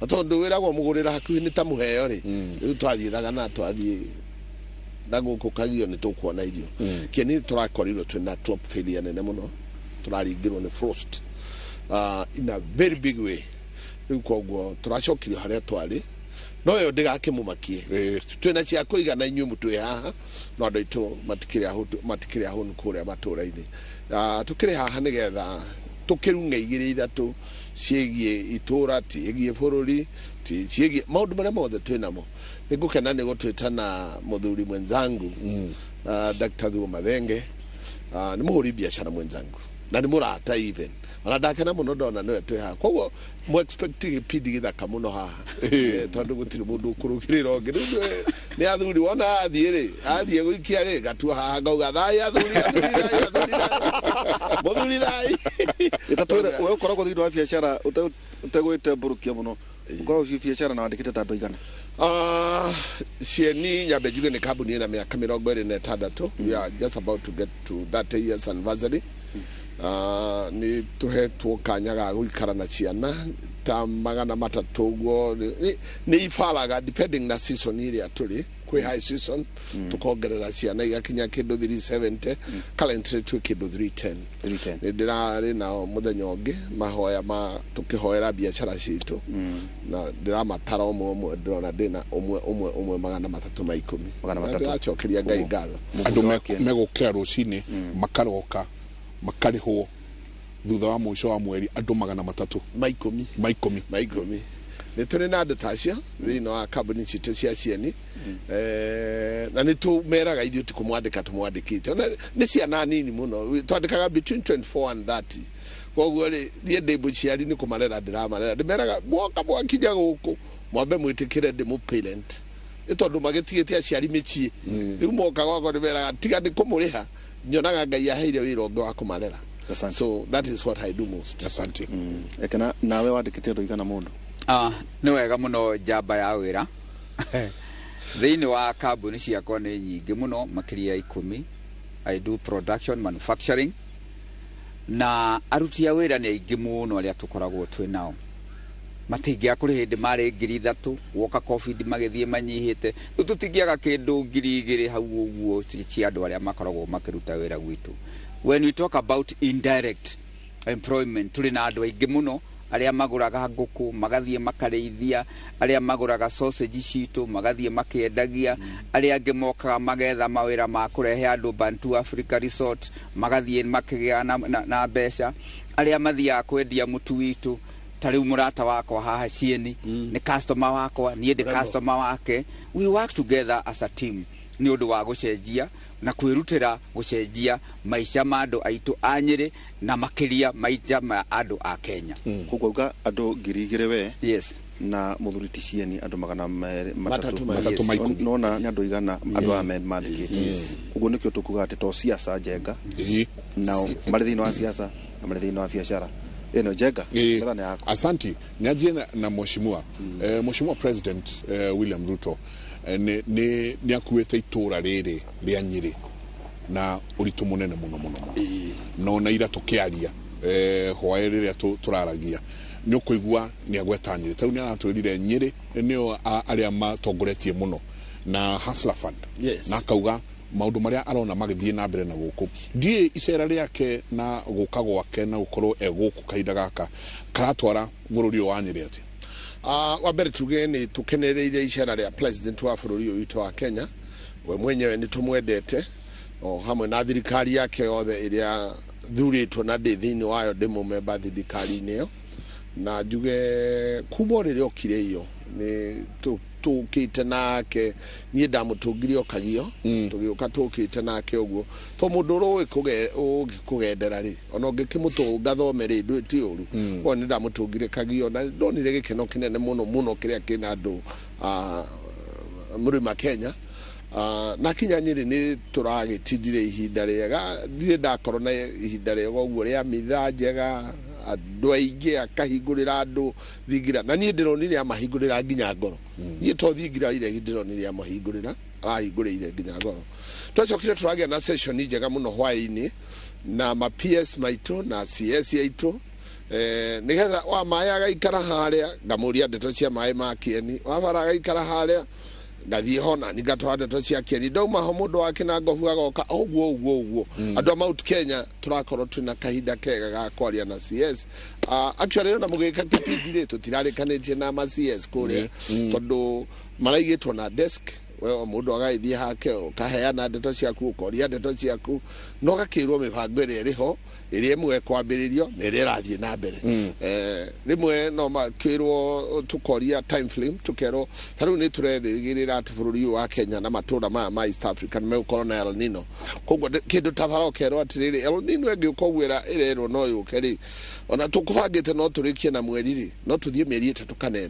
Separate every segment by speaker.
Speaker 1: Na tondũ wĩragwo mũgũrĩra hakuhĩ nĩ ta mũheo rĩ, rĩu twathiĩ Thagana, twathiĩ na gũkũ Kagio, nĩ tũkuona irio. Kĩeni tũrakorirwo twĩna crop failure nene mũno, tũraringĩrwo nĩ frost in a very big way. Rĩu koguo tũracokirio harĩa twarĩ, no ĩyo ndĩgakĩmũmakie. Twĩna cia kũigana. Inyuĩ mũtwĩ haha, no andũ aitũ matikĩrĩ matikĩrĩ ahũnu kũrĩa matũũra-inĩ. Tũkĩrĩ haha nĩgetha tũkĩrung'e igĩrĩ ithatũ ciĩgiĩ itũũra, ciĩgiĩ bũrũri, ciĩgiĩ maũndũ marĩa mothe twĩ namo. Nĩ ngũkena nĩ gũtwĩta na mũthuri mwenzangu, Dr. Thuo Mathenge. Nĩ mũhũri biacara mwenzangu na nĩ mũrata even, ona ndakena mũno ndona nĩwe twĩ haha. Koguo mo expect gĩbindi gĩthaka mũno haha, tondũ gũtirĩ mũndũ ũkũrũgĩrĩra ũngĩ. Rĩu nĩ athuri wona athiĩ rĩ, athiĩ gũikia rĩ, ngatua haha ngauga, "Thai athuri, athuri thai, athuri thai, mũthuri thai."
Speaker 2: Ĩtatwĩre, we ũkoragwo thĩinĩ wa biacara ũtegwĩtembũrũkia mũno, ũkoragwo ci biacara na wandĩkĩte ta andũ aigana?
Speaker 1: Cieni, nyambe njuge nĩ kambuni ĩna mĩaka 26. We are just about to get to 30 years anniversary. Nĩ tũhetwo kanya ga gũikara na ciana ta 300 ũguo. Nĩ ibaraga depending na season ĩrĩa tũrĩ. Kwĩ high season tũkongerera ciana igakinya kĩndũ 370, currently twĩ kĩndũ 310.
Speaker 2: 310.
Speaker 1: Nĩ ndĩrarĩ nao mũthenya ũngĩ mahoya ma tũkĩhoera biacara citũ, na ndĩramatara ũmwe ũmwe, ndĩrona ndĩna ũmwe ũmwe ũmwe 310.
Speaker 2: Magana
Speaker 1: Na
Speaker 2: matatũ.
Speaker 1: ndĩracokeria Ngai ngatho.
Speaker 3: Andũ megũkĩra rũcinĩ, makaroka, makarĩhwo thutha wa mũico wa mweri, andũ 300
Speaker 1: ma ikũmi.
Speaker 3: Ma ikũmi.
Speaker 1: Ma ikũmi. Nĩ tũrĩ na andũ ta acio thĩinĩ wa kambuni citũ cia Cieni. Na nĩ tũmeraga ithuĩ ti kũmwandĩka tũmwandĩkĩte. Ona nĩ ciana nini mũno twandĩkaga, between 24 and 30. Koguo rĩ, niĩ ndĩ mũciari, nĩ kũmarera ndĩramarera. Ndĩmeraga mwoka mwakinya gũkũ, mwambe mwĩtĩkĩre ndĩ mũ parent, nĩ tondũ magĩtigĩte aciari mĩciĩ. Rĩu moka gwakwa ndĩmeraga tiga nĩ kũmũrĩha, nyonaga Ngai aheire wĩra ũngĩ wa kũmarera.
Speaker 2: Asante.
Speaker 1: So that is what I do most.
Speaker 3: Asante.
Speaker 2: Ekena, nawe wandĩkĩte andũ aigana mũndũ?
Speaker 4: Ah, nĩ wega mũno. Njamba ya wĩra thĩinĩ wa kambuni ciakwa nĩ nyingĩ mũno, makĩria ya 10. I do production manufacturing, na aruti a wĩra nĩ aingĩ mũno arĩa tũkoragwo twĩ nao. Matingĩaga, kũrĩ hĩndĩ marĩ 3000, woka COVID magĩthiĩ manyihĩte. Rĩu tũtingĩaga kĩndũ 2000 hau ũguo cia andũ arĩa makoragwo makĩruta wĩra gwitũ. When we talk about indirect employment, tũrĩ na andũ aingĩ mũno arĩa magũraga ngũkũ magathiĩ makarĩithia, arĩa magũraga sausage citũ magathiĩ makĩendagia, arĩa angĩ mokaga magetha mawĩra ma kũrehe andũ Bantu Africa Resort, magathiĩ makĩgĩa na mbeca, arĩa mathiaga kwendia mũtu witũ. Ta rĩu mũrata wakwa haha Cieni nĩ customer wakwa, niĩ ndĩ customer wake. We work together as a team nĩ ũndũ wa gũcenjia na kwĩrutĩra gũcenjia maica ma andũ aitũ a Nyĩrĩ na makĩria maica ma andũ a Kenya.
Speaker 2: Koguo auga andũ 2000 we
Speaker 4: Yes.
Speaker 2: na mũthuri ti Cieni, andũ magana merĩ
Speaker 1: matatũ
Speaker 2: matatũ.
Speaker 3: Matatũ ma ikũmi.
Speaker 2: Nona nĩ andũ igana andũ aya mandĩkĩte. Koguo nĩkĩo tũkuga atĩ to siasa njenga nao marĩ thĩinĩ wa siasa na marĩ thĩinĩ wa biacara ĩno njenga. Metha nĩ yaku.
Speaker 3: Asanti. Nyanjie na mheshimiwa, mheshimiwa President William Ruto, nĩ akuĩte itũra rĩrĩ rĩa Nyĩrĩ na ũritũ mũnene mũno mũno mũno. No na ira tũkĩaria, hwaĩ rĩrĩa tũraragia, nĩ ũkũigua nĩ agweta Nyĩrĩ. Tarĩu nĩ aratwĩrire Nyĩrĩ nĩo arĩa matongoretie mũno na Hustler Fund, na akauga maũndũ marĩa arona magĩthiĩ na mbere na gũkũ. Ndiũĩ icera rĩake na gũka gwake na gũkorwo e gũkũ kahinda gaka karatwara bũrũri ũyũ wa Nyĩrĩ atĩa?
Speaker 1: Wa mbere tuge nĩ tũkenereire icera rĩa president wa bũrũri ũyũ witũ wa Kenya. We mwenyewe nĩ tũmwendete, o hamwe na thirikari yake yothe ĩrĩa thurĩtwo, na ndĩ thĩinĩ wayo, ndĩ mũmemba thirikari-inĩ ĩyo. Na njuge kuma o rĩrĩa okire iyo nĩ tũkĩte nake. Niĩ ndamũtũngire o Kagio, tũgĩũka tũkĩte nake ũguo, to mũndũ ũrĩa ũĩ kũgendera rĩ, ona ũngĩkĩmũtũnga thome rĩ, ndũ ti ũru. Koguo nĩ ndamũtũngire Kagio na ndonire gĩkeno kĩnene mũno mũno kĩrĩa kĩna andũ mũrĩma Kenya. Na kinya Nyĩrĩ nĩ tũragĩtindire ihinda rĩega. Ndirĩ ndakorwo na ihinda rĩega ũguo rĩa mitha njega, andũ aingĩ, akahingũrĩra andũ thingira, na niĩ ndĩronire amahingũrĩra nginya ngoro. Niĩ to thingira iregi ndĩronire amahingũrĩra, arahingũrĩire nginya ngoro. Twacokire tũragĩa na session njega mũno hwaĩ-inĩ na ma PS maitũ na CS aitũ. Nĩgetha wa maĩ agaikara harĩa, ngamũria ndeto cia maĩ ma Kĩeni. Wa bara agaikara harĩa, ngathiĩ ho na ngatwara ndeto cia Kĩeni. Ndauma ho, mũndũ wa Kĩnangobu agoka, ũguo ũguo ũguo. Andũ a Mount Kenya tũrakorwo twĩna kahinda kega ga kwaria na CS. Actually ona mũgĩka kĩbindi rĩ, tũtirarĩkanĩtie na ma CS kũrĩa, tondũ maraigĩtwo na desk. We o mũndũ agagĩthiĩ hake, ũkaheana ndeto ciaku, ũkoria ndeto ciaku, na ũgakĩrwo mĩbango ĩrĩa ĩrĩ ho, ĩrĩa ĩmwe kwambĩrĩrio na ĩrĩa ĩrathiĩ na mbere. Rĩmwe no makĩrwo, tũkoria time frame, tũkerwo ta rĩu nĩ tũrerĩgĩrĩra atĩ bũrũri ũyũ wa Kenya na matũra maya ma East Africa nĩ megũkorwo na El Nino. Koguo kĩndũ ta bara, ũkerwo atĩrĩrĩ, El Nino ĩngĩũka ũguo ĩrerwo no yũke rĩ, ona tũkũbangĩte no tũrĩkie na mweri rĩ, no tũthiĩ mĩeri 3 kana 4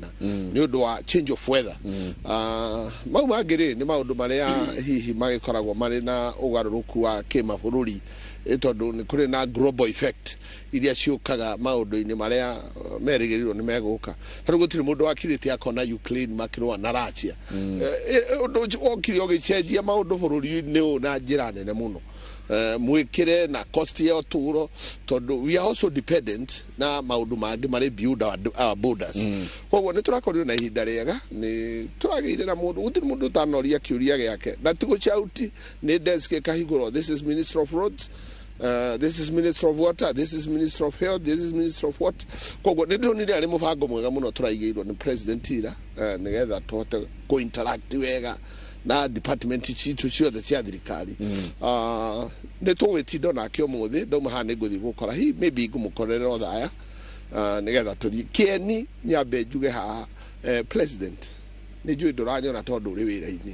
Speaker 1: nĩ ũndũ wa change of weather. Mau mangĩ rĩ, nĩ maũndũ marĩa hihi magĩkoragwo marĩ na ũgarũrũku wa kĩmabũrũri, tondũ nĩ kũrĩ na global effect iria ciũkaga maũndũ-inĩ marĩa merĩgĩrĩirwo nĩ megũka. Ta rĩu gũtirĩ mũndũ wakirĩte akona Ukraine makĩrũa na Russia. Ũndũ ũcio wokire ũgĩcenjia maũndũ bũrũri-inĩ ũyũ na njĩra nene mũno. Mwĩkĩre na cost ya ũtũũro, tondũ we are also dependent na maũndũ mangĩ marĩ beyond our borders. Koguo nĩ tũrakorirwo na ihinda rĩega, nĩ tũragĩire na mũndũ, gũtirĩ mũndũ ũtanoria kĩũria gĩake, na ti gũchauti, nĩ desk ĩkahingũrwo: this is Minister of Roads, this is Minister of Water, this is Minister of Health, this is Minister of what. Koguo nĩ ndĩronire arĩ mũbango mwega mũno tũraigĩirwo nĩ President ira, nĩgetha tũhote kũ-interact wega na department citũ ciothe cia thirikari. Nĩ tũgwĩtinda nake ũmũthĩ. Ndauma haha nĩ ngũthiĩ gũkora, hi maybe ngũmũkorerera o thaya, nĩgetha tũthiĩ Kĩeni. Nyambe njuge haha, President, nĩ njũĩ ndũranyona tondũ ũrĩ wĩra-inĩ,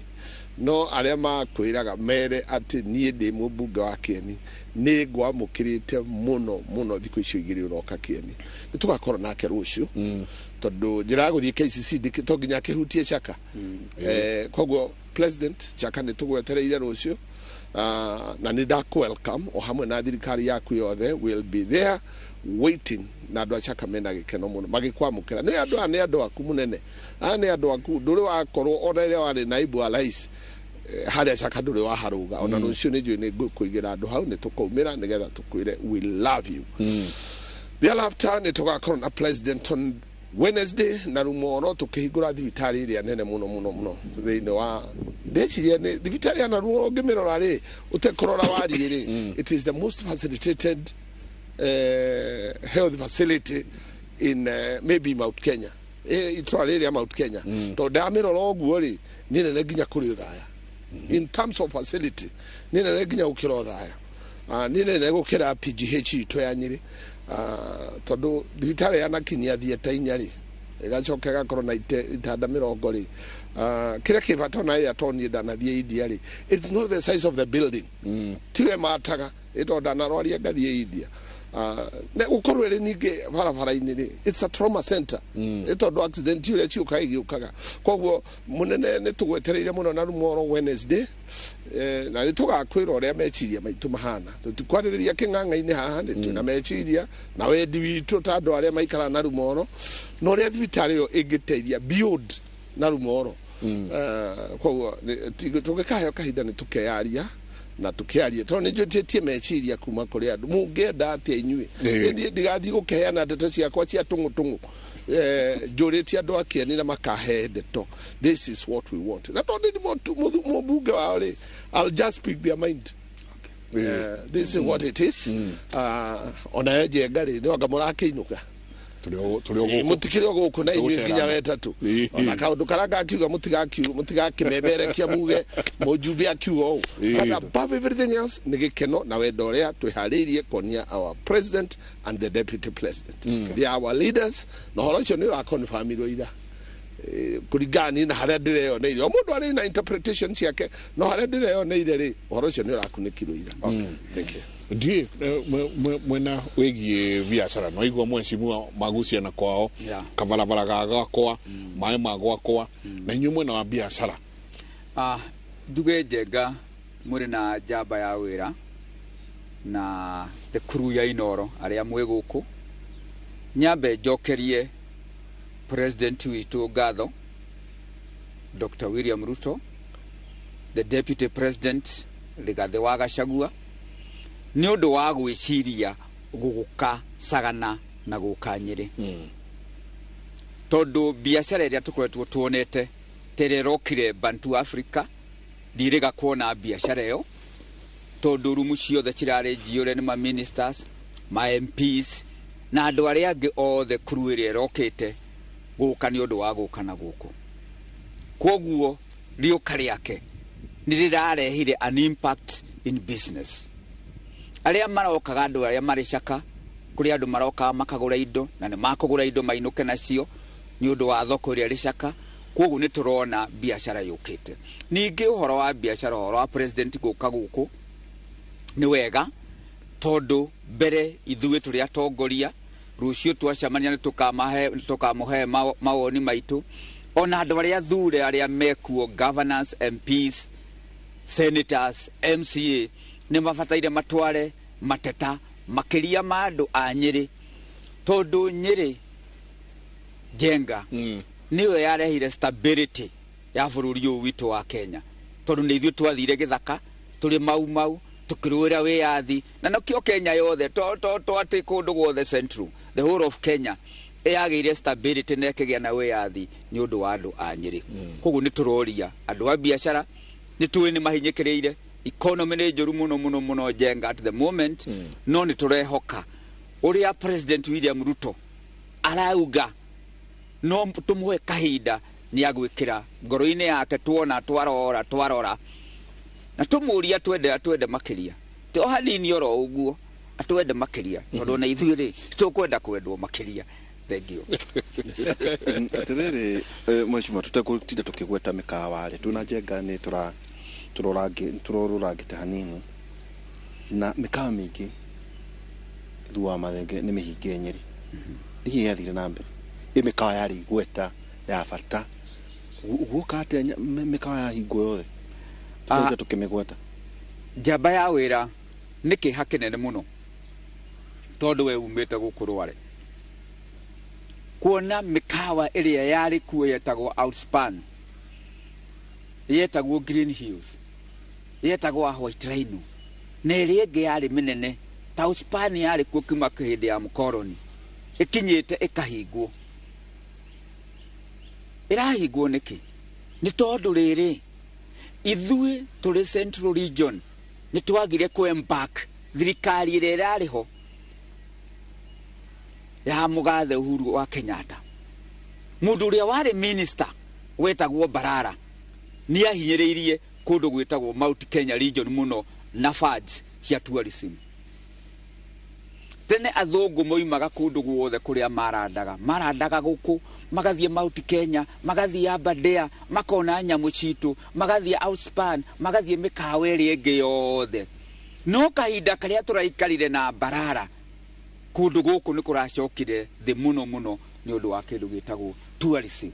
Speaker 1: no arĩa makwĩraga mere atĩ niĩ ndĩ mũmbunge wa Kĩeni nĩ ngwamũkĩrĩte mũno mũno thikũ icio 2 ũroka Kĩeni. Nĩ tũgakorwo nake rũciũ, tondũ njĩra ya gũthiĩ KCC to nginya akĩhutie Chaka. Koguo President, Chaka nĩ tũgwetereire rũciũ. Na nĩ ndakũ welcome o hamwe na thirikari yaku yothe. Will be there waiting, na andũ a Chaka mena gĩkeno mũno magĩkwamũkĩra. Nĩ andũ aya, nĩ andũ aku mũnene, aya nĩ andũ aku. Ndũrĩ wakorwo ona rĩrĩa warĩ naibu wa rais, harĩa Chaka ndũrĩ waharũga. Ona rũciũ nĩ njũĩ nĩ ngũkũigĩra andũ hau, nĩ tũkaumĩra nĩgetha tũkwĩre we love you. Thereafter nĩ tũgakorwo na President on Wednesday na Rumoro, tũkĩhingũra thibitarĩ ĩrĩa nene mũno mũno mũno thĩinĩ wa, ndeciria nĩ thibitarĩ ya Narumoro. Ũngĩmĩrora rĩ, ũtekũrora wariĩ rĩ, it is the most facilitated health facility in maybe Mount Kenya, itũra rĩrĩa Mount Kenya, tondũ ndamĩrora ũguo rĩ, nĩ nene nginya kũrĩ Ũthaya. In terms of facility, nĩ nene nginya gũkĩra Ũthaya. Nĩ nene gũkĩra PGH itũ ya Nyĩrĩ. Tondũ thibitarĩ yanakinyia thieta 4 rĩ, ĩgacoka ĩgakorwo na itanda 20 rĩ, kĩrĩa kĩ bata ona ĩrĩa toniĩ ndanathiĩ India rĩ, it's not the size of the building tiwe mataga, ĩtondũ ndanarwaria ngathiĩ India. Na gũkorwo ĩrĩ ningĩ barabara-inĩ rĩ, it's a trauma center, ĩ tondũ accident ũrĩa ciũkaga igĩũkaga. Koguo mũnene, nĩ tũgwetereire mũno na Rumoro Wednesday, na nĩ tũgakwĩra ũrĩa meciria maitũ mahana. Tũtikwarĩrĩria kĩng'ang'a-inĩ haha, nĩ twĩna meciria na wendi witũ ta andũ arĩa maikaraga na Rumoro na ũrĩa thibitarĩ ĩyo ĩngĩteithia beyond na Rumoro. Koguo tũngĩkaheo kahinda nĩ tũkeyaria na tũkĩarie, tondũ nĩ njũtĩtie meciria kuma kũrĩ andũ, mũngĩenda atĩa inyuĩ. Niĩ ndigathiĩ gũkĩheana ndeto ciakwa cia tũng'ũ tũng'ũ. Njũrĩtie andũ a Kĩeni na makahe ndeto, this is what we want, na tondũ nĩ mũmbunge wao rĩ, I'll just speak their mind. This is what it is. Onayo Njenga rĩ, nĩ anga mũrakĩinũka?
Speaker 3: Tũrĩ o gũkũ.
Speaker 1: Mũtikĩrĩ o gũkũ na inyuĩ nginya
Speaker 3: Tũgũcerana.
Speaker 1: wetatũ. Ona kaũndũ karĩa ngakiuga, mũtigakĩmemerekia muge mũjumbe akiuga ũũ. But above everything else, nĩ gĩkeno na wendo ũrĩa twĩharĩirie kuonia our President and the Deputy President. They are our leaders, na ũhoro ũcio nĩ ũrakonfamirwo ira. Kũringana niĩ na harĩa ndĩreyoneire, o mũndũ arĩ na interpretation ciake, no harĩa ndĩreyoneire rĩ, ũhoro ũcio nĩ ũrakunĩkirwo ira. Thank you.
Speaker 3: Ndiĩ mwena wĩgiĩ biacara, no igua mheshimiwa magucia na kwao kabarabara ga gwakwa, maĩ ma gwakwa, na inyuĩ mwena wa biacara?
Speaker 4: Njuge Njenga mũrĩ na njamba ya wĩra na the crew ya Inoro arĩa mwĩ gũkũ. Nyambe njokerie President witũ ngatho, Dr. William Ruto, the Deputy President Rigathĩ wa Gachagua, nĩ ũndũ wa gwĩciria gũgũka Sagana. Na gũka Nyĩrĩ, tondũ biacara ĩrĩa tũkoretwo tuonete ta ĩrĩa ĩrokire Bantu Africa, ndirĩga kuona biacara ĩyo, tondũ rumu ciothe cirarĩ njiyũre nĩ ma ministers, ma MPs na andũ arĩa angĩ othe, crew ĩrĩa ĩrokĩte gũka nĩ ũndũ wa gũka na gũkũ. Koguo rĩũka rĩake nĩ rĩrarehire an impact in business. Arĩa marokaga, andũ arĩa marĩ caka, kũrĩ andũ marokaga makagũra indo na nĩ makũgũra indo mainũke nacio nĩ ũndũ wa thoko ĩrĩa ĩrĩ caka. Koguo nĩ tũrona biacara yũkĩte. Ningĩ ũhoro wa biacara, ũhoro wa president gũka gũkũ nĩ wega, tondũ mbere ithuĩ tũrĩ atongoria, rũciũ twacemania nĩ tũkamũhe mawoni maitũ, ona andũ arĩa thure arĩa mekuo, governors, MPs, senators, MCA, nĩ mabataire matware mateta makĩria ma andũ a Nyĩrĩ, tondũ Nyĩrĩ, Njenga, nĩyo yarehire stability ya bũrũri ũyũ witũ wa Kenya, tondũ nĩ ithuĩ twathire gĩthaka tũrĩ Mau Mau tũkĩrũĩra wĩyathi, na nĩkĩo Kenya yothe, to atĩ kũndũ guothe Central, the whole of Kenya ĩyagĩire stability na ĩkĩgĩa na wĩyathi nĩ ũndũ wa andũ a Nyĩrĩ. Koguo nĩ tũroria andũ a biacara, nĩ tũĩ nĩ mahinyĩkĩrĩire, economy nĩ njũru mũno mũno mũno, Njenga, at the moment, no nĩ tũrehoka ũrĩa President William Ruto arauga no tũmũhe kahinda, nĩ agwĩkĩra ngoro-inĩ yake. Tuona twarora twarora na tũmũria twende atwende makĩria, ti o hanini oro ũguo, atwende makĩria, tondũ ona ithuĩ rĩ tũkwenda kwendwo makĩria. Thank you.
Speaker 2: Atirĩrĩ, mheshimiwa, tũtegũtinda tũkĩgweta mĩkawa rĩ, twĩna Njenga nĩ tũra tũrorũrangĩte hanini na mĩkawa mĩingĩ thutha wa mathenge nĩ mĩhinge Nyĩrĩ. Nĩkĩ gĩathire na mbere? Ĩ mĩkawa yarĩ igweta ya bata, guoka atĩa mĩkawa yahingwo yothe tũtegũtinda tũkĩmĩgweta?
Speaker 4: Njamba ya wĩra nĩ kĩeha kĩnene mũno, tondũ we umĩte gũkũ Rware, kuona mĩkawa ĩrĩa yarĩ kuo yetagwo Outspan, yetagwo Green Hills, yetagwo White Rhino na ĩrĩa ĩngĩ yarĩ mĩnene ta Outspan, yarĩ kuo kuma hĩndĩ ya mũkoroni, ĩkinyĩte ĩkahingwo. Ĩrahingwo nĩkĩ? Nĩ tondũ rĩrĩ, ithuĩ tũrĩ Central Region nĩ twagire kũ-embark thirikari ĩrĩa ĩrarĩ ho ya mũgathe Uhuru wa Kenyatta. Mũndũ ũrĩa warĩ minister wetagwo Barara nĩ ahinyĩrĩirie kũndũ gwĩtagwo Mount Kenya Region mũno na funds cia tourism. Tene athũngũ moimaga kũndũ guothe kũrĩa marandaga, marandaga gũkũ, magathiĩ Mount Kenya, magathiĩ Aberdare, makona nyamũ citũ, magathiĩ Outspan, magathiĩ mĩkawa ĩrĩa ĩngĩ yothe. No kahinda karĩa tũraikarire na Barara, kũndũ gũkũ nĩ kũracokire thĩ mũno mũno nĩ ũndũ wa kĩndũ gĩtagwo tourism.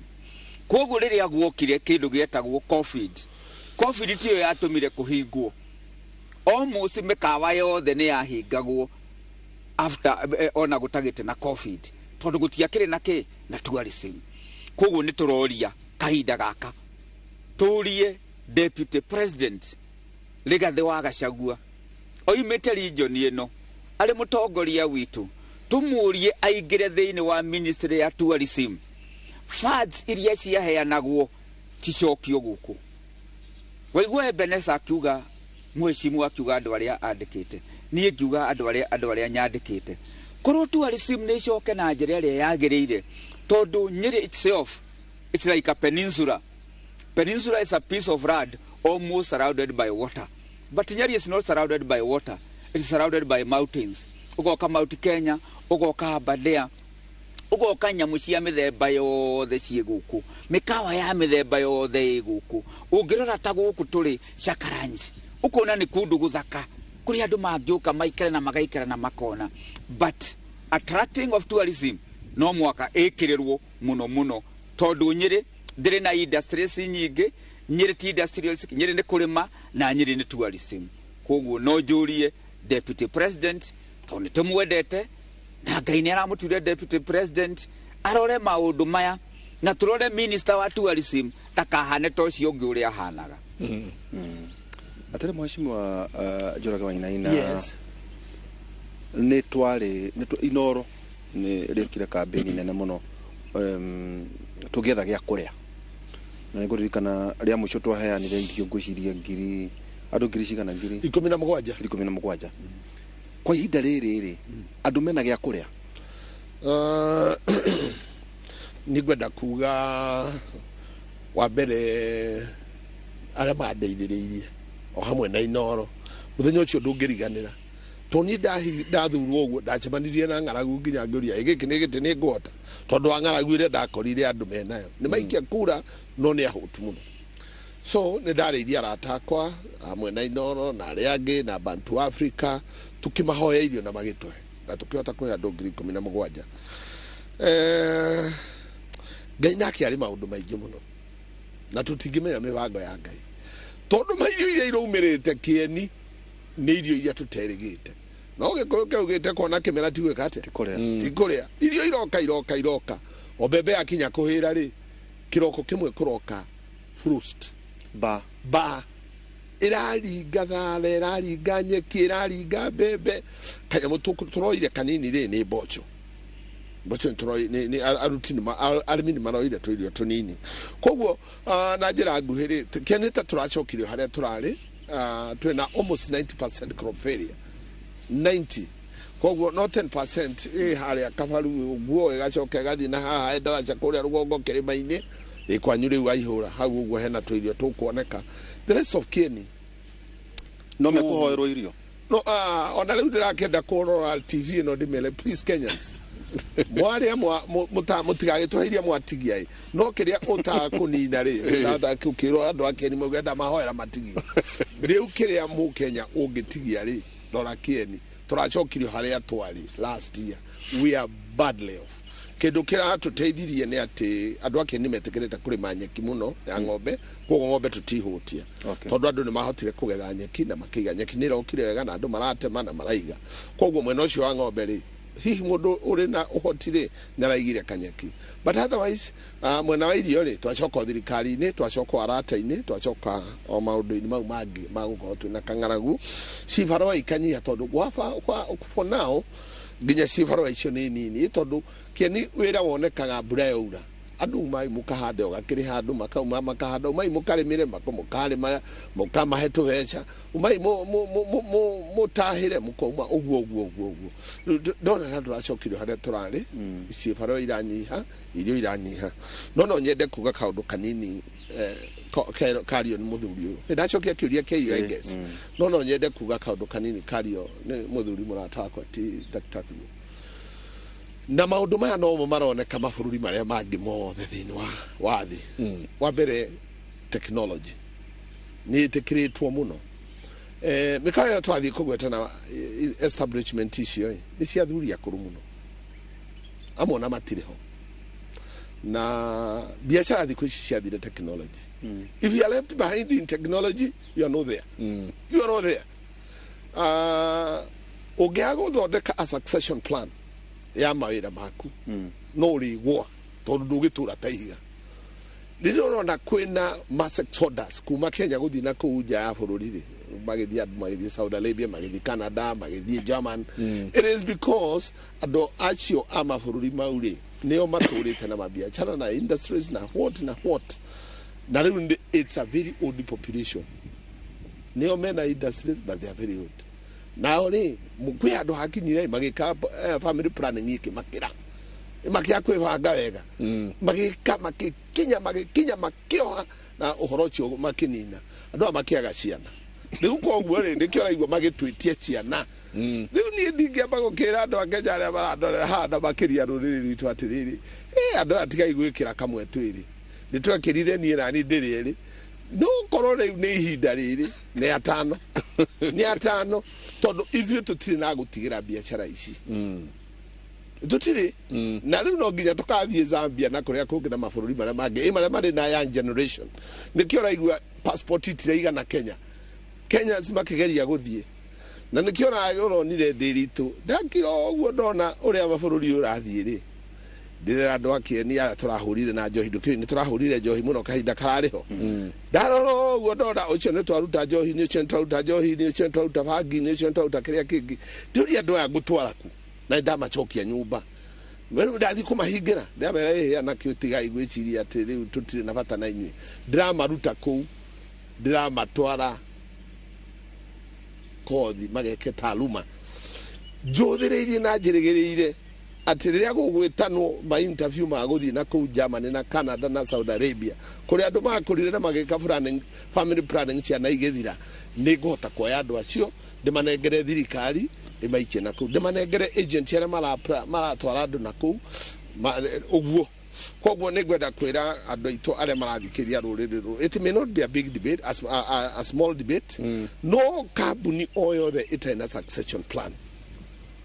Speaker 4: Koguo rĩrĩa guokire kĩndũ gĩetagwo COVID, COVID tiyo yatũmire kũhingwo, almost mĩkawa yothe nĩ yahingagwo after ona gũtagĩte na COVID, tondũ gũtiakĩrĩ na kĩ na tourism. Koguo nĩ tũroria kahinda gaka tũrie Deputy President Rigathĩ wa Gachagua, oimĩte region ĩno, arĩ mũtongoria witũ, tũmũrie aingĩre thĩinĩ wa ministry ya tourism, funds iria ciaheanagwo cicokio gũkũ. Waigua Ebeneza akiuga, mheshimiwa akiuga andũ arĩa andĩkĩte, niĩ ngiuga andũ arĩa nyandĩkĩte, korwo tourism nĩ icoke na njĩra ĩrĩa yagĩrĩire, tondũ Nyĩrĩ itself, it's like a peninsula. Peninsula is a piece of land almost surrounded by water, but Nyeri is not surrounded by water, it is surrounded by mountains. Ũgoka Mount Kenya, ũgoka Aberdare, ũgoka nyamũ cia mĩthemba yothe ciĩ gũkũ, mĩkawa ya mĩthemba yothe ĩ gũkũ. Ũngĩrora ta gũkũ tũrĩ Shakaranji, ũkona nĩ kũndũ gũthaka kũrĩa andũ mangĩũka maikare na magaikara na makona, but attracting of tourism no mwaka ĩkĩrĩrwo mũno mũno, tondũ Nyĩrĩ ndĩrĩ na industries nyingĩ. Nyĩrĩ ti industries, Nyĩrĩ nĩ kũrĩma na Nyĩrĩ nĩ tourism. Koguo no njũrie Deputy President, tondũ nĩ tũmwendete na Ngai nĩ aramũtuire Deputy President, arore maũndũ maya na tũrore minister wa tourism ndakahane ta ũcio ũngĩ ũrĩa ahanaga.
Speaker 2: Atĩrĩ, mheshimiwa Njoroge Wainaina,
Speaker 1: Yes.
Speaker 2: nĩ twarĩ Inoro. Nĩ rĩekire kambĩni nene mũno tũgĩetha gĩa kũrĩa, na nĩ ngũririkana rĩa mũico twaheanire irio, ngwĩciria ngiri andũ ngiri cigana, ngiri
Speaker 1: 17.
Speaker 2: 17,000. Kwa ihinda rĩrĩ rĩ, andũ mena gĩa kũrĩa?
Speaker 1: Nĩ ngwenda kuga wa mbere arĩa mandeithĩrĩirie o hamwe na Inoro mũthenya ũcio ndũngĩriganĩra, tondũ niĩ ndathurwo ũguo ndacemanirie na ng'aragu nginya ngĩũria, "Ĩ, gĩkĩ nĩ gĩtĩ nĩ ngũhota?" Tondũ wa ng'aragu ĩrĩa ndakorire andũ menayo nĩ maikia kura no nĩ ahũtu mũno. So nĩ ndarĩirie arata akwa hamwe na Inoro na arĩa angĩ na Bantu Africa, tũkĩmahoya irio na magĩtũhe na tũkĩhota kũhe andũ 17,000. Ngai nake arĩ maũndũ maingĩ mũno na tũtingĩmenya mĩbango ya Ngai, tondũ ma irio iria iraumĩrĩte Kĩeni nĩ irio iria tũterĩgĩte, no Gĩkũyũ kĩaugĩte kuona kĩmera ti gwĩka atĩa?
Speaker 2: Kũrĩa.
Speaker 1: Ti kũrĩa. Irio iroka, iroka, iroka, o mbembe yakinya kũhĩra rĩ, kĩroko kĩmwe kũroka frost.
Speaker 2: Ba.
Speaker 1: Ba ĩraringa thara, ĩraringa nyeki, ĩraringa mbembe. Kanyamũ tũroire kanini rĩ nĩ mboco. Mboco nĩ aruti arĩmi nĩ maroire tũirio tũnini. Koguo na njĩra nguhĩ rĩ, kĩanĩ ta tũracokire harĩa tũrarĩ, twĩna almost 90% crop failure, 90. Koguo no 10% ĩ harĩa Kabaru ũguo, ĩgacoka ĩgathiĩ na haha ndaraca kũrĩa rũgongo kĩrĩma-inĩ ĩ kwanyu rĩu waihũra hau ũguo hena tũirio tũkuoneka. The rest of Kieni
Speaker 2: No mekũhoerwo irio?
Speaker 1: No, ona rĩu ndĩrakĩenda kũrora TV ĩno ndĩmere, please Kenyans, mwarĩa mũtigagĩtũhe iria mwatigia ĩ, no kĩrĩa ũtakũnina rĩ, ũkĩrwo andũ a Kenya maugenda mahoera matigie. Rĩu kĩrĩa mũkenya ũngĩtigia rĩ, rora Kĩeni tũracokirio harĩa twarĩ last year. We are badly off. Kĩndũ kĩratũteithirie nĩ atĩ andũ a Kĩeni metĩkĩrĩte kũrĩma nyeki mũno ya ng'ombe, koguo ng'ombe tũtihũtia, tondũ andũ nĩ mahotire kũgetha nyeki na makĩiga. Nyeki nĩ ĩrokire wega na andũ maratema na maraiga. Koguo mwena ũcio wa ng'ombe rĩ, hihi mũndũ ũrĩ na ũhoti rĩ, nĩ araigire kanyeki, but otherwise mwena wa irio rĩ, twacoka o thirikari-inĩ, twacoka o arata-inĩ, twacoka o maũndũ-inĩ mau mangĩ ma gũkorwo twĩna kang'aragu, cibarũa ikanyiha, tondũ gwa for now nginya cibarũa icio nĩ nini, tondũ Kĩeni wĩra wonekaga mbura yaura. Andũ umai mũkahande, ũgakĩrĩha andũ makauma makahanda, umai mũkarĩmĩre, mũkarĩma, mũkamahe tũbeca, umai mũtahĩre, mũkauma ũguo ũguo ũguo ũguo. Rĩu ndona ta tũracokirio harĩa tũrarĩ. Cibarũa iranyiha, irio iranyiha, no no nyende kuga kaũndũ kanini kario nĩ mũthuri ũyũ. Nĩ ndacokia kĩũria kĩa irio, I guess. No no nyende kuga kaũndũ kanini kario nĩ mũthuri mũrata wakwa ti Dr. Biu, na maũndũ maya nomo maroneka mabũrũri marĩa mangĩ mothe thĩinĩ wa thĩ. Wa mbere, technology nĩ ĩtĩkĩrĩtwo mũno. Mĩkawa ĩyo twathiĩ kũgweta na establishment icio ĩ, nĩ cia athuri akũrũ mũno, amwe ona matirĩ ho, na biacara thikũ ici ciathire technology. If you are left behind in technology, you are not there, you are not there. Ũngĩaga gũthondeka a succession plan ya mawĩra maku, no ũrĩgũa, tondũ ndũgĩtũra ta ihiga. Rĩrĩa ũrona kwĩna mass exodus kuma Kenya gũthiĩ na kũu nja ya bũrũri rĩ, magĩthiĩ andũ magĩthiĩ Saudi Arabia, magĩthiĩ Canada, magĩthiĩ German, it is because andũ acio a mabũrũri mau rĩ, nĩo matũrĩte na mabiacara na industries na what na what, na rĩu it's a very old population. Nĩo mena industries, but they are very old. Nao rĩ, kwĩ handũ hakinyire magĩka family planning ĩkĩmakĩra, makĩaga kwĩbanga wega, magĩka magĩkinya magĩkinya makĩoha na ũhoro ũcio makĩnina andũ aya makĩaga ciana. Rĩu koguo rĩ, nĩkĩo ũraigua magĩtwĩtie ciana. Rĩu niĩ ndingĩamba gũkĩra andũ a Kenya arĩa marandorera haha na makĩria rũrĩrĩ rwitũ atĩrĩrĩ, andũ aya tigai gwĩkĩra kamwe twĩrĩ, nĩ twekĩrire niĩ nani ndĩrĩ ĩrĩ, no korwo rĩu nĩ ihinda rĩrĩ nĩ atano, nĩ atano, tondũ ithuĩ tũtirĩ na gũtigĩra biacara ici tũtirĩ na. Rĩu no nginya tũkathiĩ Zambia na kũrĩa kũngĩ na mabũrũri marĩa mangĩ ĩ marĩa marĩ na young generation. Nĩkĩo ũraigua passport itiraigana Kenya, Kenyans makĩgeria gũthiĩ, na nĩkĩo ũronire ndĩritũ ndakira ũguo ndona ũrĩa mabũrũri ũrathiĩ rĩ, ndĩrera andũ a Kĩeni aya tũrahũrire na njohi ndũkĩũĩ nĩ tũrahũrire njohi mũno kahinda kararĩ ho. Ndarora ũguo ndona ũcio nĩ twaruta njohi, nĩ ũcio nĩ twaruta njohi, nĩ ũcio nĩ twaruta bangi, nĩ ũcio nĩ twaruta kĩrĩa kĩngĩ, ndĩũria andũ aya ngũtwara ku, na nĩ ndamacokia nyũmba. Rĩu ndathiĩ kũmahingĩra, ndĩramera ĩhĩ anake, tigai gwĩciria atĩ rĩu tũtirĩ na bata na inyuĩ. Ndĩramaruta kũu, ndĩramatwara kothi mageke taaluma, njũthĩrĩirie na njĩrĩgĩrĩire atĩ rĩrĩa gũgwĩtanwo ma interview ma gũthiĩ na kũu Germany na Canada na Saudi Arabia, kũrĩa andũ makũrire na magĩka planning, family planning, ciana igĩthira, nĩ ngũhota kuoya andũ acio ndĩmanengere thirikari ĩmaikie na kũu, ndĩmanengere agent arĩa maratwara andũ na kũu ũguo. Koguo nĩ ngwenda kwĩra andũ aitũ arĩa marathikĩrĩria rũrĩrĩ rũrũ, it may not be a big debate, a small debate, no kambuni o yothe ĩtarĩ na succession plan,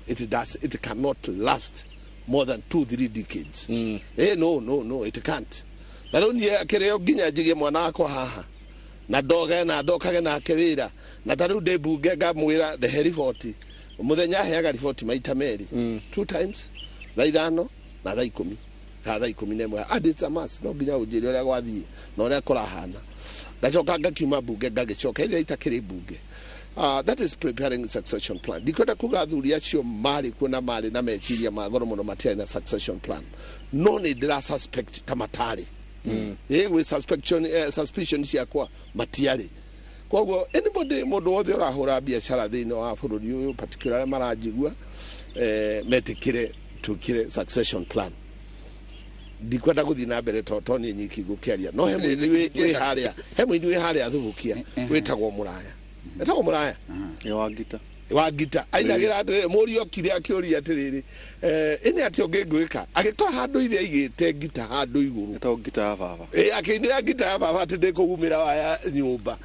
Speaker 1: it cannot last more than 2-3 decades. No, no, no, it can't. Na rĩu niĩ kĩrĩo nginya njigie mwana wakwa haha na ndoge na ndokage nake wĩra, na ta rĩu ndĩ mbunge ngamwĩra ndehe riboti mũthenya, aheaga riboti maita merĩ, two times, thaa 5 na thaa 10 kana thaa 11, and it's a must. No nginya ũnjĩre ũrĩa gwathiĩ na ũrĩa kũrahana. Ngacoka ngakiuma mbunge, ngagĩcoka ĩrĩa itakĩrĩ mbunge. That is preparing succession plan. Ndikwenda kuga athuri acio marĩ kuo na marĩ na meciria ma goro mũno matiarĩ na succession plan, no nĩ ndĩra suspect ta matarĩ. Ĩ gwĩ suspicion ciakwa matiarĩ. Koguo anybody, mũndũ wothe ũrahũra biacara thĩinĩ wa bũrũri ũyũ, particularly arĩa maranjigua, metĩkĩre twĩkire succession plan. Ndikwenda gũthiĩ na mbere to niĩ nyiki ngũkĩaria, no he mũini wĩ harĩa, he mũini wĩ harĩa thubukia wĩtagwo Mũraya, etagwo Mũraya.
Speaker 2: Nĩ wa ngita.
Speaker 1: Wa ngita ainagĩra atĩrĩrĩ, mũriũ okire akĩũria atĩrĩrĩ, ĩnĩ atĩ ũngĩ ngwĩka, agĩkora handũ ithe aigĩte ngita handũ igũrũ.
Speaker 2: Ĩtagwo ngita ya baba.
Speaker 1: Ĩ, akĩinĩra ngita ya baba atĩ ndĩkũgumĩra waya nyũmba.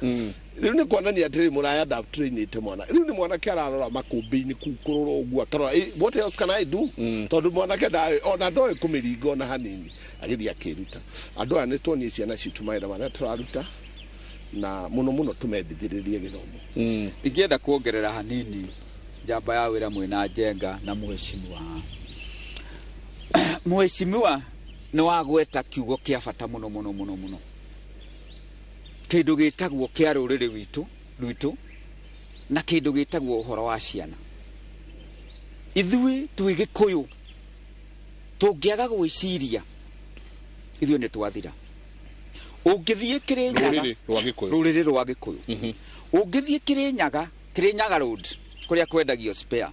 Speaker 1: Rĩu nĩ kuonania atĩrĩ, Mũraya ndatrainĩte mwana. Rĩu nĩ mwanake ararora makũmbĩ-inĩ kũu kũrora ũguo, akarora, "What else can I do?" Tondũ mwanake ndaĩ ona ndoĩ kũmĩringa ona hanini, agĩthiĩ akĩruta. Andũ aya nĩ tuonie ciana citũ mawĩra marĩa tũraruta, na mũno mũno tũmendithĩrĩrie gĩthomo.
Speaker 4: Ingĩenda kuongerera hanini, njamba ya wĩra mwĩna Njenga na mheshimiwa. Mheshimiwa nĩ wagweta kiugo kĩa bata mũno mũno mũno mũno, kĩndũ gĩtagwo kĩa rũrĩrĩ witũ rwitũ na kĩndũ gĩtagwo ũhoro wa ciana. Ithuĩ twĩ Gĩkũyũ, tũngĩaga gwĩciria ithuĩ nĩ twathira. Ũngĩthiĩ Kĩrĩnyaga,
Speaker 3: Rũrĩrĩ rwa Gĩkũyũ.
Speaker 4: Rũrĩrĩ rwa Gĩkũyũ, ũngĩthiĩ Kĩrĩnyaga, Kĩrĩnyaga Road, kũrĩa kwendagio spare,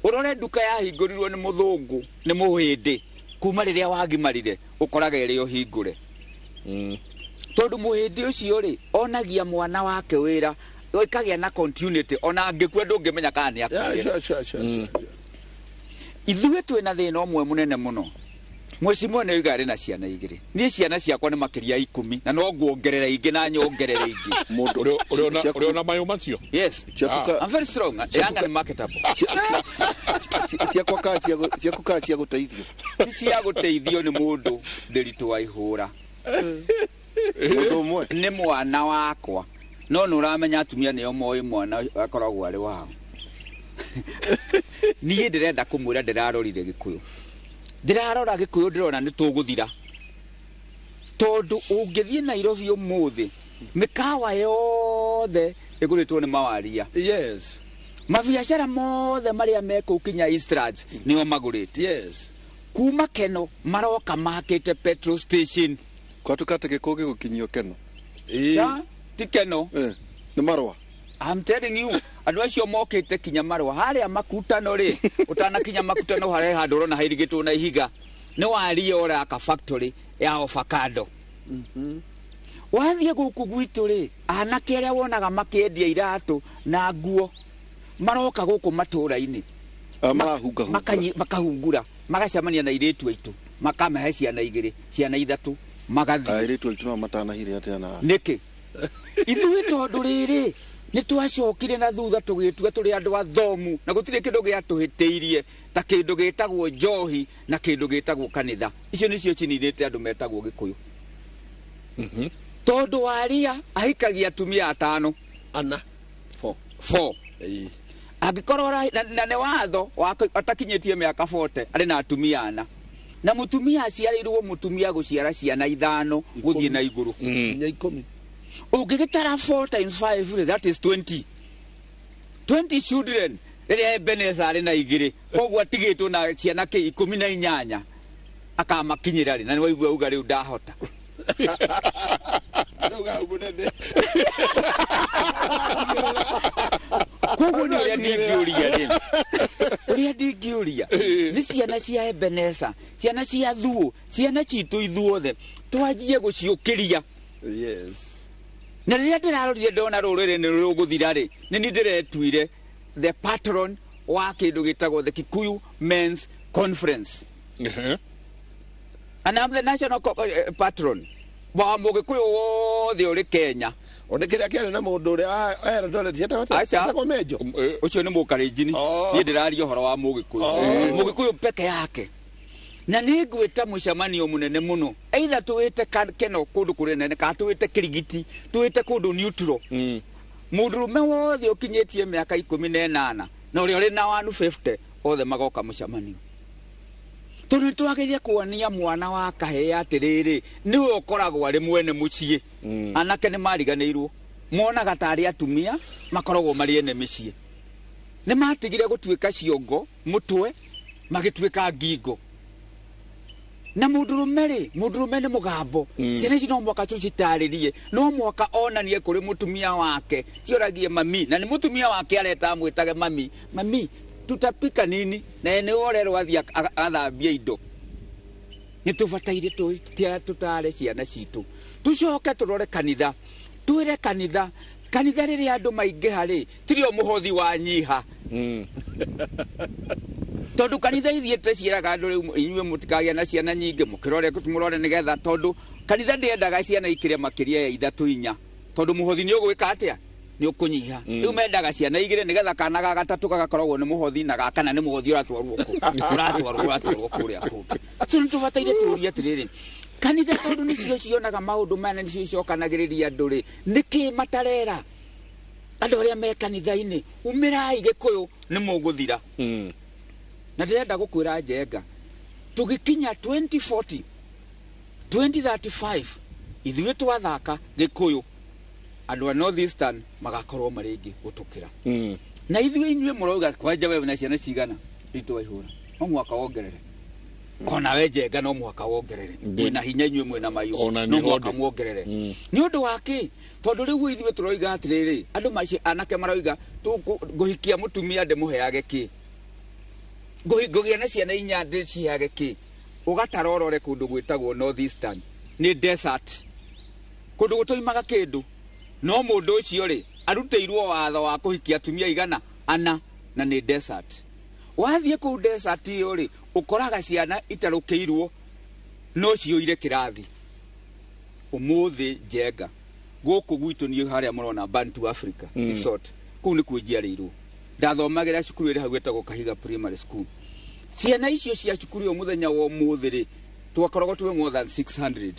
Speaker 4: ũrore nduka yahingũrirwo nĩ mũthũngũ, nĩ mũhĩndĩ, kuma rĩrĩa wagimarire ũkoraga ĩrĩ ũhingũre, tondũ mũhĩndĩ ũcio rĩ onagia mwana wake wĩra, ĩkagĩa na continuity, ona angĩkua ndũngĩmenya kana nĩ akuire.
Speaker 1: Sure.
Speaker 4: Ithuĩ twĩna thĩna ũmwe mũnene mũno. Mheshimiwa nĩ oiga arĩ na ciana igĩrĩ, niĩ ciana ciakwa nĩ makĩria ya 10, na no nguongerera ingĩ na nyongerere ingĩ.
Speaker 2: Mũndũ
Speaker 3: Ũrĩ ona mayũ macio?
Speaker 4: Yes.
Speaker 2: Ciaku
Speaker 4: I'm very strong, young and marketable.
Speaker 2: Ciakwa ciaku kaa cia gũteithio.
Speaker 4: Ti cia gũteithio, nĩ mũndũ ndĩritũ wa ihũra.
Speaker 2: Mũndũ ũmwe.
Speaker 4: Nĩ mwana wakwa, no nĩ ũramenya atumia nĩo moĩ mwana akoragwo arĩ wao. Niĩ ndĩrenda kũmwĩra, ndĩrarorire Gĩkũyũ, ndĩrarora Gĩkũyũ, ndĩrona nĩ tũgũthira, tondũ ũngĩthiĩ Nairobi ũmũthĩ, mĩkawa yothe ĩgũrĩtwo nĩ mawaria. Mabiacara mothe marĩa me kũu kinya Eastlands nĩo magũrĩte. Kuma Keno maroka makĩte petrol station.
Speaker 2: Kwatuka atĩ gĩkũ gĩgũkinyio Keno?
Speaker 4: Cha, ti Keno.
Speaker 2: Nĩ marũa.
Speaker 4: I'm telling you, andũ acio mokĩte kinya marũa harĩa Makutano rĩ, ũtanakinya Makutano harĩa handũ ũrona hairigĩtwo na ihiga, nĩ waria ũraka factory ya avocado. Wathiĩ gũkũ gwitũ rĩ, anake arĩa wonaga makĩendia iratũ na nguo maroka gũkũ matũũra-inĩ.
Speaker 2: Marahungahunga.
Speaker 4: Makahungura, magacemania na airĩtu aitũ, makamahe ciana igĩrĩ, ciana ithatũ, magathiĩ.
Speaker 2: Airĩtu aitũ no matanahire atĩa na
Speaker 4: Nĩkĩ ithuĩ, tondũ rĩrĩ nĩ twacokire na thutha tũgĩtua tũrĩ andũ athomu, na gũtirĩ kĩndũ gĩatũhĩtĩirie ta kĩndũ gĩtagwo njohi na kĩndũ gĩtagwo kanitha. Icio nĩcio cininĩte andũ metagwo Gĩkũyũ, tondũ waria ahikagia atumia atano.
Speaker 1: Ana, four.
Speaker 4: Four. Angĩkorwo na nĩ watho atakinyĩtie mĩaka 40 arĩ na atumia ana, na mũtumia aciarĩirwo mũtumia gũciara ciana ithano gũthiĩ na igũrũ.
Speaker 1: Nginya 10.
Speaker 4: Ũngĩgĩtara 4 times 5 rĩ, that is 20, 20 children. Rĩrĩa Ebeneza arĩ na 2, koguo atigĩtwo na ciana kĩ 18 akamakinyĩra rĩ, na nĩ waigua uga rĩu ndahota. Koguo nĩ ũrĩa ndingĩũria rĩ, ũrĩa ndingĩũria nĩ ciana cia Ebeneza, ciana cia Thuo, ciana citũ ithuothe twanjie gũciũkĩria.
Speaker 1: Yes.
Speaker 4: Na rĩrĩa ndĩrarorire ndona rũrĩrĩ nĩ rũgũthira rĩ, nĩ niĩ ndĩretuire the patron wa kĩndũ gĩtagwo the Kikuyu Men's Conference. And I'm the national patron wa mũgĩkũyũ wothe ũrĩ Kenya.
Speaker 1: One kĩrĩa kĩarĩ na mũndũ ũrĩa Eldoret etagwo Menjo.
Speaker 4: Ũcio nĩ mũkarenjini. Niĩ ndĩraria ũhoro wa mũgĩkũyũ. Mũgĩkũyũ peke yake. Na nĩ ngwĩta mũcemanio mũnene mũno. Either tũwĩte Keno kũndũ kũrĩ nene, kana tũwĩte Kĩrigiti, tũwĩte kũndũ neutral. Mũndũrũme wothe ũkinyĩtie mĩaka 18 na ũrĩa ũrĩ na 150 othe magoka mũcemanio. Tondũ nĩ twagĩrĩire kuonia mwana wa kahĩĩ atĩrĩrĩ, nĩwe ũkoragwo arĩ mwene mũciĩ. Anake nĩ mariganĩirwo, monaga tarĩ atumia makoragwo marĩ ene mĩciĩ. Nĩ matigire gũtuĩka ciongo mũtwe, magĩtuĩka ngingo. Na mũndũrũme rĩ, mũndũrũme nĩ mũgambo. Ciana ici no mũhaka tũcitarĩrie, no mũhaka onanie kũrĩ mũtumia wake, cioragie mami, na nĩ mũtumia wake areta amwĩtage mami. Mami, tutapika nini? Na nĩ ũrerwo athiĩ athambie indo. Nĩ tũbataire tũtare ciana citũ. Tũcoke tũrore kanitha, twĩre kanitha, kanitha rĩrĩa andũ maingĩha rĩ, tirio mũhothi wanyiha. Tondũ kanitha ithiĩte ciĩraga andũ rĩu inyuĩ mũtikagĩa na ciana nyingĩ, mũkĩrore mũrore nĩgetha, tondũ kanitha ndĩendaga ciana ikĩre makĩria ya 3 4, tondũ mũhothi nĩ ũgwĩka atĩa? Nĩ ũkũnyiha. Rĩu mendaga ciana 2 nĩgetha kana ga gatatũ gagakoragwo nĩ mũhothi, na ga kana nĩ mũhothi ũratwarwo kũ? Ũratwarwo kũrĩa kũngĩ. So nĩ tũbataire tũrie atĩrĩrĩ, kanitha tondũ nĩcio cionaga maũndũ maya na nĩcio icokanagĩrĩria andũ rĩ, nĩkĩ matarera andũ arĩa me kanitha-inĩ? Umĩrai Gĩkũyũ nĩ mũgũthira. Na ndĩrenda gũkwĩra Njenga, tũgĩkinya 2040, 2035, ithuĩ twathaka Gĩkũyũ, andũ a North Eastern magakorwo marĩ aingĩ gũtũkĩra. Na ithuĩ inyuĩ mũrauga kwanja wewe na ciana cigana, ritũ wa ihũra, no mũhaka wongerere. Ona we Njenga no mũhaka wongerere. Mwĩna hinya inyuĩ mwĩna mayũ, no mũhaka muongerere. Nĩ ũndũ wa kĩ? Tondũ rĩu ithuĩ tũroiga atĩrĩrĩ, andũ macio anake maroiga ngũhikia mũtumia ndĩmũheage kĩ? Ngũgĩa na ciana 4 ndĩciheage kĩ? Ũgatara ũrore kũndũ gwĩtagwo North Eastern, nĩ desert, kũndũ gũtoimaga kĩndũ. No mũndũ ũcio rĩ, arutĩirwo watho wa kũhikia atumia 400 na nĩ desert. Wathiĩ kũu desert ĩyo rĩ, ũkoraga ciana itarũkĩirwo no ciyũire kĩrathi. Ũmũthĩ Njenga gũkũ gwitũ niĩ harĩa mũrona Bantu Africa Resort, kũu nĩkuo njiarĩirwo. Ndathomagĩra cukuru ĩrĩa hau ĩtagwo Kahiga Primary School. Ciana icio cia cukuru ĩyo mũthenya wa ũmũthĩ rĩ, twakoragwo twĩ more than 600.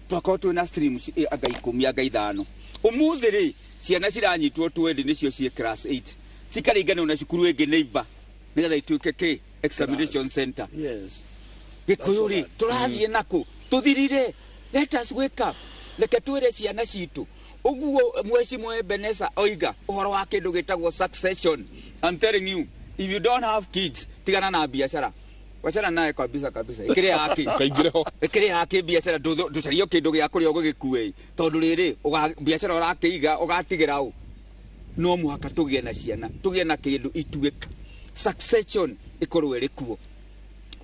Speaker 4: Twakoragwo twĩ na stream anga 10 anga 5. Ũmũthĩ rĩ, ciana ciranyitwo 20 nĩcio ciĩ class 8. Cikaringanwo na cukuru ĩngĩ neighbor, nĩgetha ituĩke kĩ? Examination center.
Speaker 1: Yes.
Speaker 4: Gĩkũyũ rĩ, tũrathiĩ nakũ? Tũthirire. Let us wake up. Reke twĩre ciana citũ. Ũguo Mheshimiwa Ebeneza oiga ũhoro wa kĩndũ gĩtagwo succession. I'm telling you, if you don't have kids, tigana na biashara. Wachana naye kabisa kabisa. Ĩkĩrĩ haki.
Speaker 3: Kaingĩre ho.
Speaker 4: Ĩkĩrĩ haki biashara, ndũcarie kĩndũ gĩa kũrĩa ũgĩgĩkue. Tondũ rĩrĩ, biashara ũrakĩiga, ũgatigĩra ũ. No mũhaka tũgĩe na ciana, tũgĩe na kĩndũ ituĩka. Succession ĩkorwo ĩrĩ kuo.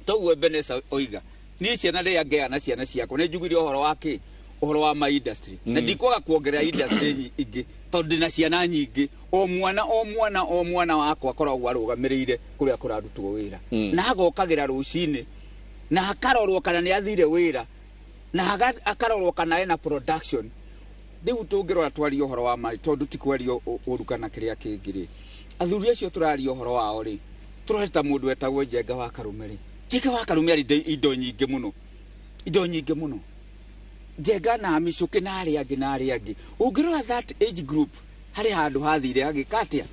Speaker 4: Toguo Ebeneza oiga, niĩ ciana rĩrĩa ngĩaga na ciana ciakwa, nĩ njugire ũhoro wa kĩ? Ũhoro wa ma industry. Na ndikwaga kuongerera industry ingĩ, tondũ ndĩna ciana nyingĩ. O mwana, o mwana, o mwana wakwa akoragwo arũgamĩrĩire kũrĩa kũrarutwo wĩra. Na agokagĩra rũcinĩ, na akarorwo kana nĩ athire wĩra, na akarorwo kana ena production. Rĩu tũngĩrora twarie ũhoro wa ma, tondũ ti kwaria ũru kana kĩrĩa kĩngĩ rĩ. Athuri acio tũraria ũhoro wao rĩ, tũrore ta mũndũ wetagwo Njenga wa Karume rĩ. Njenga wa Karume arĩ indo nyingĩ mũno. Indo nyingĩ mũno. Njenga na Micũkĩ na arĩa angĩ na arĩa angĩ. Ũngĩrora that age group, harĩ handũ hathire hagĩka atĩa?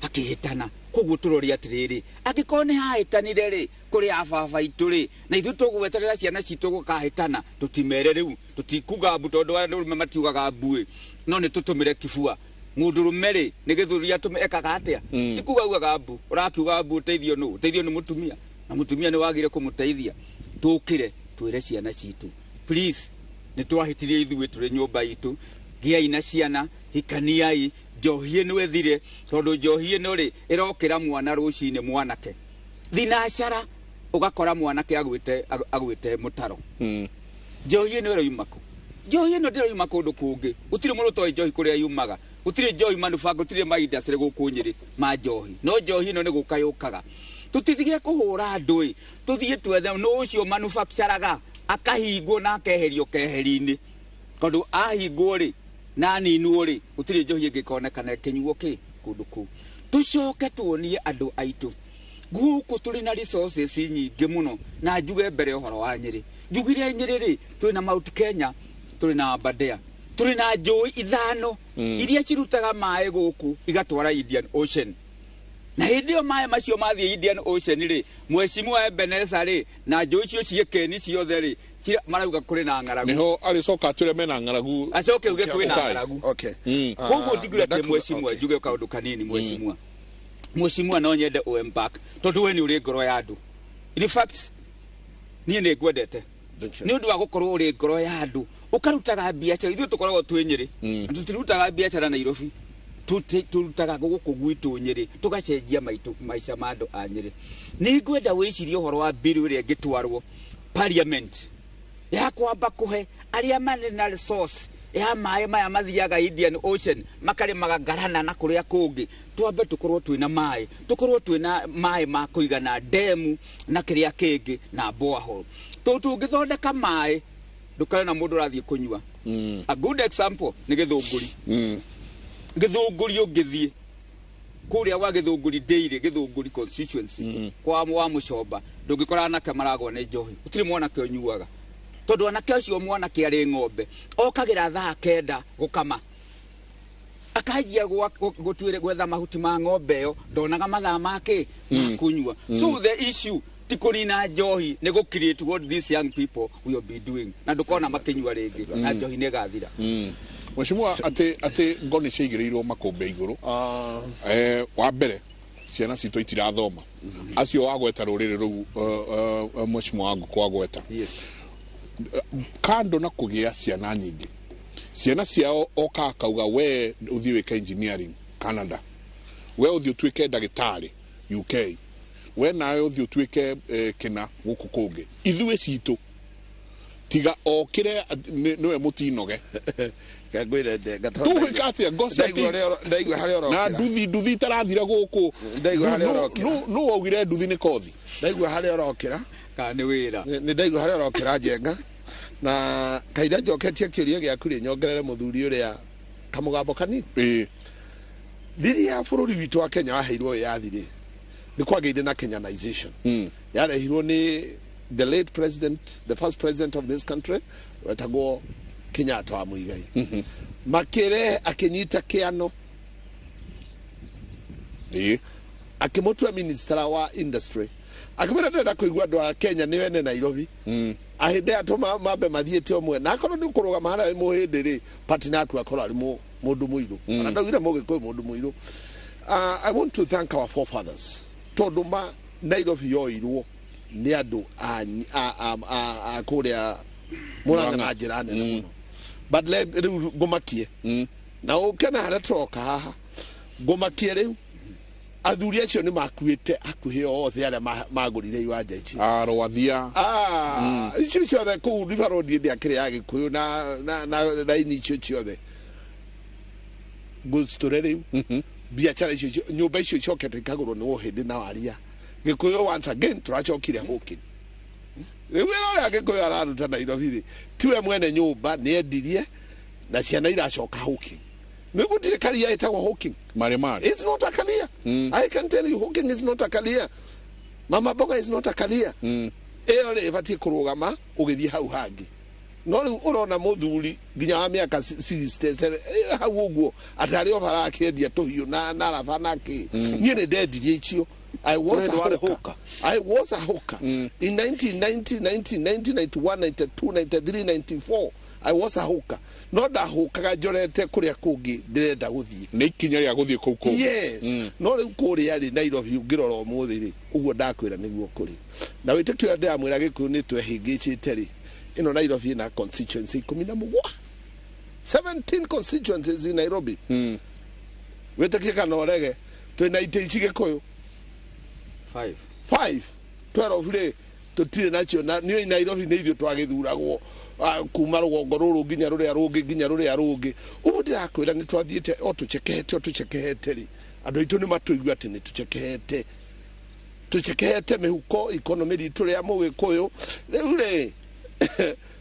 Speaker 4: Hakĩhĩtana. Koguo tũrore atĩrĩrĩ, angĩkorwo nĩ hahĩtanire rĩ, kũrĩ a baba itũ rĩ, na ithuĩ tũgweterera ciana citũ gũkahĩtana, tũtimere rĩu, tũtikuga mbu tondũ andũ arũme matiugaga mbu ĩ, no nĩ tũtũmĩre kibua. Mũndũrũme rĩ nĩ gĩthũri atũme ekaga atĩa? Ti kuga ugaga mbu, ũrakiuga mbu ũteithio nũ? Ũteithio nĩ mũtumia, na mũtumia nĩ wagire kũmũteithia. Tũkĩre twĩre ciana citũ, please, nĩ twahĩtirie ithuĩ tũrĩ nyũmba itũ, gĩai na ciana, hikaniai, njohi ĩno ĩthire, tondũ njohi ĩno rĩ ĩrokĩra mwana rũcinĩ mwanake thinacara ũgakora mwanake agwĩte mũtaro. Njohi ĩno ĩroima kũ? Njohi ĩno ndĩroima kũndũ kũngĩ. Gũtirĩ mũndũ ũtoĩ njohi kũrĩa yumaga. Gũtirĩ njohi manufacture, gũtirĩ ma industry gũkũ Nyĩrĩ ma njohi, no njohi ĩno nĩ gũka yũkaga. Tũtitige kũhũra andũ ĩ, tũthiĩ twethe nũ ũcio manufacturaga, akahingwo na akeherio keheri-inĩ, tondũ ahingwo rĩ na aninwo rĩ, gũtirĩ njohi ĩngĩ ĩkonekana ĩkĩnyuo kĩ kũndũ kũu. Tũcoke tuonie andũ aitũ gũkũ tũrĩ na resources nyingĩ mũno, na njuge mbere ũhoro wa Nyĩrĩ. Njugire Nyĩrĩ rĩ, twĩ na Mount Kenya, tũrĩ na Aberdare, tũrĩ na njũĩ 5 iria cirutaga maĩ gũkũ igatwara Indian Ocean. Na hĩndĩ ĩyo maĩ macio mathiĩ Indian Ocean rĩ, Mheshimiwa Ebenezer rĩ, na njũĩ icio ciĩkeni ciothe rĩ, marauga kũrĩ na ng'aragu.
Speaker 3: Niho arĩcoka atwĩre mena ng'aragu.
Speaker 4: Acoke uge kwĩna ng'aragu.
Speaker 1: Okay.
Speaker 4: Koguo ndigwĩra atĩ Mheshimiwa,
Speaker 1: okay.
Speaker 4: njuge kaũndũ kanini Mheshimiwa. Mheshimiwa no nyende ũembark, tondũ we nĩ ũrĩ ngoro ya andũ. In fact, niĩ nĩ ngwendete. Nĩ ũndũ wa gũkorwo ũrĩ ngoro ya andũ, ũkarutaga biacara. Ithuĩ tũkoragwo twĩ Nyĩrĩ. Na tũtirutaga biacara Nairobi. Tũrutaga gũkũ gwitũ Nyĩrĩ, tũgacenjia maica ma andũ a Nyĩrĩ. Nĩ ngwenda wĩcirie ũhoro wa bill ĩrĩa ĩngĩtwarwo parliament ya kwamba kũhe arĩa marĩ na resource ya maĩ maya mathiaga Indian Ocean, makarĩmaga ngarana na kũrĩa kũngĩ. Twambe tũkorwo twĩna maĩ, tũkorwo twĩna maĩ ma kũigana demu na kĩrĩa kĩngĩ na borehole. Tũngĩthondeka maĩ, ndũkare na mũndũ ũrathiĩ kũnyua. A good example nĩ Gĩthũngũri. Gĩthũngũri ũngĩthiĩ kũrĩa gwa Gĩthũngũri Dairy, Gĩthũngũri constituency, kwa wa Mũcomba, ndũngĩkora anake maragwa nĩ njohi. Gũtirĩ mwanake ũnyuaga, tondũ anake acio mwanake arĩ ng'ombe okagĩra thaa 9 gũkama, akanjia gũtuĩra gwetha mahuti ma ng'ombe ĩyo, ndonaga mathaa make ma kũnyua. So the issue ti kũnina njohi, nĩ gũ create what these young people will be doing, na ndũkona makĩnyua rĩngĩ, na njohi nĩ ĩgathira.
Speaker 3: Mheshimiwa, atĩ ngo nĩ ciaigĩrĩirwo makũmbĩ igũrũ. Wa mbere ciana citũ itirathoma. Acio wagweta rũrĩrĩ rũu, Mheshimiwa wa Ngũkũ wagweta.
Speaker 4: Yes.
Speaker 3: Kando na kũgĩa ciana nyingĩ, ciana ciao oka akauga we ũthiĩ wĩke engineering Canada, we ũthiĩ ũtuĩke ndagĩtarĩ UK, we nawe ũthiĩ ũtuĩke kĩna gũkũ kũngĩ. Ithuĩ citũ tiga okĩre nĩwe mũtinoge.
Speaker 1: Ngwĩre ndenga tondũ
Speaker 3: Tũgwĩka atĩa? Ngo cia
Speaker 1: ndaigua ndaigua harĩa
Speaker 3: na
Speaker 1: ũrokĩra.
Speaker 3: nduthi itarathira gũkũ.
Speaker 1: Ndaigua harĩa ũrokĩra.
Speaker 3: Nũ waugire nduthi nĩ kothi?
Speaker 1: Ndaigua harĩa ũrokĩra.
Speaker 4: Kana nĩ wĩra.
Speaker 1: Nĩ ndaigua harĩa ũrokĩra Njenga. Na kaida njoketie kĩũria gĩaku rĩ, nyongerere mũthuri ũrĩa kamũgambo kanini. Rĩrĩa bũrũri witũ wa Kenya waheirwo wĩyathi rĩ, nĩ kwagĩire na Kenyanization. Yarehirwo nĩ the late president, the first president of this country, wetagwo Kenyatta wa Muigai. Makĩrehe akĩnyita kĩano. Akĩmũtua minister wa industry. Akĩmwĩra ndĩrenda kũigua andũ a Kenya nĩ ene Nairobi. Ahĩndĩ aya mambe mathiĩte ũmwe. Na akorwo nĩ ũkũrũgama harĩa wĩ mũhĩndĩ rĩ, partner yaku akorwo arĩ mũndũ mũirũ. Ona ndaugire mũgĩkũyũ mũndũ mũirũ. I want to thank our forefathers. Tondũ ma Nairobi yoirwo nĩ andũ a kũrĩa Mũrang'a na njĩra nene mũno. But rĩu ngũmakie. Na ũke na harĩa tũroka haha. Ngũmakie rĩu. Athuri acio nĩ makuĩte hakuhĩ othe arĩa magũrire iwanja icio.
Speaker 3: Arwathia.
Speaker 1: Icio ciothe kũu River Road hĩndĩ akĩrĩ ya Gĩkũyũ na raini icio ciothe. Ngũcitũre rĩu. Biacara icio nyũmba icio icokete ikagũrwo nĩ Ũhĩndĩ na Waria. Gĩkũyũ once again tũracokire hũkĩ. Rĩu wĩra ũrĩa Gĩkũyũ araruta Nairobi rĩ, tiwe mwene nyũmba, nĩ endirie na ciana iracoka hũkĩ. Nĩ gũtirĩ karia ĩtagwo hawking.
Speaker 3: Mare mare.
Speaker 1: It's not a career. I can tell you hawking is not a career. Mama mboga is not a career. Ĩyo rĩ ĩbatiĩ kũrũgama ũgĩthiĩ hau hangĩ. No rĩu ũrona mũthuri nginya wa mĩaka 67, hau ũguo atĩ arĩ o bara akĩendia tũhiũ na raba na kĩ. Niĩ nĩ ndendirie icio. I was a
Speaker 2: Ũrendwo warĩ
Speaker 1: hawker.
Speaker 2: hawker?
Speaker 1: I was a hawker. In 1990, 1990, 91, 92, 93, 94. I was a hawker, no ndahũkaga njorete kũrĩa kũngĩ ndĩrenda gũthiĩ.
Speaker 3: Nĩ ikinya rĩa gũthiĩ kũu kũngĩ.
Speaker 1: Yes. No rĩu kũrĩa rĩ, Nairobi ũngĩrora ũmũthĩ rĩ, ũguo ndakwĩra nĩguo kũrĩ na wĩtĩkio ũrĩa ndĩramwĩra Gĩkũyũ nĩ twehĩngĩcĩte rĩ, ĩno Nairobi ĩna constituency 17, 17 constituencies in Nairobi. Wĩtĩkie kana ũrege, twĩna itĩ ici Gĩkũyũ
Speaker 4: 5.
Speaker 1: 5, 12 rĩ tũtirĩ nacio, na niĩ Nairobi nĩ ithuĩ twagĩthuragwo kuma rũgongo rũrũ nginya rũrĩa rũngĩ nginya rũrĩa rũngĩ. Ũguo ndĩrakwĩra nĩ twathiĩte o tũcekehete, o tũcekehete rĩ, andũ aitũ nĩ matũigua atĩ nĩ tũcekehete, tũcekehete mĩhuko economy ritũ rĩa Mũgĩkũyũ. Rĩu rĩ,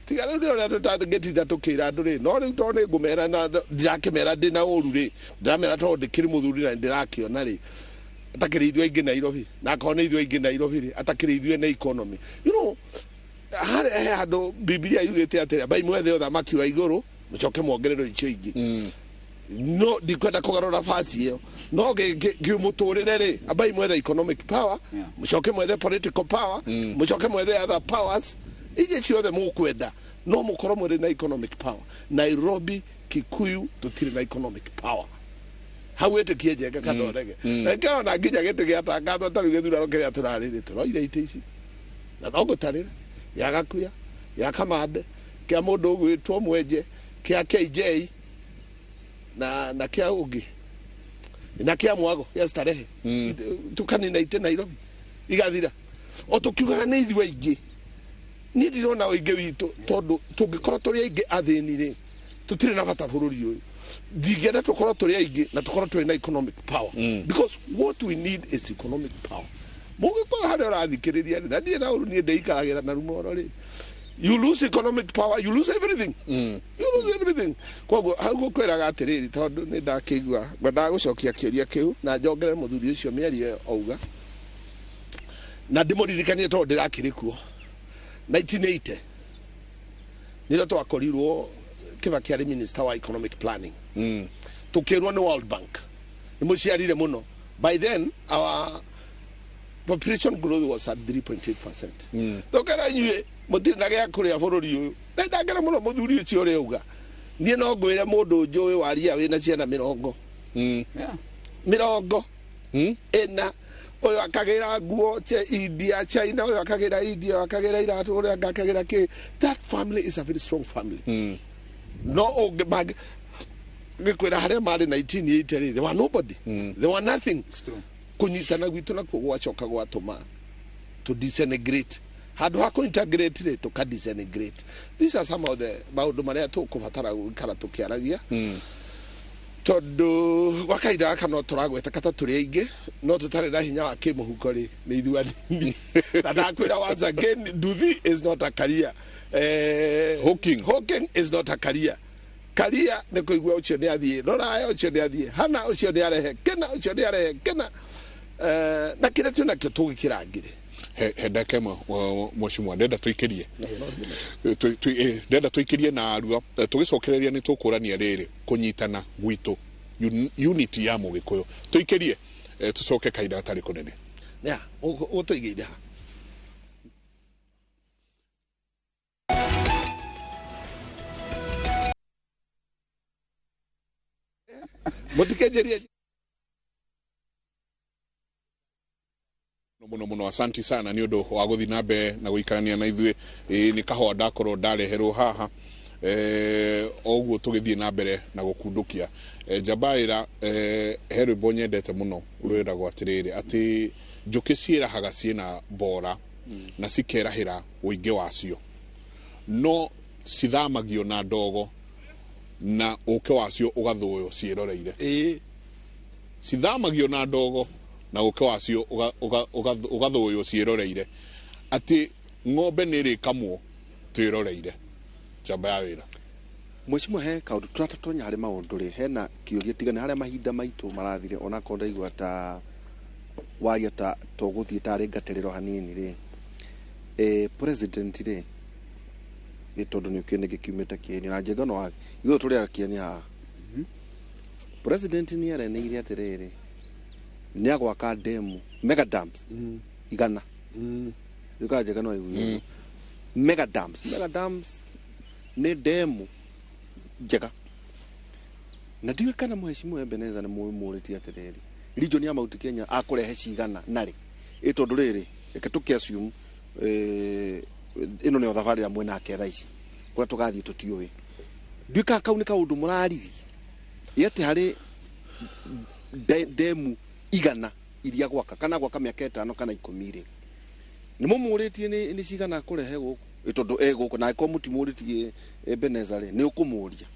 Speaker 1: tiga rĩu nĩ ũrĩa tũtangĩtinda tũkĩra andũ rĩ, no rĩu tondũ nĩ ngũmera na ndirakĩmera ndĩna ũru rĩ, ndĩramera tondũ ndĩkĩrĩ mũthuri na ndĩrakĩona rĩ, atakĩrĩ ithuĩ aingĩ Nairobi, na akorwo nĩ ithuĩ aingĩ Nairobi rĩ, atakĩrĩ ithuĩ na economy. You know, harĩ he handũ Bibilia yugĩte atĩrĩ, ambai mwethe ũthamaki wa igũrũ mũcoke mwongererwo icio ingĩ. No ndikwenda kũgarũra basi ĩyo, no kĩmũtũrĩre rĩ, ambai mwethe economic power, mũcoke mwethe political power, mũcoke mwethe other powers iria ciothe mũkwenda, no mũkorwo mũrĩ na economic power. Nairobi Kikuyu tũtirĩ na economic power. Hau wĩtĩkie Njenga kana ũrege, na ngĩona nginya gĩtĩ gĩatangathwo ta rĩu gĩthurano kĩrĩa tũrarĩ rĩ, tũroire itĩ ici na no ngũtarĩra gĩa Gakuya, gĩa Kamande, kĩa mũndũ ũgwĩtwo Mwenje, kĩa KJ na kĩa ũngĩ na kĩa Mwago gĩa Starehe. Tukanina itĩ Nairobi igathira o tũkiugaga nĩ ithuĩ aingĩ. Niĩ ndirona ũingĩ witũ, tondũ tũngĩkorwo tũrĩ aingĩ athĩni rĩ, tũtirĩ na bata bũrũri ũyũ. Ndingĩenda tũkorwo tũrĩ aingĩ na tũkorwo tũrĩ na economic power, because what we need is economic power. Mũgĩkorwo harĩa ũrathikĩrĩria rĩ, na niĩ na ũru niĩ ndĩikaragĩra na rumoro rĩ, you lose economic power, you lose everything, you lose everything. Koguo hau ngũkwĩraga atĩrĩrĩ, tondũ nĩ ndakĩigua ngwendaga gũcokia kĩũria kĩu na njongerere mũthuri ũcio mĩario ĩyo auga, na ndĩmũririkanie tondũ ndĩrakĩrĩ kuo 1980 nĩrĩo twakorirwo Kibaki arĩ minister wa economic planning. Tukĩrwo nĩ World Bank nĩ mũciarire mũno. By then our population growth was at 3.8%. Tũkĩra inyuĩ mũtirĩ na gĩa kũrĩa bũrũri ũyũ. Na ndangera mũno mũthuri ũcio ũrĩa auga, niĩ no ngwĩre mũndũ njũĩ waria wĩna ciana 40, 40 ũyũ akagĩra nguo India, China, ũyũ akagĩra India, ũyũ akagĩra iratũ, ũrĩa angĩ akagĩra kĩ. That family is a very strong family. No ũngĩ ngĩkwĩra harĩa marĩ 1980 rĩ, they were nobody, they were nothing. Kũnyitana gwitũ nakuo gwacoka gwatũma to disintegrate. Handũ ha kũ-integrate rĩ, tũka disintegrate. These are some of the maũndũ marĩa tũkũbatara gũikara tũkĩaragia, tondũ gwa kahinda gaka no tũragweta kata tũrĩ aingĩ no tũtarĩ na hinya wa kĩmũhuko rĩ, nĩ ithuĩ anini. Na ndakwĩra once again, nduthi is not a career.
Speaker 3: Hawking.
Speaker 1: Hawking is not a career. Career nĩ kũigua ũcio nĩ athiĩ roraya, ũcio nĩ athiĩ hana, ũcio nĩ arehe kĩna, ũcio nĩ arehe kĩna. Na kĩrĩa twĩ nakĩo tũgĩkĩrangĩre.
Speaker 3: He ndagĩka ĩmwe, mheshimiwa, ndenda tũikĩrie. Ndenda tũikĩrie na arua. Tũgĩcokereria nĩ tũkũrania rĩrĩ kũnyitana gwitũ, unity ya Mũgĩkũyũ. Tũikĩrie, tũcoke kahinda gatarĩ kũnene.
Speaker 1: Ya ũgũtũigĩire ha? Mũtikenjerie.
Speaker 3: Muno muno, asanti sana nĩ ũndũ wa gũthiĩ na mbere na gũikarania na ithuĩ. Nĩ kahũa ndakorwo ndareherwo haha, o ũguo tũgĩthiĩ na mbere na gũkundũkia. Njamba ĩra, he rwĩmbo nyendete mũno rwĩragwo atĩrĩrĩ, atĩ njũkĩ ciĩrahaga ciĩna mbora na cikerahĩra ũingĩ wacio, no cithamagio na ndogo na ũkĩ wacio ũgathũywo ciĩroreire. Cithamagio na ndogo na ũkĩ wacio ũgathũywo ciĩroreire, atĩ ng'ombe nĩ ĩrĩkamwo twĩroreire. Njamba ya wĩra.
Speaker 2: Mheshimiwa, he kaũndũ tũratatonya harĩ maũndũ rĩ, hena kĩũria tigane harĩa mahinda maitũ marathire, onakorwo ndaigua ta waria ta tũgũthiĩ tarĩ ngaterero hanini rĩ. President rĩ, nĩ tondũ nĩ ũkĩũĩ nĩkĩ kiumĩte kĩeni na Njenga no ithuĩ tũrĩ a kĩeni haha. President nĩ areneire atĩrĩrĩ, nĩ agwaka demu, mega dams 100. Yuka Njenga no aigue mega dams, mega dams. Nĩ ndemu njega na ndiũĩ kana mheshimiwa Ebeneza nĩ mũrĩtie atĩrĩrĩ, region ya Mount Kenya akũrehe cigana narĩ ĩ tondũ rĩrĩ, reke tũkĩ assume ĩno nĩyo thabarĩ ĩrĩa mwĩnake thaa ici, kũrĩa tũgathiĩ tũtiũĩ. Ndiũĩ kana kau nĩ kaũndũ mũraririe ĩ atĩ harĩ ndemu 100 iria gwaka kana gwaka mĩaka 5 kana 10 rĩ, nĩ mũmũrĩtie nĩ cigana kũrehe gũkũ? Ĩ tondũ e gũkũ na angĩkorwo mũtimũrĩtie Ebeneza rĩ, nĩ ũkũmũria.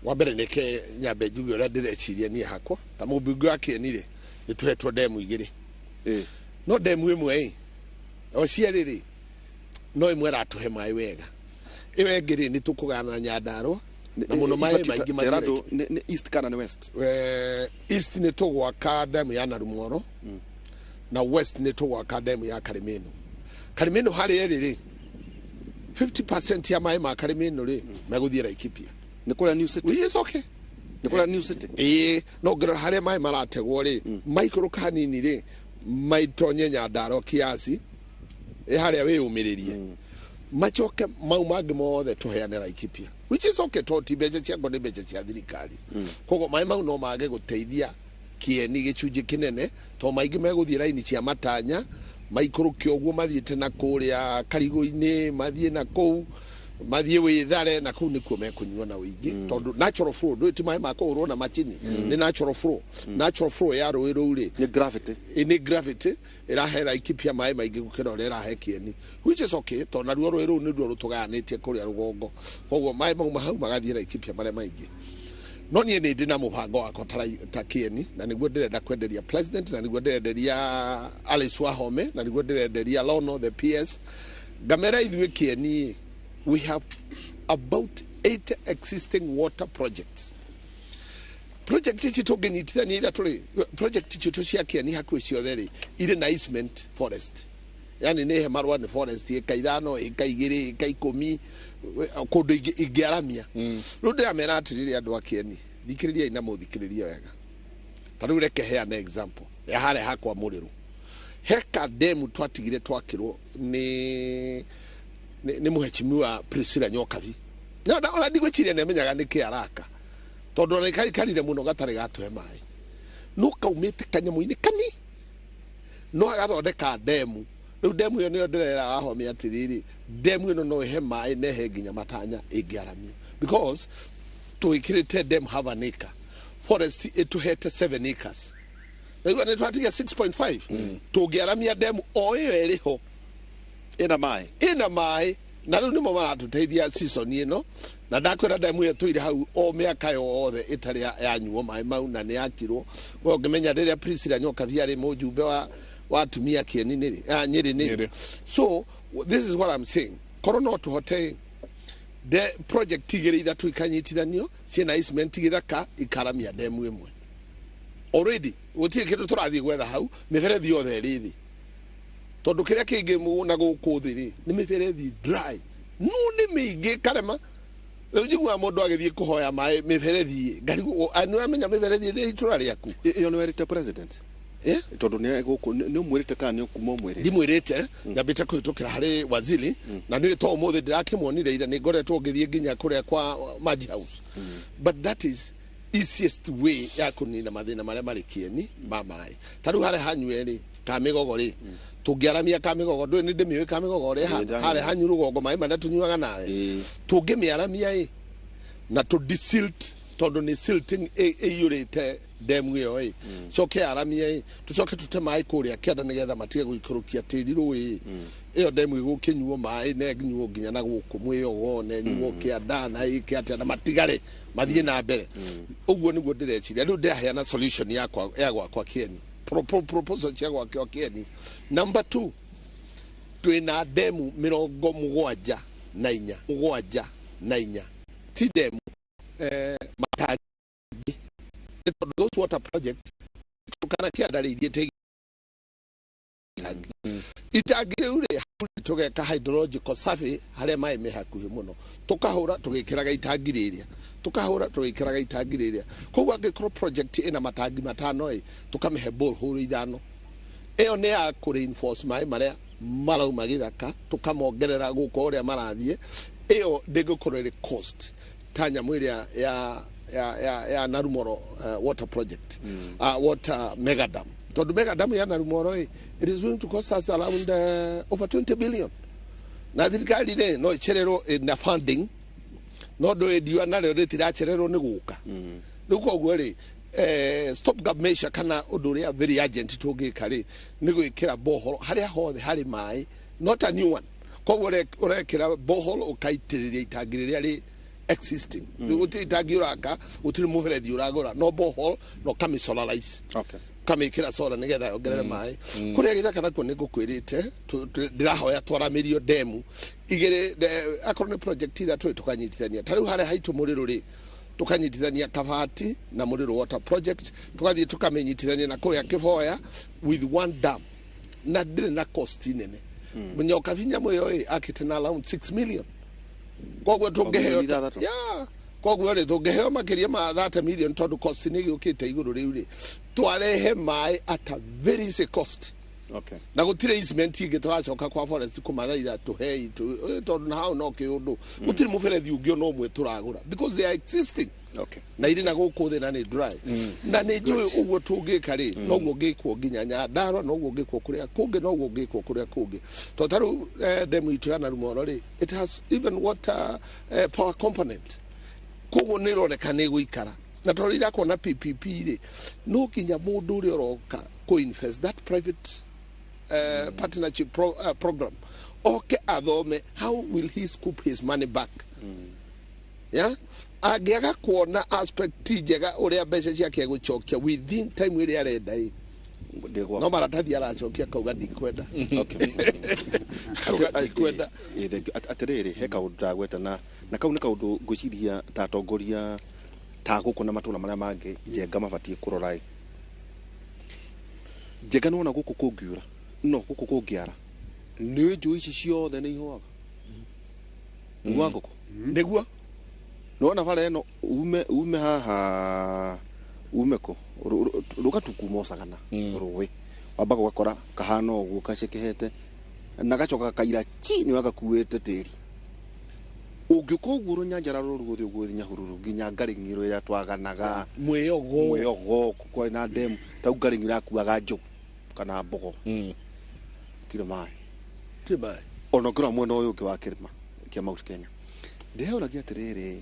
Speaker 1: Wa mbere nĩke nyambe njuge ũrĩa ndĩreciria niĩ hakwa ta mũmbunge wa Kĩeni rĩ, nĩ tũhetwo ndemu 2. No ndemu ĩmwe ĩ, o cierĩ rĩ, no ĩmwe ĩratũhe maĩ wega, ĩyo ĩngĩ rĩ, nĩ tũkũgana Nyandarũa na mũno maĩ maingĩ
Speaker 2: Tera andũ nĩ east kana nĩ west?
Speaker 1: East nĩ tũgwaka ndemu ya Narumoro na west nĩ tũgwaka ndemu ya Karimeno. Karimeno harĩ ĩrĩ rĩ, 50% ya maĩ ma Karimeno rĩ, megũthiĩ Laikipia.
Speaker 2: Nĩ kũrĩa New City?
Speaker 1: Yes, okay.
Speaker 2: Nĩ kũrĩa New City?
Speaker 1: Ĩĩ, no ngĩrora harĩa maĩ marategwo rĩ, maikũrũka hanini rĩ, maitonye Nyandarũa kiasi, ĩ harĩa wĩyũmĩrĩrie. Macoke mau mangĩ mothe tũheane Laikipia, which is okay, tondũ ti mbeca ciakwa, nĩ mbeca cia thirikari. Koguo maĩ mau no mage gũteithia Kĩeni gĩcunjĩ kĩnene, tondũ maingĩ megũthiĩ raini cia matanya, maikũrũke ũguo mathiĩte na kũrĩa Karigũ-inĩ, mathiĩ na kũu, mathiĩ Wĩthare, na kũu nĩkuo mekũnyua na ũingĩ, tondũ natural flow, ndũĩ ti maĩ ma kũhũrwo na macini, nĩ natural flow. Natural flow ya rũĩ rũu rĩ,
Speaker 2: nĩ gravity.
Speaker 1: Ĩ, nĩ gravity ĩrahe Laikipia maĩ maingĩ gũkĩra ũrĩa ĩrahe Kĩeni, which is okay, tondũ naruo rũĩ rũu nĩruo rũtũgayanĩtie kũrĩa rũgongo, koguo maĩ mauma hau magathiĩ Laikipia marĩa maingĩ. No niĩ nĩ ndĩ na mũbango wakwa ta Kĩeni, na nĩguo ndĩrenda kwenderia president, na nĩguo ndĩrenderia Alice Wahome, na nĩguo ndĩrenderia Lono the PS. Ngamera ithuĩ Kĩeni, we have about 8 existing water projects. Project ici tũngĩnyitithania ithatũ rĩ, project ici tũ cia Kĩeni hakuhĩ ciothe rĩ, irĩ na easement forest, yani nĩ he marũa nĩ forest ĩka 5, ĩka 2, ĩka 10, kũndũ ingĩaramia. Rĩu ndĩramera atĩrĩrĩ, andũ a Kĩeni, thikĩrĩriai na mũthikĩrĩrie wega. Ta rĩu reke heane example ya harĩa hakwa Mũrĩrũ, heka demu twatigire twakĩrwo nĩ mũheshimiwa Priscilla Nyokabi. No, ona ndigwĩciria nĩ amenyaga nĩkĩ araka, tondũ ona kaikarire mũno gatarĩ gatũhe maĩ, no kaumĩte kanyamũ-inĩ kani no agathondeka demu. Rĩu demu ĩyo nĩyo ndĩrera Wahome atĩrĩrĩ, demu ĩno no ĩhe maĩ na ĩhe nginya matanya ĩngĩaramio, because twĩkĩrĩte demu half an acre, forest ĩtũhete 7 acres, naigua nĩ twatigia 6.5. Tũngĩaramia demu o ĩyo ĩrĩ ho,
Speaker 2: ĩna maĩ,
Speaker 1: ĩna maĩ, na rĩu nĩmo maratũteithia season ĩno. Na ndakwĩra demu ĩyo tũire hau o mĩaka yothe ĩtarĩ yanyuo maĩ mau, na nĩ yakirwo. We ũngĩmenya rĩrĩa Priscilla Nyokabi arĩ mũjumbe wa atumia Kĩeni nĩrĩ, Nyĩrĩ nĩrĩ.
Speaker 3: Nyĩrĩ.
Speaker 1: So this is what I'm saying, korwo no tũhote the project 2 3 ikanyitithanio ciĩna easement gĩthaka ikaramia demu ĩmwe already, gũtirĩ kĩndũ tũrathiĩ gwetha hau, mĩberethi yothe ĩrĩ thĩ, tondũ kĩrĩa kĩngĩ na gũkũ thĩ rĩ, nĩ mĩberethi dry, no nĩ mĩingĩ karema. Rĩu njiguaga mũndũ agĩthiĩ kũhoya maĩ mĩberethi ngarigwo, nĩ ũramenya mĩberethi ĩrĩ itũra rĩaku.
Speaker 2: Ĩyo nĩ werĩte president?
Speaker 1: Eh?
Speaker 2: Tondũ nĩ gũkũ nĩ ũmwĩrĩte kana nĩ ũkuma ũmwĩrĩte?
Speaker 1: Ndimwĩrĩte, nyambĩte kũhĩtũkĩra harĩ waziri, na nĩ to ũmũthĩ ndĩrakĩmuonire ira, nĩ ngoretwo ngĩthiĩ nginya kũrĩa kwa Maji House. But that is easiest way ya kũnina mathĩna marĩa marĩ Kĩeni ma maĩ. Ta rĩu harĩa hanyue rĩ, Kamĩgogo rĩ, tũngĩaramia Kamĩgogo, ndũĩ nĩ ndĩmĩũĩ Kamĩgogo rĩ, harĩa hanyu rũgongo, maĩ marĩa tũnyuaga nawe, tũngĩmĩaramia ĩ na tũ desilt, tondũ nĩ silting ĩiyũrĩte demu ĩyo ĩ, coke yaramia ĩ, tũcoke tũte maĩ kũrĩa kĩanda nĩgetha matige gũikũrũkia tĩri rũĩ, ĩyo demu ĩgũkĩnyuo maĩ na ĩnyuo nginya na gũkũ mwĩyogo, na ĩnyuo kĩanda na ĩke atĩa, na matigare mathiĩ na mbere. Ũguo nĩguo ndĩreciria. Rĩu ndĩraheana solution yakwa ya gwakwa Kĩeni, proposal cia gwakwa Kĩeni. Number 2, twĩna demu 74, 74, ti demu, matangi, tondũ those water projects kana kĩanda rĩ ithiĩte itangi rĩu rĩ, tũgeka hydrological survey harĩa maĩ me hakuhĩ mũno, tũkahũra tũgĩkĩraga itangi rĩrĩa, tũkahũra tũgĩkĩraga itangi rĩrĩa. Koguo angĩkorwo project ĩna matangi 5 ĩ, tũkamĩhe borehole 5, ĩyo nĩ ya kũ reinforce maĩ marĩa marauma gĩthaka tũkamongerera gũkũ ũrĩa marathiĩ, ĩyo ndĩngĩkorwo ĩrĩ cost ta nyamũ ĩrĩa ya Narumoro water project, water megadam, tondũ megadam ya Narumoro ĩ, it is going to cost us around over 20 billion, na thirikari rĩ no ĩcererwo na funding, no ndå ndiua narĩo rĩtiracererwo nĩ gũka. Rĩu koguo rĩ, stop gap measure kana ũndũ ũrĩa very urgent tũngĩka rĩ, nĩ gwĩkĩra borehole harĩa hothe harĩ maĩ, not a new one. Koguo ũrekĩra borehole ũkaitĩrĩria itangi rĩrĩa rĩ existing. Rĩu gũtirĩ itangi ũraka, gũtirĩ mũberethi ũragũra, no borehole no ũkamĩ-solarize, kamĩkĩra solar nĩgetha yongerere maĩ. Kũrĩa gĩthaka nakuo nĩ ngũkwĩrĩte, ndĩrahoya twaramĩrio ndemu igĩrĩ, akorwo nĩ project ithatũ tũkanyitithania. Ta rĩu harĩa haitũ mũrĩrũ rĩ, tukanyitithania Kabati na Mũrĩrũ water project, tugathiĩ tukamĩnyitithania na kũrĩa Kĩboya with one dam, na ndĩrĩ na cost nene. Nyokabi nyamũ ĩyo ĩ akĩte na around 6 million, koguo tũngĩheo
Speaker 2: Milioni ithathatũ?
Speaker 1: Yeah. Koguo rĩ, tũngĩheo makĩria ma 30 million, tondũ cost nĩ ĩgĩũkĩte igũrũ rĩu rĩ, twarehe maĩ at a very easy cost. Na gũtirĩ easement ingĩ tũracoka kwa forest kũmathaitha tũhei tondũ na hau no kĩũndũ gũtirĩ mũberethi ũngĩ ona ũmwe tũragũra because they are existing na irĩ na gũkũ thĩ na nĩ dry, na nĩ njũĩ ũguo tũngĩka rĩ, noguo ngĩkwo nginya Nyandarua, noguo ngĩkwo kũrĩa kũngĩ, noguo ngĩkwo kũrĩa kũngĩ, tondũ ta rĩu demu itũ ya Narumoro rĩ, it has even water power component, koguo nĩ ĩroneka nĩ ĩgũikara. Na tondũ irakorwo na PPP rĩ, no nginya mũndũ ũrĩa ũroka kũ-invest that private partnership program oke athome how will he scoop his money back. Yeah? Angĩaga kuona aspect njega ũrĩa mbeca ciake egũcokia within time ĩrĩa arenda ĩ,
Speaker 2: Ndĩgwa.
Speaker 1: No maratathi aracokia kauga ndikwenda, kauga ndikwenda.
Speaker 2: Atĩrĩrĩ, he kaũndũ ndagweta na kau nĩ kaũndũ ngwĩciria ta atongoria ta gũkũ na matũra marĩa mangĩ Njenga mabatiĩ kũrora ĩ. Njenga nĩwona gũkũ kũngiura no gũkũ kũngĩara nĩ njũĩ ici ciothe nĩ ihũaga nĩguo ngũkũ.
Speaker 1: Nĩguo.
Speaker 2: Nĩwona bara ĩno ume haha ume kũ rũgatu kuma Ũcagana rũĩ wambaga ũgakora kahana ũguo gacekehete na gacoka kaira chi nĩ wagakuĩte tĩri ũngĩũka ũguo rũnyanjara rũrũ gũthiĩ ũguo Nyahururu nginya Ngarĩng'iro ĩrĩa twaganaga.
Speaker 1: Mwĩyogo.
Speaker 2: Mwĩyogo kwarĩ na ndemu tau Ngarĩng'iro yakuaga njũgũ kana mbogo, gũtirĩ maĩ.
Speaker 1: Ti maĩ.
Speaker 2: Ona ũngĩrora mwena ũyũ ũngĩ wa kĩrĩma kĩa Mount Kenya, ndĩreũragia atĩrĩrĩ,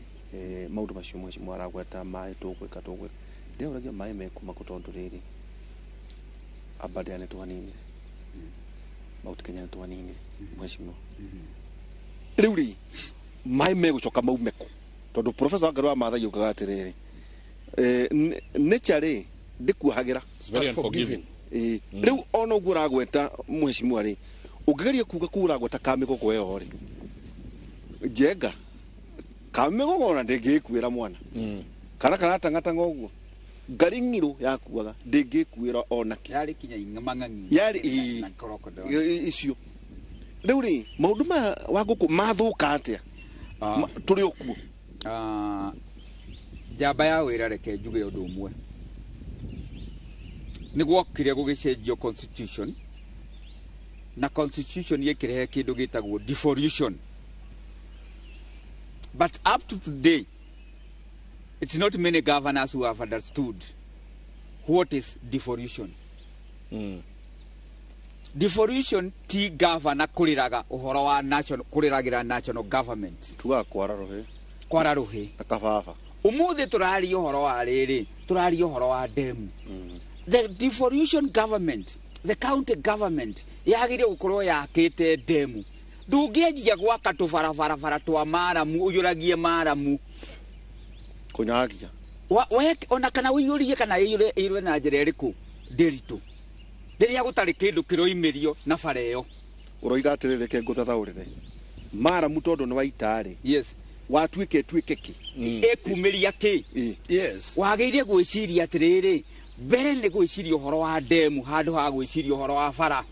Speaker 2: maũndũ macio mheshimiwa aragweta maĩ tũgwĩka ndĩreũragia maĩ mekuma kũ, tondũ rĩrĩ Aberdare nĩ twaninire, Mount Kenya nĩ twaninire, mheshimiwa. Rĩu rĩ, maĩ megũcoka maume kũ? Tondũ professor Wangarĩ wa Maathai augaga atĩrĩrĩ, nature rĩ ndĩkuohagĩra.
Speaker 3: It's very unforgiving.
Speaker 2: Ĩĩ. Rĩu ona ũguo ũragweta mheshimiwa rĩ, ũngĩgeria kuga kũu ũragweta kamĩgogo ĩyo rĩ, Njenga kamĩgogo ona ndĩngĩkuĩra mwana kana karatang'atang'a ũguo Ngarĩng'irũ yakuaga ndĩngĩkuĩra ona kĩ.
Speaker 4: Yarĩ kinya mang'ang'i.
Speaker 2: Yarĩ ĩĩ.
Speaker 4: Na crocodile.
Speaker 2: Icio rĩu rĩ, maũndũ maya wa ngũkũ mathũka atĩa? Tũrĩ o kuo.
Speaker 4: Njamba ya wĩra, reke njuge ũndũ ũmwe. Nĩ gwokire gũgĩcenjio constitution, na constitution ĩkĩrehe kĩndũ gĩtagwo devolution, but up to today it's not many governors who have understood what is devolution. Devolution ti governor kũrĩraga ũhoro wa national, kũrĩragĩra national government.
Speaker 2: Tugaga kwara rũhĩ.
Speaker 4: Kwara rũhĩ.
Speaker 2: Na kababa.
Speaker 4: Umuthi tũraria ũhoro wa rĩrĩ, tũraria ũhoro wa demu. The devolution government, the county government yagĩrĩire gũkorwo yakĩte demu. Ndũngĩanjia gwaka tũbarabarabara twa maramu ũiyũragie maramu.
Speaker 2: Kũnyagia.
Speaker 4: Ona kana ũiyũrie kana ĩiyũre na njĩra ĩrĩkũ ndĩritũ rĩrĩa gũtarĩ kĩndũ kĩroimĩrio na bara ĩyo.
Speaker 2: Ũroiga atĩrĩrĩ, reke ngũthathaũrĩre maramu tondũ nĩ waita rĩ, watuĩka ĩtuĩke kĩ?
Speaker 4: Ĩkumĩria kĩ?
Speaker 2: Ĩ.
Speaker 1: Yes.
Speaker 4: Wagĩrĩire gwĩciria atĩrĩrĩ, mbere nĩ gwĩciria ũhoro wa ndemu handũ ha gwĩciria ũhoro wa bara,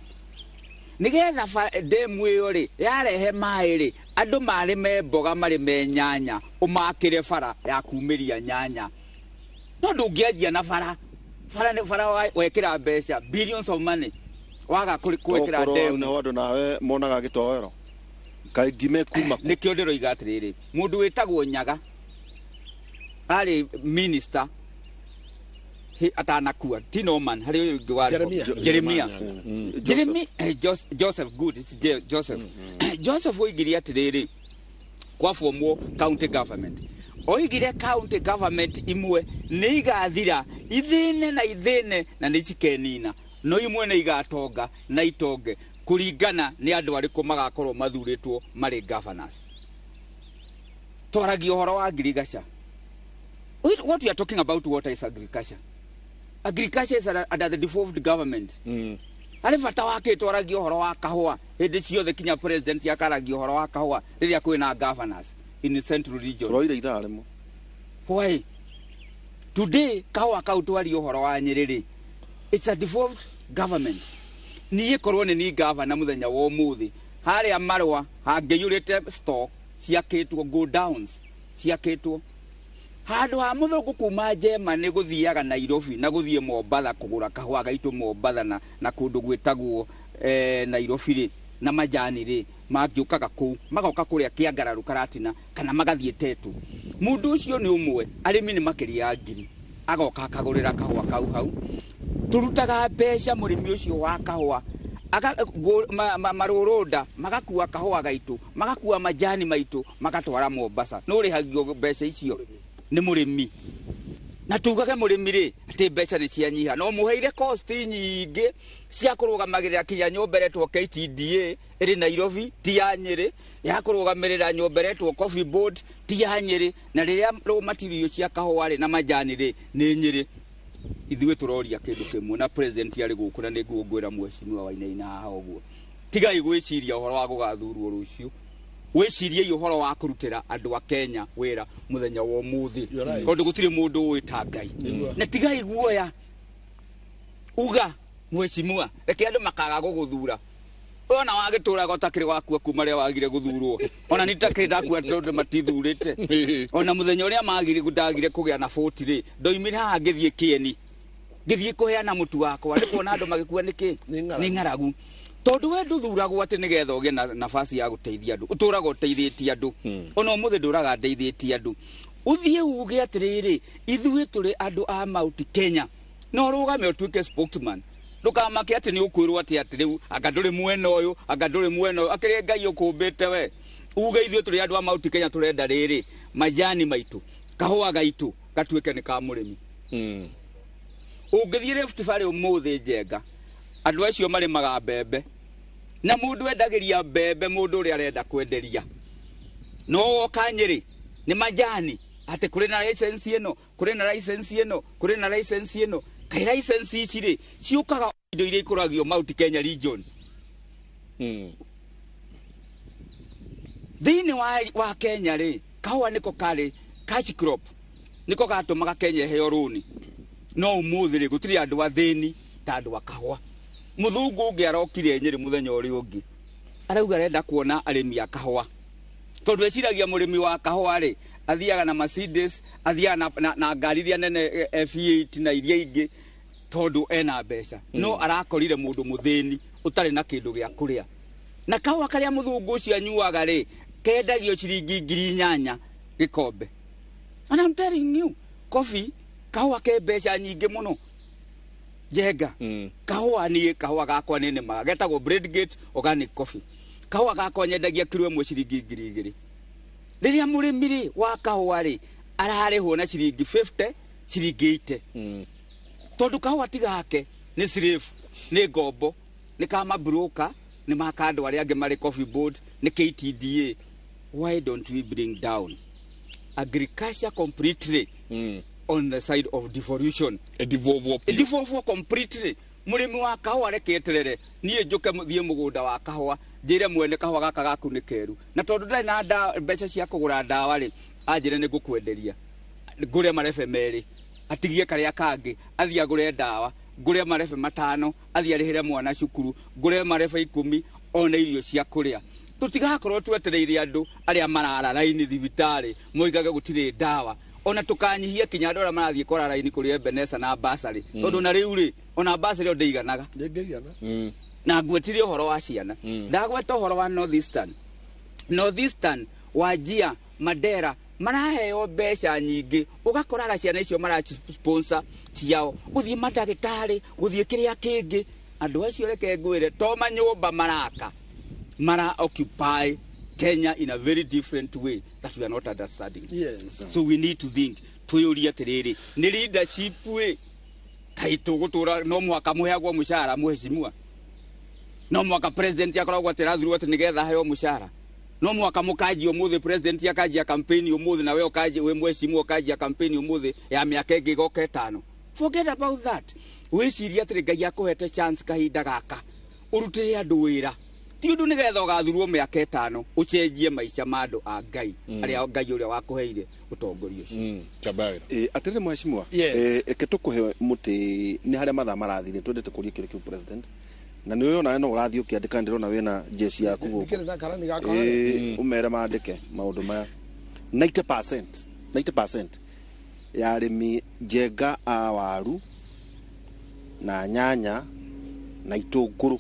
Speaker 4: nĩgetha ndemu ĩyo rĩ yarehe maĩ rĩ, andũ marĩme mboga, marĩme nyanya, ũmakĩre bara ya kumĩria nyanya. No ndũngĩanjia na bara. Bara nĩ bara wekĩra mbeca billions of money. Waga kwĩkĩra
Speaker 2: Okorwo
Speaker 4: ndemu.
Speaker 2: nĩho andũ nawe monaga gĩtoero kaĩ ngima ĩkuma kũ?
Speaker 4: Nĩkĩo ndĩroiga atĩrĩrĩ, mũndũ wĩtagwo Nyaga arĩ minister atanakua, ti Norman, harĩ ũyũ ũngĩ warĩ ho.
Speaker 1: Jeremia.
Speaker 4: Jeremia.
Speaker 2: Joseph.
Speaker 4: Jeremy, Joseph, good, it's Joseph. Joseph oigire atĩrĩrĩ, kwabomwo county government, oigire county government imwe nĩ igathira ithĩne na ithĩne na nĩ cikenina, no imwe nĩ igatonga na itonge kũringana nĩ andũ arĩkũ magakorwo mathurĩtwo marĩ governors. Twaragia ũhoro wa ngirigaca. What we are talking about, water, is agriculture. Agriculture is under the devolved government. Harĩ bata wake twaragia ũhoro wa kahũa hĩndĩ ciothe, kinya president akaragia ũhoro wa kahũa rĩrĩa kwĩna governors in the central region?
Speaker 2: Tũroire ithaa rĩmwe.
Speaker 4: Why today kahũa kau twaria ũhoro wa Nyĩrĩ, it's a devolved government. Niĩ korwo nĩ ni governor mũthenya wa ũmũthĩ, harĩa marũa hangĩiyũrĩte store ciakĩtwo, go downs ciakĩtwo handũ ha mũthũngũ kuma Germany gũthiaga Nairobi na gũthiĩ Mombatha kũgũra kahũa gaitũ Mombatha na kũndũ gwĩtagwo Nairobi rĩ, na majani rĩ, mangĩũkaga kũu magoka kũrĩa Kĩangararũ Karatina kana magathiĩ Tetu. Mũndũ ũcio nĩ ũmwe, arĩmi nĩ makĩria ya 1,000, agoka akagũrĩra kahũa kau hau. Tũrutaga mbeca mũrĩmi ũcio wa kahũa marũrũnda magakua kahũa gaitũ, magakua majani maitũ, magatwara Mombasa. Nũ ũrĩhagio mbeca icio? Nĩ mũrĩmi. Na tugage mũrĩmi rĩ atĩ mbeca nĩ cianyiha, no mũheire cost nyingĩ cia kũrũgamagĩrĩra kinya nyũmba ĩretwo KTDA ĩrĩ Nairobi, ti ya Nyĩrĩ, ya kũrũgamĩrĩra nyũmba ĩretwo Coffee Board, ti ya Nyĩrĩ, na rĩrĩa raw material cia kahũa rĩ na majani rĩ nĩ Nyĩrĩ. Ithuĩ tũroria kĩndũ kĩmwe, na president arĩ gũkũ, na nĩguo ngwĩra mheshimiwa Wainaina haha ũguo, tigai gwĩciria ũhoro wa gũgathurwo rũciũ, wĩciriei ũhoro wa kũrutĩra andũ a Kenya wĩra mũthenya wa ũmũthĩ.
Speaker 1: You're right.
Speaker 4: Tondũ gũtirĩ mũndũ ũĩ ta Ngai.
Speaker 1: Nĩguo.
Speaker 4: Na tigai guoya, uga mheshimiwa, reke andũ makaga gũgũthura, ona wagĩtũraga ũtakĩrĩ wakua kuma rĩa wagire gũthurwo, ona nĩ takĩrĩ ndakua tondũ matithurĩte. Ona mũthenya ũrĩa magire ndagire kũgĩa na 40 rĩ, ndoimire haha ngĩthiĩ Kĩeni, ngĩthiĩ kũheana mũtu wakwa, nĩ kuona andũ magĩkua nĩkĩ?
Speaker 1: Nĩ ng'aragu.
Speaker 4: Nĩ ng'aragu. Tondũ we ndũthuragwo atĩ nĩgetha ũgĩe na nafasi ya gũteithia andũ, ũtũraga ũteithĩtie andũ. Ona ũmũthĩ ndũraga ndeithĩtie andũ. Ũthiĩ uge atĩrĩrĩ, ithuĩ tũrĩ andũ a Mount Kenya, na ũrũgame ũtuĩke spokesman. Ndũkamake atĩ nĩ ũkwĩrwo atĩ rĩu anga ndũrĩ mwena ũyũ, anga ndũrĩ mwena ũyũ, akĩrĩ Ngai ũkũmbĩte we. Uge ithuĩ tũrĩ andũ a Mount Kenya, tũrenda rĩrĩ majani maitũ, kahũa gaitũ gatuĩke nĩ ka mũrĩmi. Ũngĩthiĩ Rift Valley ũmũthĩ, Njenga, andũ acio marĩmaga mbembe, na mũndũ endagĩria mbembe mũndũ ũrĩa arenda kwenderia. No woka Nyĩrĩ nĩ majani, atĩ kũrĩ na license ĩno, kũrĩ na license ĩno, kũrĩ na license ĩno. Kaĩ license ici rĩ ciũkaga indo iria ikũragio Mount Kenya region? Thĩinĩ wa Kenya rĩ, kahũa nĩko karĩ cash crop, nĩko gatũmaga Kenya ĩheo rũni. No ũmũthĩ rĩ, gũtirĩ andũ athĩni ta andũ a kahũa. Mũthũngũ ũngĩ arokire Nyĩrĩ mũthenya ũrĩa ũngĩ, arauga arenda kuona arĩmi a kahũa, tondũ eciragia mũrĩmi wa kahũa rĩ athiaga na Mercedes, athiaga na ngari iria nene, F8 na iria ingĩ, tondũ ena mbeca. No arakorire mũndũ mũthĩni ũtarĩ na kĩndũ gĩa kũrĩa, na kahũa karĩa mũthũngũ ũcio anyuaga rĩ kendagio ciringi 8,000 gĩkombe. And I'm telling you, coffee, kahũa ke mbeca nyingĩ mũno, Njenga. Kahũa, niĩ kahũa gakwa nĩ nĩmaga, getagwo Bradgate Organic Coffee. Kahũa gakwa nyendagia kiro ĩmwe ciringi 2,000, rĩrĩa mũrĩmi rĩ wa kahũa rĩ ararĩhwo na ciringi 50, ciringi 80, tondũ kahũa ti gake, nĩ slave, nĩ ngombo, nĩ ka mabroka, nĩ maka andũ arĩa angĩ marĩ Coffee Board, nĩ KTDA. Why don't we bring down agriculture completely on the side of devolution?
Speaker 3: Devolve biũ.
Speaker 4: Devolve completely. Mũrĩmi wa kahũa reke eterere niĩ njũke thiĩ mũgũnda wa kahũa, njĩre mwene kahũa gaka gaku nĩ keru, na tondũ ndarĩ na mbeca cia kũgũra ndawa rĩ, anjĩre nĩ ngũkwenderia, ngũre marebe 2, atigie karĩa kangĩ athiĩ agũre ndawa, ngũre marebe 5 athiĩ arĩhĩre mwana cukuru, ngũre marebe 10 one irio cia kũrĩa. Tũtigakorwo twetereire andũ arĩa marara raini thibitarĩ moigage gũtirĩ ndawa. Ona tũkanyihia kinya andũ arĩa marathiĩ kwara raini kũrĩ Ebeneza na basarĩ, tondũ na rĩu rĩ, ona basarĩ o ndĩiganaga.
Speaker 1: Ndĩngĩigana.
Speaker 4: Na ngwetire ũhoro wa ciana, ndagweta ũhoro wa Northeastern. Northeastern, Wajia, Mandera maraheo mbeca nyingĩ, ũgakoraga ciana icio marasponsor ciao gũthiĩ mandagĩtarĩ, gũthiĩ kĩrĩa kĩngĩ. Andũ acio, reke ngwĩre, to manyũmba maraka, mara occupy Kenya in a very different way that we are not understanding. So we need to think, twĩyũrie atĩrĩrĩ, nĩ leadership ĩ kaĩ tũgũtũra no mũhaka mũheagwo mũcara? Mũheshimiwa, no mũhaka president akoragwo atĩ arathurwo atĩ nĩgetha aheo mũcara? No mũhaka mũkanjia ũmũthĩ, president akanjia campaign ũmũthĩ, na we ũkanjia wĩ mheshimiwa ũkanjia campaign ũmũthĩ ya mĩaka ĩngĩ ĩgoka 5? Forget about that. Wĩcirie atĩrĩ, Ngai akũhete chance kahinda gaka ũrutĩre andũ wĩra, ti ũndũ nĩgetha ũgathurwo mĩaka 5, ũcenjie maica ma andũ a Ngai arĩa Ngai ũrĩa wakũheire ũtongoria ũcio.
Speaker 3: Chabaira.
Speaker 2: Atĩrĩrĩ mheshimiwa.
Speaker 1: Yes.
Speaker 2: Eke tũkũhe mũtĩ nĩ harĩa mathaa marathire, twendete kũria kĩrĩ kĩu president, na nĩ ũyũ onawe no ũrathiĩ ũkĩandĩka, ndĩrona wĩna jeshi yaku gũkũ.
Speaker 1: Ndikĩrĩ na karani gakwa harĩa.
Speaker 2: Ũmere mandĩke maũndũ maya: 90% ya arĩmi njenga a waru na nyanya na itũngũrũ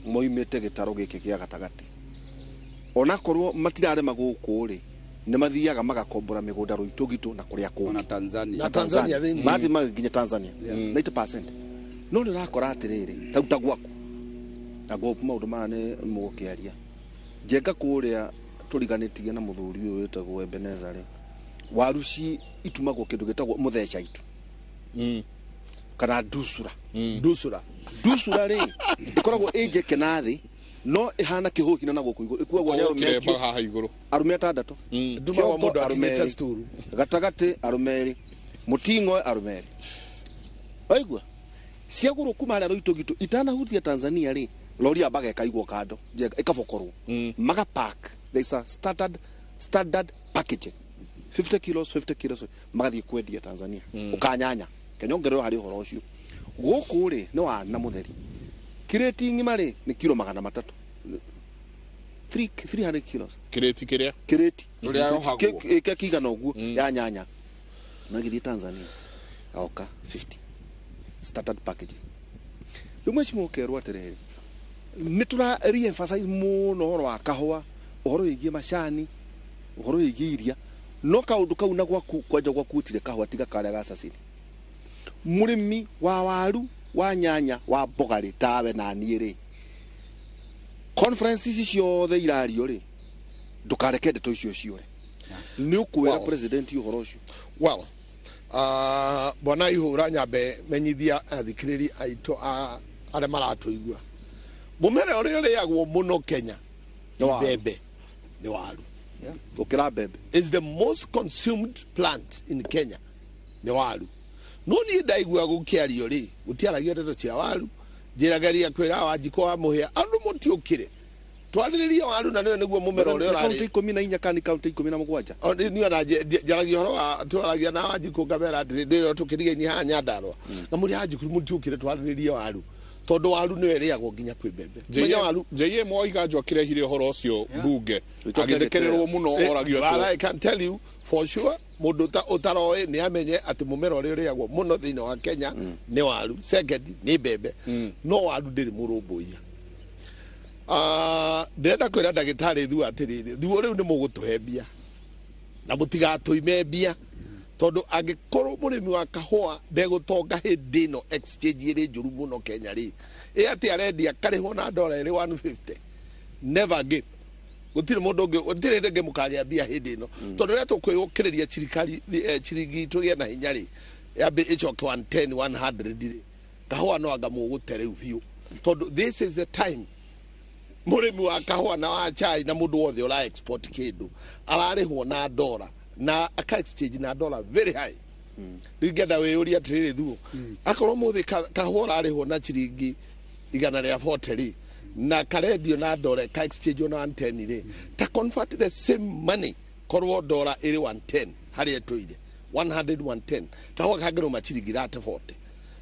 Speaker 2: moimĩte gĩtarũ gĩkĩ gĩa gatagatĩ. Onakorwo matirarĩma gũkũ rĩ, nĩ mathiaga magakombora mĩgũnda Rũitũgitũ na kũrĩa kũngĩ.
Speaker 4: Ona Tanzania.
Speaker 1: Na Tanzania thĩinĩ.
Speaker 2: Marathiĩ magĩkinya Tanzania 90%. No nĩ ũrakora atĩrĩrĩ, tau ta gwaku na gwaku maũndũ maya nĩ mũgũkĩaria njenga kũrĩa tũriganĩtie na mũthuri ũyũ wĩtagwo Ebenezer rĩ, waru ci itumagwo kĩndũ gĩtagwo mũtheca itu kana ndusura.
Speaker 1: Ndusura.
Speaker 2: Ndusura rĩ, ĩkoragwo ĩ njeke na thĩ, no ĩhana kĩhũhina na gũkũ igũrũ, ĩkuagwo nĩ arũme
Speaker 3: Kĩremba
Speaker 2: acio
Speaker 3: haha igũrũ.
Speaker 2: Arũme atandatũ.
Speaker 1: Ndumagwo
Speaker 2: Kĩongo
Speaker 1: mũndũ
Speaker 2: arũme
Speaker 1: akinyĩte
Speaker 2: erĩ.
Speaker 1: sturu.
Speaker 2: Gatagatĩ arũme erĩ, mũting'oe arũme erĩ. Waigua ciagũrwo kuma harĩa Rũitũgitũ itanahutia Tanzania rĩ, lori yambaga ĩkaigwo kando njega, ĩkabokorwo, magapack. There is a standard packaging, 50 kilos, 50 kilos, magathiĩ kwendia Tanzania. Ũkanyanya kenyongererwo harĩ ũhoro ũcio. Gũkũ rĩ, nĩ wana mũtheri, kirĩti ng'ima rĩ nĩ kiro 300, 300 kilos.
Speaker 3: Kirĩti kĩrĩa?
Speaker 2: Kirĩti.
Speaker 4: Ũrĩa yohagwo.
Speaker 2: Kĩ kĩigana ũguo ya nyanya no ĩgĩthiĩ Tanzania aoka 50 standard packaging. Rĩu mheshimiwa, ũkerwo atĩrĩrĩ, nĩ tũra re-emphasize mũno ũhoro wa kahũa, ũhoro wĩgiĩ macani, ũhoro wĩgiĩ iria, no kaũndũ kau na gwaku kwanja gwaku gũtirĩ kahũa tiga karĩa ga cacini. Mũrĩmi wa waru, wa nyanya, wa mboga rĩ, tawe na niĩ rĩ, conference ici ciothe irario rĩ, ndũkareke ndeto icio ciũre. Nĩ ũkwĩra president ũhoro ũcio?
Speaker 1: Well, bwana ihũra, nyambe menyithia athikĩrĩria aitũ a arĩa maratũigua, mũmera ũrĩa ũrĩagwo mũno Kenya
Speaker 2: Nĩ
Speaker 1: ti
Speaker 2: waru.
Speaker 1: mbembe, nĩ waru.
Speaker 2: Gũkĩra mbembe.
Speaker 1: Is the most consumed plant in Kenya nĩ waru. No niĩ ndaigua gũkĩario rĩ, gũtiaragio ndeto cia waru. Njĩragaria kwĩra Wanjikũ wa Mũhĩa, andũ mũtiũkĩre twarĩrĩrie waru, na nĩyo nĩguo mũmera ũrĩa
Speaker 2: Nĩ kaunti
Speaker 1: ũrarĩ
Speaker 2: 14 kana nĩ kaunti 17?
Speaker 1: Niĩ ona njaragia ũhoro wa twaragia na Wanjikũ, ngamera atĩrĩ, ndĩyo tũkĩrigainie haha Nyandarũa, ngamũria, Wanjikũ, mũtiũkĩre twarĩrĩrie waru, tondũ waru nĩyo ĩrĩagwo nginya kwĩ mbembe. Menya waru.
Speaker 3: JM Waiganjo akĩrehire ũhoro ũcio mbunge,
Speaker 2: Gĩcoke
Speaker 3: agĩthekererwo mũno, oragio
Speaker 1: But
Speaker 3: atĩ
Speaker 1: I can tell you for sure, mũndũ ũtaroĩ nĩ amenye atĩ mũmera ũrĩa ũrĩagwo mũno thĩinĩ wa Kenya nĩ waru. Second nĩ mbembe, no waru ndĩrĩ mũrũmbũiya. Ah, ndĩrenda kwĩra ndagĩtarĩ Thuo atĩrĩrĩ, Thuo, rĩu nĩ mũgũtũhe mbia na mũtigatũime mbia, tondũ angĩkorwo mũrĩmi wa kahũa ndegũtonga hĩndĩ ĩno exchange ĩrĩ njũru mũno Kenya rĩ, ĩ atĩ arendia karĩhwo na ndora ĩrĩ 150, never again. Gũtirĩ mũndũ ũngĩ, gũtirĩ hĩndĩ ĩngĩ mũkagĩa mbia hĩndĩ ĩno, tondũ rĩrĩa tũkwĩũkĩrĩria cirikari ciringi itũ ĩgĩe na hinya rĩ, yambe ĩcoke 110, 100 rĩ, kahũa no anga mũgũte rĩu biũ, tondũ this is the time mũrĩmi wa kahũa na wa chai na mũndũ wothe ũra export kĩndũ ararĩhwo na ndora na aka exchange na ndora very high. Rĩu ingĩenda wĩyũrie atĩrĩrĩ, Thuo, akorwo mũthĩ kahũa ũrarĩhwo na ciringi 140 rĩ, na karendio na ndora ka exchange na 110 rĩ, ta convert the same money, korwo ndora ĩrĩ 110 harĩa ĩtũire 100, 110, kahũa kangĩrũma ciringi 30, 40.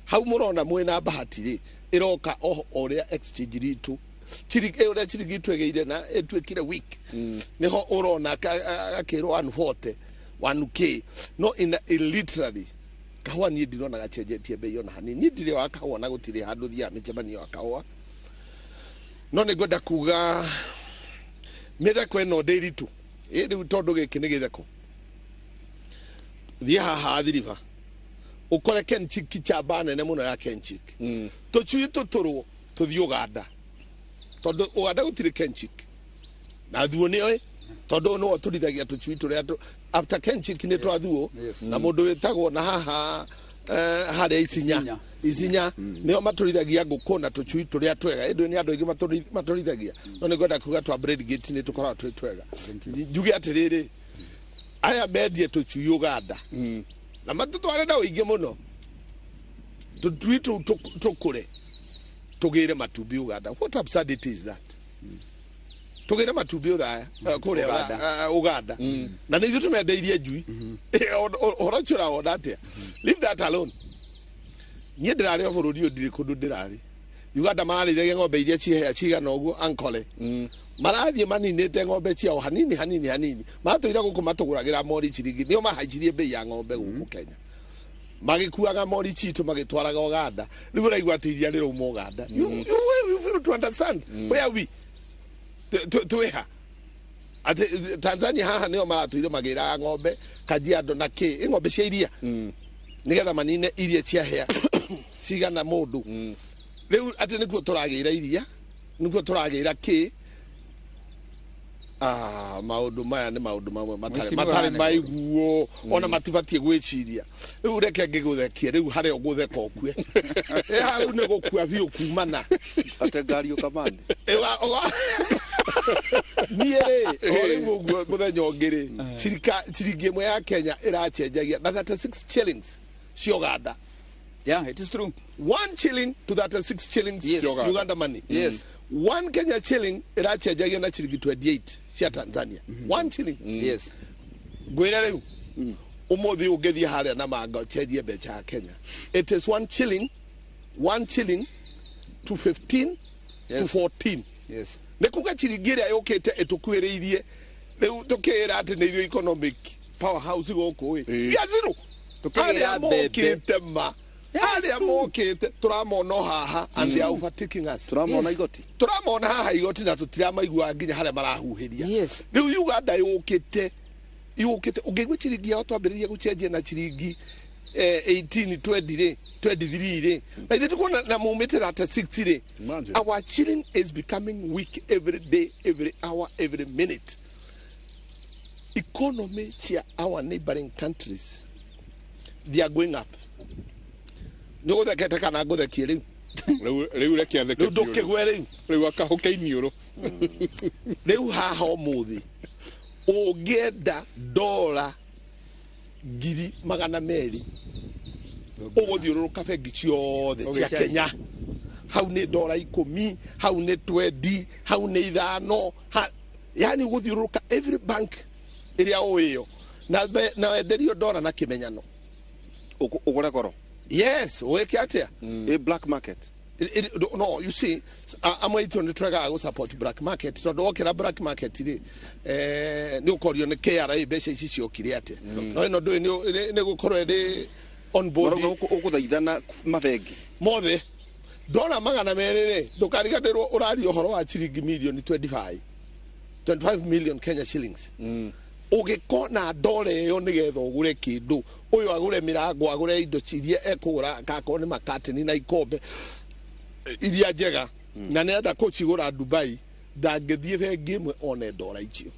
Speaker 1: Hau mũrona mwĩna bahati rĩ, ĩroka o ũrĩa exchange ritũ ũrĩa ciringi itũ ĩgĩire na ĩtuĩkire weak, nĩho ũrona gakĩrwo 140, 1K. No in literally kahũa niĩ ndirona gacenjetie bei ona hanini. Niĩ ndirĩ wa kahũa na gũtirĩ handũ thiaga mĩcemanio ya kahũa. No nĩ ngwenda kuga mĩtheko ĩno ndĩritũ ĩ rĩu tondũ gĩkĩ nĩ gĩtheko. Thiĩ haha Thiriba ũkore Kenchic, chamba nene mũno ya Kenchic, tũcui tũtũrwo tũthiĩ Uganda, tondũ Uganda gũtirĩ Kenchic na thuo nĩoĩ, tondũ nĩwe tũrithagia tũcui tũrĩa after Kenchic nĩ twathuo. Na mũndũ wĩtagwo na haha harĩa Isinya.
Speaker 4: Isinya.
Speaker 1: Isinya nĩo matũrithagia ngũkũ na tũcui tũrĩa twega. Ĩndĩ nĩ andũ aingĩ matũrithagia, no nĩ ngwenda kuga twa Bradgate nĩ tũkoragwo twĩ twega. Njuge atĩrĩrĩ, aya mendie tũcui Uganda na matũtware na ũingĩ mũno, tũcui tũu tũkũre tũgĩre matumbĩ Uganda. What absurdity is that? Tũgĩre matumbĩ ũthaya kũrĩa
Speaker 4: Uganda.
Speaker 1: Uganda, na nĩ ithuĩ tũmendeirie njui. Ũhoro ũcio ũrawona atĩa? Leave that alone. Niĩ ndĩrarĩ o bũrũri ũyũ, ndirĩ kũndũ ndĩrarĩ. Uganda mararĩithagia ng'ombe iria cihea cigana ũguo, Ankole marathiĩ maninĩte ng'ombe ciao hanini hanini hanini. Matũire gũkũ matũgũragĩra mori ciringi, nĩo mahaicirie mbei ya ng'ombe gũkũ Kenya, magĩkuaga mori citũ magĩtwaraga Uganda. Rĩu ũraigua atĩ iria rĩrauma Uganda. You fail to understand where we twĩha atĩ Tanzania haha nĩo maratũire magĩraga ng'ombe Kajiado na kĩ ĩ ng'ombe cia iria nĩgetha manine iria ciahĩa cigana mũndũ. Rĩu atĩ nĩkuo tũragĩra iria, nĩkuo tũragĩra kĩ. Ah, maũndũ maya nĩ maũndũ mamwe matarĩ
Speaker 4: Mheshimiwa
Speaker 1: matarĩ
Speaker 4: nĩ-
Speaker 1: maiguo ona matibatiĩ gwĩciria. Rĩu reke ngĩgũthekie, rĩu harĩa ũgũtheka ũkue. Ĩ haha rĩu nĩ gũkua biũ kumana.
Speaker 2: Ate ngari ũkamande.
Speaker 1: Niĩ rĩ, o rĩu ũguo mũthenya ũngĩ rĩ, ciringi ĩmwe ya Kenya ĩracenjagia na 36 shillings cia Uganda.
Speaker 4: Yeah, it is true.
Speaker 1: 1 shilling to 36 shillings.
Speaker 4: Yes.
Speaker 1: Uganda money.
Speaker 4: Yes.
Speaker 1: 1 Kenya shilling ĩracenjagia na ciringi 28 cia Tanzania. 1 shilling. Ngwĩre rĩu ũmũthĩ ũngĩthiĩ harĩa na manga ũcenjie mbeca ya Kenya, it is 1 shilling, 1 shilling to 15 to 14. Nĩ kuga ciringi ĩrĩa yũkĩte ĩtũkuhĩrĩirie rĩu tũkĩĩra atĩ nĩ ithuĩ economic powerhouse gũkũ ĩ ya zero.
Speaker 4: Tũkĩgĩra
Speaker 1: Arĩa
Speaker 4: mbembe.
Speaker 1: mokĩte ma arĩa mokĩte tũramona o haha and they are overtaking us.
Speaker 2: Tũramona igoti.
Speaker 1: Tũramona haha igoti na tũtiramaigua nginya harĩa marahuhĩria. Rĩu Uganda yũkĩte yũkĩte ũngĩigua ciringi yao twambĩrĩria gũcenjia na ciringi 18 20 rĩ, 23 rĩ, na ithuĩ tũkuona na mumĩte 36 rĩ.
Speaker 3: Imagine.
Speaker 1: Our shilling is becoming weak every day, every hour, every minute. Economy cia our neighboring countries, they are going up. Nĩ ũgũthekete kana ngũthekie rĩu?
Speaker 3: Rĩu reke atheke
Speaker 1: Rĩu
Speaker 3: biũ.
Speaker 1: ndũkĩgwe rĩu.
Speaker 3: Rĩu akahũke iniũrũ.
Speaker 1: Rĩu haha ũmũthĩ ũngĩenda dola 200,000, ũgũthiũrũrũka bengi ciothe cia
Speaker 4: Ũgĩcaria.
Speaker 1: Kenya. Hau nĩ dola 10, hau nĩ 20, hau nĩ 5. Yani ũgũthiũrũrũka every bank ĩrĩa ũĩyo na wenderio dola na kĩmenyano.
Speaker 2: Ũgũre goro.
Speaker 1: Yes, wĩke atĩa?
Speaker 2: Ĩ black market.
Speaker 1: No, you see, amwe itũ nĩ twegaga gũ support black market, tondũ wokĩra black market rĩ, nĩ ũkorio nĩ KRA mbeca ici ciokire atĩa. No ĩno ndũĩ nĩ gũkorwo ĩrĩ on board.
Speaker 2: Marauga ũgũthaithana mabengi.
Speaker 1: Mothe dola 200 rĩ, ndũkariganĩrwo ũraria ũhoro wa ciringi mirioni 25, 25 million Kenya shillings. Ũgĩkona dola ĩyo nĩgetha ũgũre kĩndũ, ũyũ agũre mĩrango, agũre indo iria ekũgũra, kakorwo nĩ makateni na ikombe iria njega na nĩenda kũcigũra Dubai, ndangĩthiĩ bengi ĩmwe one dola icio.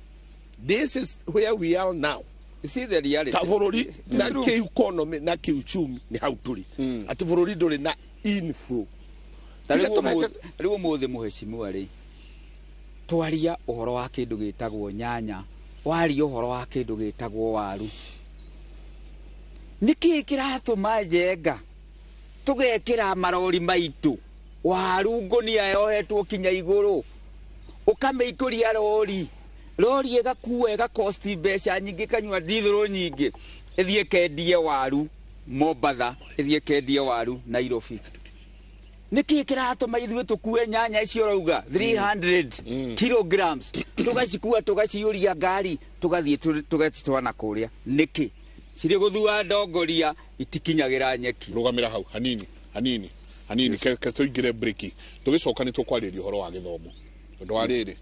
Speaker 1: This is where we are now.
Speaker 4: You see the reality.
Speaker 1: Ta bũrũri
Speaker 4: It is
Speaker 1: na
Speaker 4: true.
Speaker 1: kĩ-economy na kĩ-uchumi nĩ hau tũrĩ, atĩ bũrũri ndũrĩ na inflow.
Speaker 4: Ta
Speaker 1: Tiga
Speaker 4: rĩu rĩu ũmũthĩ mũhecimiwa rĩ, twaria ũhoro wa kĩndũ gĩtagwo nyanya, waria ũhoro wa kĩndũ gĩtagwo waru, nĩkĩĩ kĩratũma njenga tũgekĩra marori maitũ waru ngũnia yohetwo kinya igũrũ, ũkamĩikũria rori, rori ĩgakua, ĩgakosti mbeca nyingĩ, kanyua ndithũrũ nyingĩ, ĩthiĩ ĩkendie waru Mombatha, ĩthiĩ ĩkendie waru Nairobi? Nĩkĩ kĩratũma ithuĩ tũkue nyanya icio ũrauga 300 kilograms, tũgacikua, tũgaciyũria ngari, tũgathiĩ tũgacitwara na kũrĩa? Nĩkĩ cirĩ gũthua ndongoria itikinyagĩra nyeki?
Speaker 3: Rũgamĩra hau hanini hanini hanini, ke tũingĩre breki, tũgĩcoka nĩ tũkwarĩria ũhoro wa gĩthomo. Tondũ wa rĩrĩ,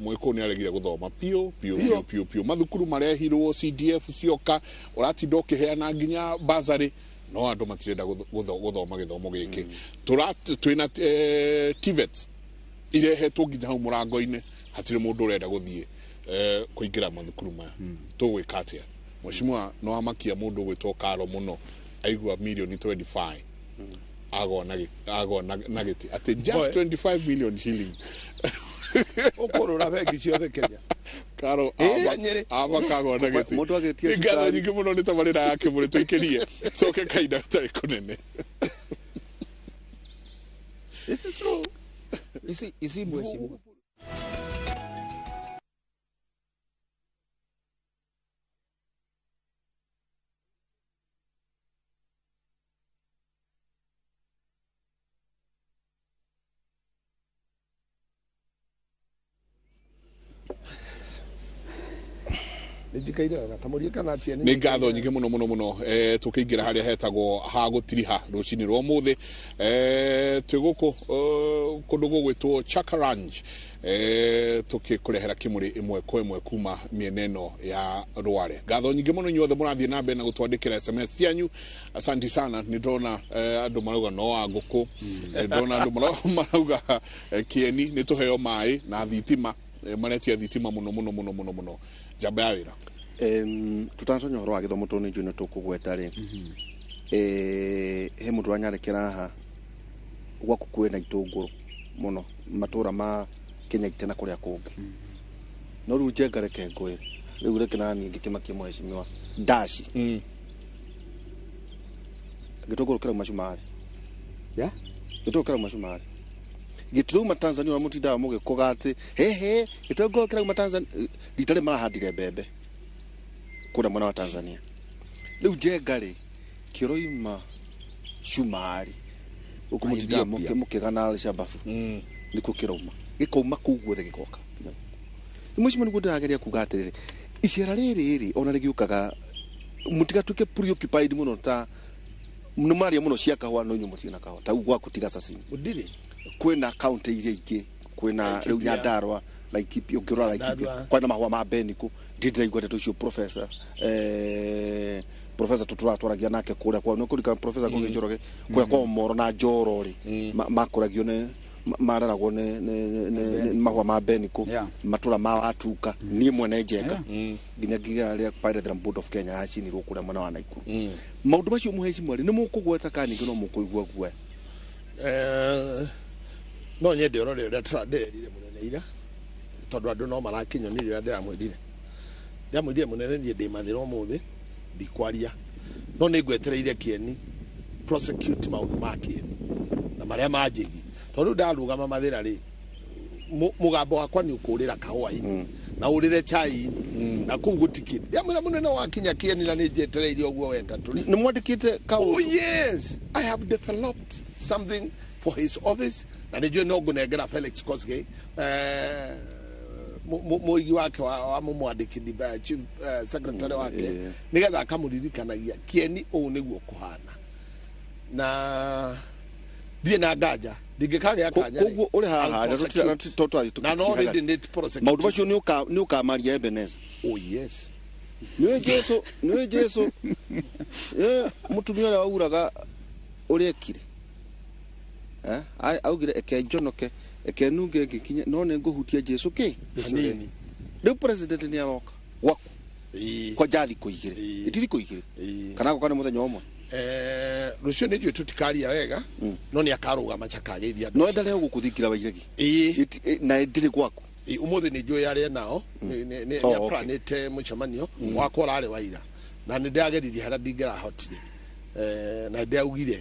Speaker 3: Mũgĩkũyũ nĩ aregire gũthoma piũ piũ piũ piũ piũ. Mathukuru marehirwo, CDF cioka, ũratinda ũkĩheana nginya bursary, no andũ matirenda gũthoma gĩthomo gĩkĩ. Twĩna TVETs irehetwo nginya hau mũrango-inĩ, hatirĩ mũndũ ũrenda gũthiĩ kũingĩra mathukuru maya. Tũgwĩka atĩa? Mheshimiwa, no amakia mũndũ ũgwĩtwo Karo mũno aigua mirioni 25 agwa na agwa na gĩtĩ atĩ just 25 million shillings.
Speaker 1: Ũkũrũra bengi ciothe Kenya.
Speaker 3: Karo
Speaker 1: Nyĩrĩ.
Speaker 3: aba kagwa na gĩtĩ.
Speaker 2: Mũndũ agĩtia
Speaker 3: Nĩ ngatho
Speaker 2: cukari.
Speaker 3: nyingĩ mũno nĩ tabarĩra ya Kĩmũrĩ tũikĩrie coke kahinda gatarĩ kũnene.
Speaker 1: It is true.
Speaker 4: You see mheshimiwa.
Speaker 1: Nĩ njikaire wega ta mũrie kana Atieno.
Speaker 3: Nĩ ngatho nyingĩ mũno mũno mũno, tũkĩingĩra harĩa hetagwo ha gũtiriha rũcinĩ rwa ũmũthĩ, twĩ gũkũ kũndũ gũgwĩtwo Chaka Ranch, tũkĩkũrehera kĩmũrĩ ĩmwe kwa ĩmwe kuma mĩena ĩno ya Rware. Ngatho nyingĩ mũno inyuothe mũrathiĩ na mbere na gũtwandĩkĩra SMS cianyu, asanti sana. Nĩ ndona andũ marauga no wa ngũkũ, ndona andũ marauga Kĩeni nĩ tũheo maĩ na thitima, maretia thitima mũno mũno mũno mũno mũno. Njamba ya wĩra.
Speaker 2: Tutanaconya ũhoro wa gĩthomo tondũ nĩ njũĩ nĩ tũkũgweta rĩ, he mũndũ ũranyandĩkĩra haha, gwaku kwĩna itũngũrũ mũno matũra ma Kenya na kũrĩa kũngĩ, no rĩu Njenga reke ngwĩre, rĩu reke naniĩ ngĩkĩmakie mheshimiwa Ndaci, gĩtũngũrũ kĩrauma cumarĩ. Gĩtũngũrũ kĩrauma cumarĩ, gĩtirauma Tanzania ũrĩa mũtindaga mũgĩkũga atĩ hehe gĩtũngũrũ kĩrauma Tanzania. Rita rĩ marahandire mbembe kũrĩa mwena wa Tanzania, rĩu Njenga rĩ kĩroima cumarĩ gũkũ mũtindaga
Speaker 4: Ethiopia.
Speaker 2: Mũkĩgana Alshababu nĩkuo kĩrauma, gĩkauma kũu guothe gĩgoka mũciĩ. Nĩguo ndĩrageria kuga atĩrĩrĩ, icera rĩrĩ rĩ ona rĩgĩũkaga mũtigatuĩke preoccupied mũno ta nĩ maria mũno cia kahũa, no inyuĩ mũtirĩ na kahũa ta gwaku tiga Sasini.
Speaker 1: Ndiri.
Speaker 2: Kwĩna kaunti iria ingĩ, kwĩna rĩu
Speaker 1: Laikipia.
Speaker 2: Nyandarua, Laikipia, ũngĩrora Laikipia
Speaker 1: Nyandarua.
Speaker 2: kwĩna mahũa ma Beniko. Ndirĩ ndĩraigua ndeto icio professor tũratwaragia nake kũrĩa kwa nĩkũrikana professor Ngũgĩ Njoroge kũrĩa kwa Omoro na Njoro rĩ, makũragio nĩ mareragwo nĩ mahũa ma Beniko. Matũra ma Watuka, niĩ mwene Njenga nginya nginya rĩa Pyrethrum Board of Kenya yacinirwo kũrĩa mwena wa Naikuru. Maũndũ macio mũhecimwa rĩ, nĩ mũkũgweta kana ningĩ no mũkũigua guoya?
Speaker 1: No nyende ũrore ũrĩa ndĩrerire mũnene ira, tondũ andũ no marakinyonire ũrĩa ndĩramwĩrire. Ndĩramwĩrire mũnene niĩ ndĩ Mathĩra ũmũthĩ ndikwaria, no nĩ ngwetereire Kĩeni prosecute maũndũ ma Kĩeni na marĩa ma Njĩgi, tondũ rĩu ndarũgama Mathĩra rĩ, mũgambo wakwa nĩ ũkũrĩra kahũa-inĩ na ũrĩre chai-inĩ na kũu gũtikĩ. Ndĩramwĩra mũnene wakinya Kĩeni na nĩ njetereire ũguo weta tũrĩ.
Speaker 2: Nĩ mwandĩkĩte
Speaker 1: Oh
Speaker 2: kaũndũ?
Speaker 1: yes, I have developed something for his office na nĩ njũĩ no ngũnengera Felix Kosgei, mũigi wake wa mũmwandĩki, chief secretary wake, nĩgetha akamũririkanagia Kĩeni ũũ nĩguo kũhana na ndirĩ na nganja ndingĩkagĩa kanya rĩ,
Speaker 2: Koguo ũrĩ haha
Speaker 1: I'll prosecute.
Speaker 2: tondũ
Speaker 1: Na no already nĩ prosecute.
Speaker 2: Maũndũ macio nĩ ũkamaria Ebeneza?
Speaker 1: Oh yes.
Speaker 2: Nĩũĩ Jesu mũtumia ũrĩa wauraga ũrĩa ekire. Augire eke njonoke eke nunge ngĩkinye no nĩ ngũhutia Jesu kĩ
Speaker 1: Hanini.
Speaker 2: Rĩu president nĩ aroka gwaku kwanja thikũ 2.
Speaker 1: Ĩĩ.
Speaker 2: Iti thikũ 2
Speaker 1: Ĩĩ.
Speaker 2: kana goka nĩ mũthenya ũmwe.
Speaker 1: Rũciũ nĩ njũĩ tũtikaria wega, no nĩ akarũgama chakageithia andũ
Speaker 2: No
Speaker 1: acio.
Speaker 2: endelee gũkũthingira Wairegi?
Speaker 1: Ĩĩ.
Speaker 2: Na ndĩrĩ gwaku.
Speaker 1: Ĩ, ũmũthĩ nĩ njũĩ arĩa nao nĩ
Speaker 2: Oh, okay.
Speaker 1: aplanĩte mũcemanio wakwa ũrarĩ wa ira na nĩ ndĩrageririe harĩa ndingĩrahotire. Na ndĩraugire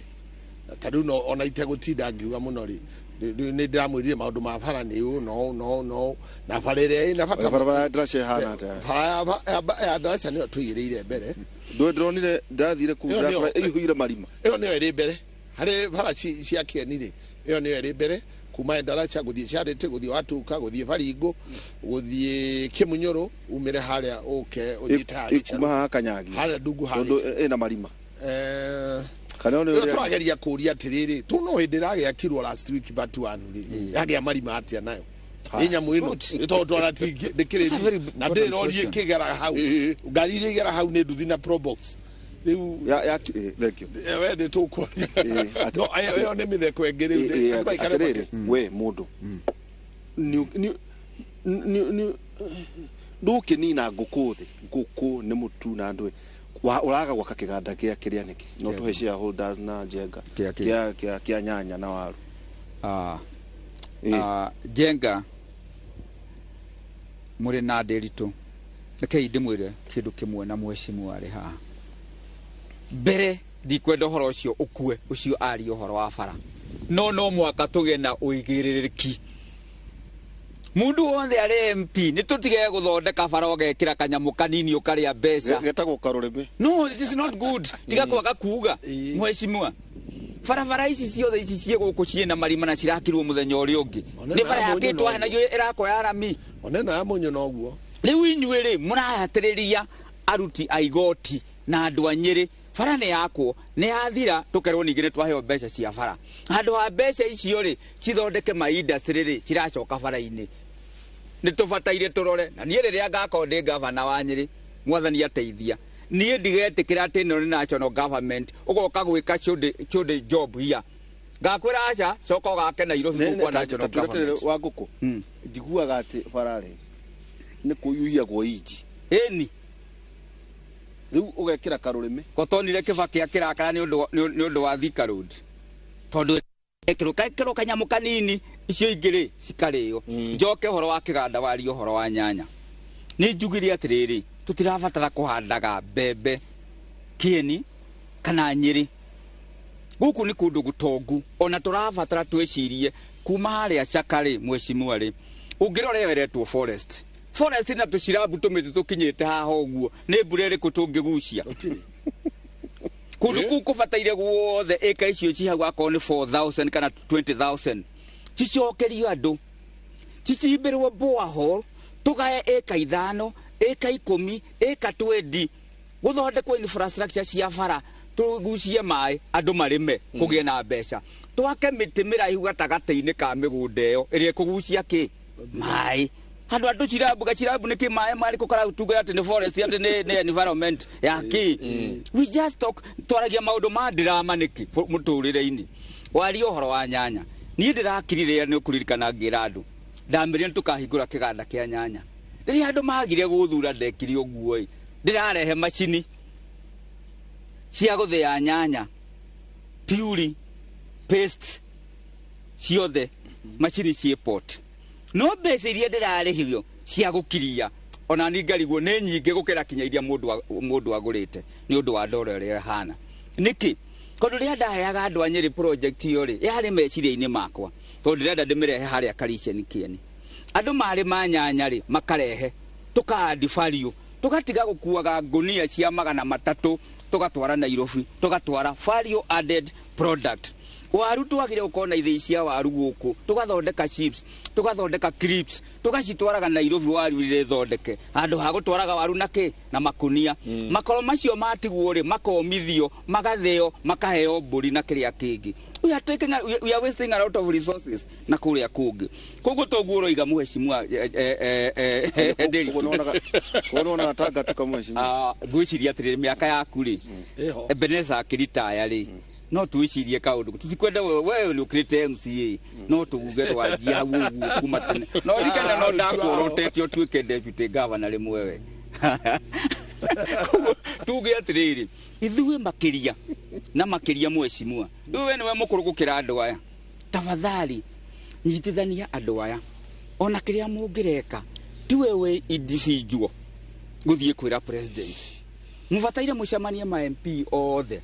Speaker 1: ta rĩu no ona itegũtinda ngiuga mũno rĩ, nĩ ndĩramwĩrire maũndũ ma bara nĩ ũũ no no no na bara ĩrĩa ĩna bata.
Speaker 2: Barabara ya Ndaraca ĩhana atĩa?
Speaker 1: Bara ya Ndaraca nĩyo tũigĩrĩire mbere.
Speaker 2: Ndũĩ ndĩronire ndathire kũu
Speaker 1: Ĩyo nĩyo-
Speaker 2: ndĩrakora ĩihũire marima.
Speaker 1: Ĩyo nĩyo ĩrĩ mbere harĩ bara cia Kĩeni rĩ, ĩyo nĩyo ĩrĩ mbere kuma Ndaraca gũthiĩ Charity, gũthiĩ Watuka, gũthiĩ Baringo, gũthiĩ Kĩmunyũrũ, umĩre harĩa ũke ũthiĩte harĩa
Speaker 2: Ĩkuma haha Kanyangi
Speaker 1: harĩa ndungu
Speaker 2: tondũ
Speaker 1: harĩa
Speaker 2: ĩna marima. Kana nĩ
Speaker 1: Rĩu
Speaker 2: ũrĩa
Speaker 1: tũrageria kũria atĩrĩrĩ, tu no hĩndĩ ĩragĩakirwo last week but one rĩ, yagĩa marima atĩa nayo? Nĩ nyamũ ĩno nĩ tondũ twara ndĩkĩrĩ
Speaker 4: That's a very
Speaker 1: na
Speaker 4: important
Speaker 1: ndĩrorie
Speaker 4: question.
Speaker 1: kĩgera hau, ngari iria igera hau nĩ nduthi na probox rĩu.
Speaker 2: Ya thank you.
Speaker 1: We nĩ tũkwaria.
Speaker 2: Ĩĩ,
Speaker 1: No ĩyo nĩ mĩtheko ĩngĩ rĩu. Andũ maikare.
Speaker 2: Atĩrĩrĩ, we mũndũ ndũkĩnina ngũkũ thĩ, ngũkũ nĩ mũtu na andũ ũraga gwaka kĩganda gĩa kĩrĩa nĩkĩ no tũhe shareholders na Njenga
Speaker 4: Kĩa kĩ?
Speaker 2: kĩa nyanya na waru.
Speaker 4: Ah,
Speaker 2: Ĩĩ.
Speaker 4: ah, Njenga mũrĩ na Ndĩritũ, rekei ndĩmwĩre kĩndũ kĩmwe na mheshimiwa arĩ haha mbere, ndikwenda ũhoro ũcio ũkue, ũcio arie ũhoro wa bara, no mwaka tũgĩe na ũigĩrĩrĩki. Mundu wothe arĩ MP nĩ tũtige gũthondeka bara, ũgekĩra kanyamũ kanini ũkarĩa mbeca.
Speaker 2: Getagwo karũrĩmĩ.
Speaker 4: No, it is not good. Tiga kwaga kuga.
Speaker 1: Ĩĩ.
Speaker 4: Mheshimiwa, barabara ici ciothe ici ciĩ gũkũ ciĩna marima na cirakirwo mũthenya ũrĩa ũngĩ.
Speaker 1: Ona
Speaker 4: Nĩ bara
Speaker 1: na mũnyũ
Speaker 4: yakĩtwo
Speaker 1: noguo.
Speaker 4: nayo ĩrakwo ya rami.
Speaker 1: Ona ĩno ya mũnyũ noguo.
Speaker 4: Rĩu inyuĩ rĩ, mũrahatĩrĩria aruti a igoti na andũ a Nyĩrĩ. Bara nĩ yakwo, nĩ yathira, tũkerwo ningĩ nĩ twaheo mbeca cia bara. Handũ ha mbeca icio rĩ cithondeke ma industry rĩ, ciracoka bara-inĩ. Nĩ tũbataire tũrore, na niĩ rĩrĩa ngakorwo ndĩ gavana wa Nyĩrĩ, mwathani ateithia, niĩ ndigetĩkĩra atĩ ĩno nĩ national government ũgoka gwĩka should job here. Ngakwĩra aca, coka ũgake Nairobi kũu kwa national government.
Speaker 2: Wa ngũkũ njiguaga atĩ bara rĩ nĩ kũiyagwo inji.
Speaker 4: Ĩni.
Speaker 2: Rĩu ũgekĩra karũrĩmĩ.
Speaker 4: Kotonire Kibaki akĩrakara nĩ ũndũ wa Thika Road, tondũ ekĩrwo kekĩrwo kanyamũ kanini, icio ingĩ rĩ cikarĩo. Njoke ũhoro wa kĩganda, warie ũhoro wa nyanya, nĩ njugire atĩrĩrĩ, tũtirabatara kũhandaga mbembe Kĩeni kana Nyĩrĩ. Gũkũ nĩ kũndũ gũtongu, ona tũrabatara twĩcirie kuma harĩa Caka rĩ, mheshimiwa rĩ, ũngĩrora ĩyo ĩretwo forest, forest na tũcirabu tũmĩtĩ tũkinyĩte haha ũguo, nĩ mbura ĩrĩkũ tũngĩgucia?
Speaker 1: Gũtirĩ.
Speaker 4: Kũndũ kũu kũbataire guothe ĩka icio ci hau, akorwo nĩ 4000 kana 20,000, cicokerio andũ, cicimbĩrwo borehole, tũgae ĩka 5, ĩka 10, ĩka 20, gũthondekwo infrastructure cia bara, tũgucie maĩ, andũ marĩme, kũgĩe na mbeca, twake mĩtĩ mĩraihu gatagatĩ-inĩ ka mĩgũnda ĩyo ĩrĩa ĩkũgucia kĩ maĩ, handũ andũ cirabu gacirabu nĩ kĩ maĩ marĩkũ karautuga atĩ nĩ forest, atĩ nĩ environment ya kĩ? We just talk, twaragia maũndũ ma drama nĩkĩ mũtũrĩre-inĩ? Waria ũhoro wa nyanya, niĩ ndĩrakirire, nĩ ũkũririkana ngĩra andũ, ndamĩrire nĩ tũkahingũra kĩganda kĩa nyanya. Rĩrĩa andũ magire gũthura, ndekire ũguo ĩ, ndĩrarehe macini cia gũthĩa nyanya, puree, paste, ciothe macini ciĩ port, no mbeca iria ndĩrarĩhio cia gũkiria ona ni ngarigwo nĩ nyingĩ gũkĩra kinya iria mũndũ agũrĩte nĩ ũndũ wa ndoro ĩrĩa ĩhana. Nĩkĩ? Tondũ rĩrĩa ndaheaga andũ a Nyĩrĩ project ĩyo rĩ, yarĩ meciria-inĩ makwa, tondũ ndĩrenda ndĩmĩrehe harĩa Kariceni Kĩeni, andũ marĩ ma nyanya rĩ, makarehe tũka add value, tũgatiga gũkuaga ngũnia cia 300 tũgatwara Nairobi, tũgatwara value added product. Waru, twagire gũkorwo na ithĩi cia waru gũkũ, tũgathondeka chips, tũgathondeka crisps, tũgacitwaraga Nairobi. Waru rĩrĩ thondeke, handũ ha gũtwaraga waru na kĩ na makunia. Makoro macio matigwo rĩ, makomithio, magathĩo, makaheo mbũri na kĩrĩa kĩngĩ. We are taking a, we are wasting a lot of resources na kũrĩa kũngĩ. Koguo toguo ũroiga, mheshimiwa Nderitu.
Speaker 2: Ũguo nĩwonaga ta ngatuka, mheshimiwa?
Speaker 4: Ah, ngwĩciria atĩrĩrĩ, mĩaka yaku rĩ,
Speaker 1: Ĩho.
Speaker 4: Ebeneza akĩritaya rĩ, no twĩcirie kaũndũ tutikwenda. We nĩ ũkĩrĩte MCA, no tũguge twanjia hau ũguo kuma tene, no rikana no ndakuorotete ũtuĩke deputy governor rĩmwe we. Koguo tuge atĩrĩrĩ, ithuĩ makĩria na makĩria, mheshimiwa, rĩu we nĩwe mũkũrũ gũkĩra andũ aya, tafadhali nyitithania andũ aya ona kĩrĩa mũngĩreka, tiwe wĩ individual gũthiĩ kwĩra president. Mũbataire mũcemanie ma MP othe,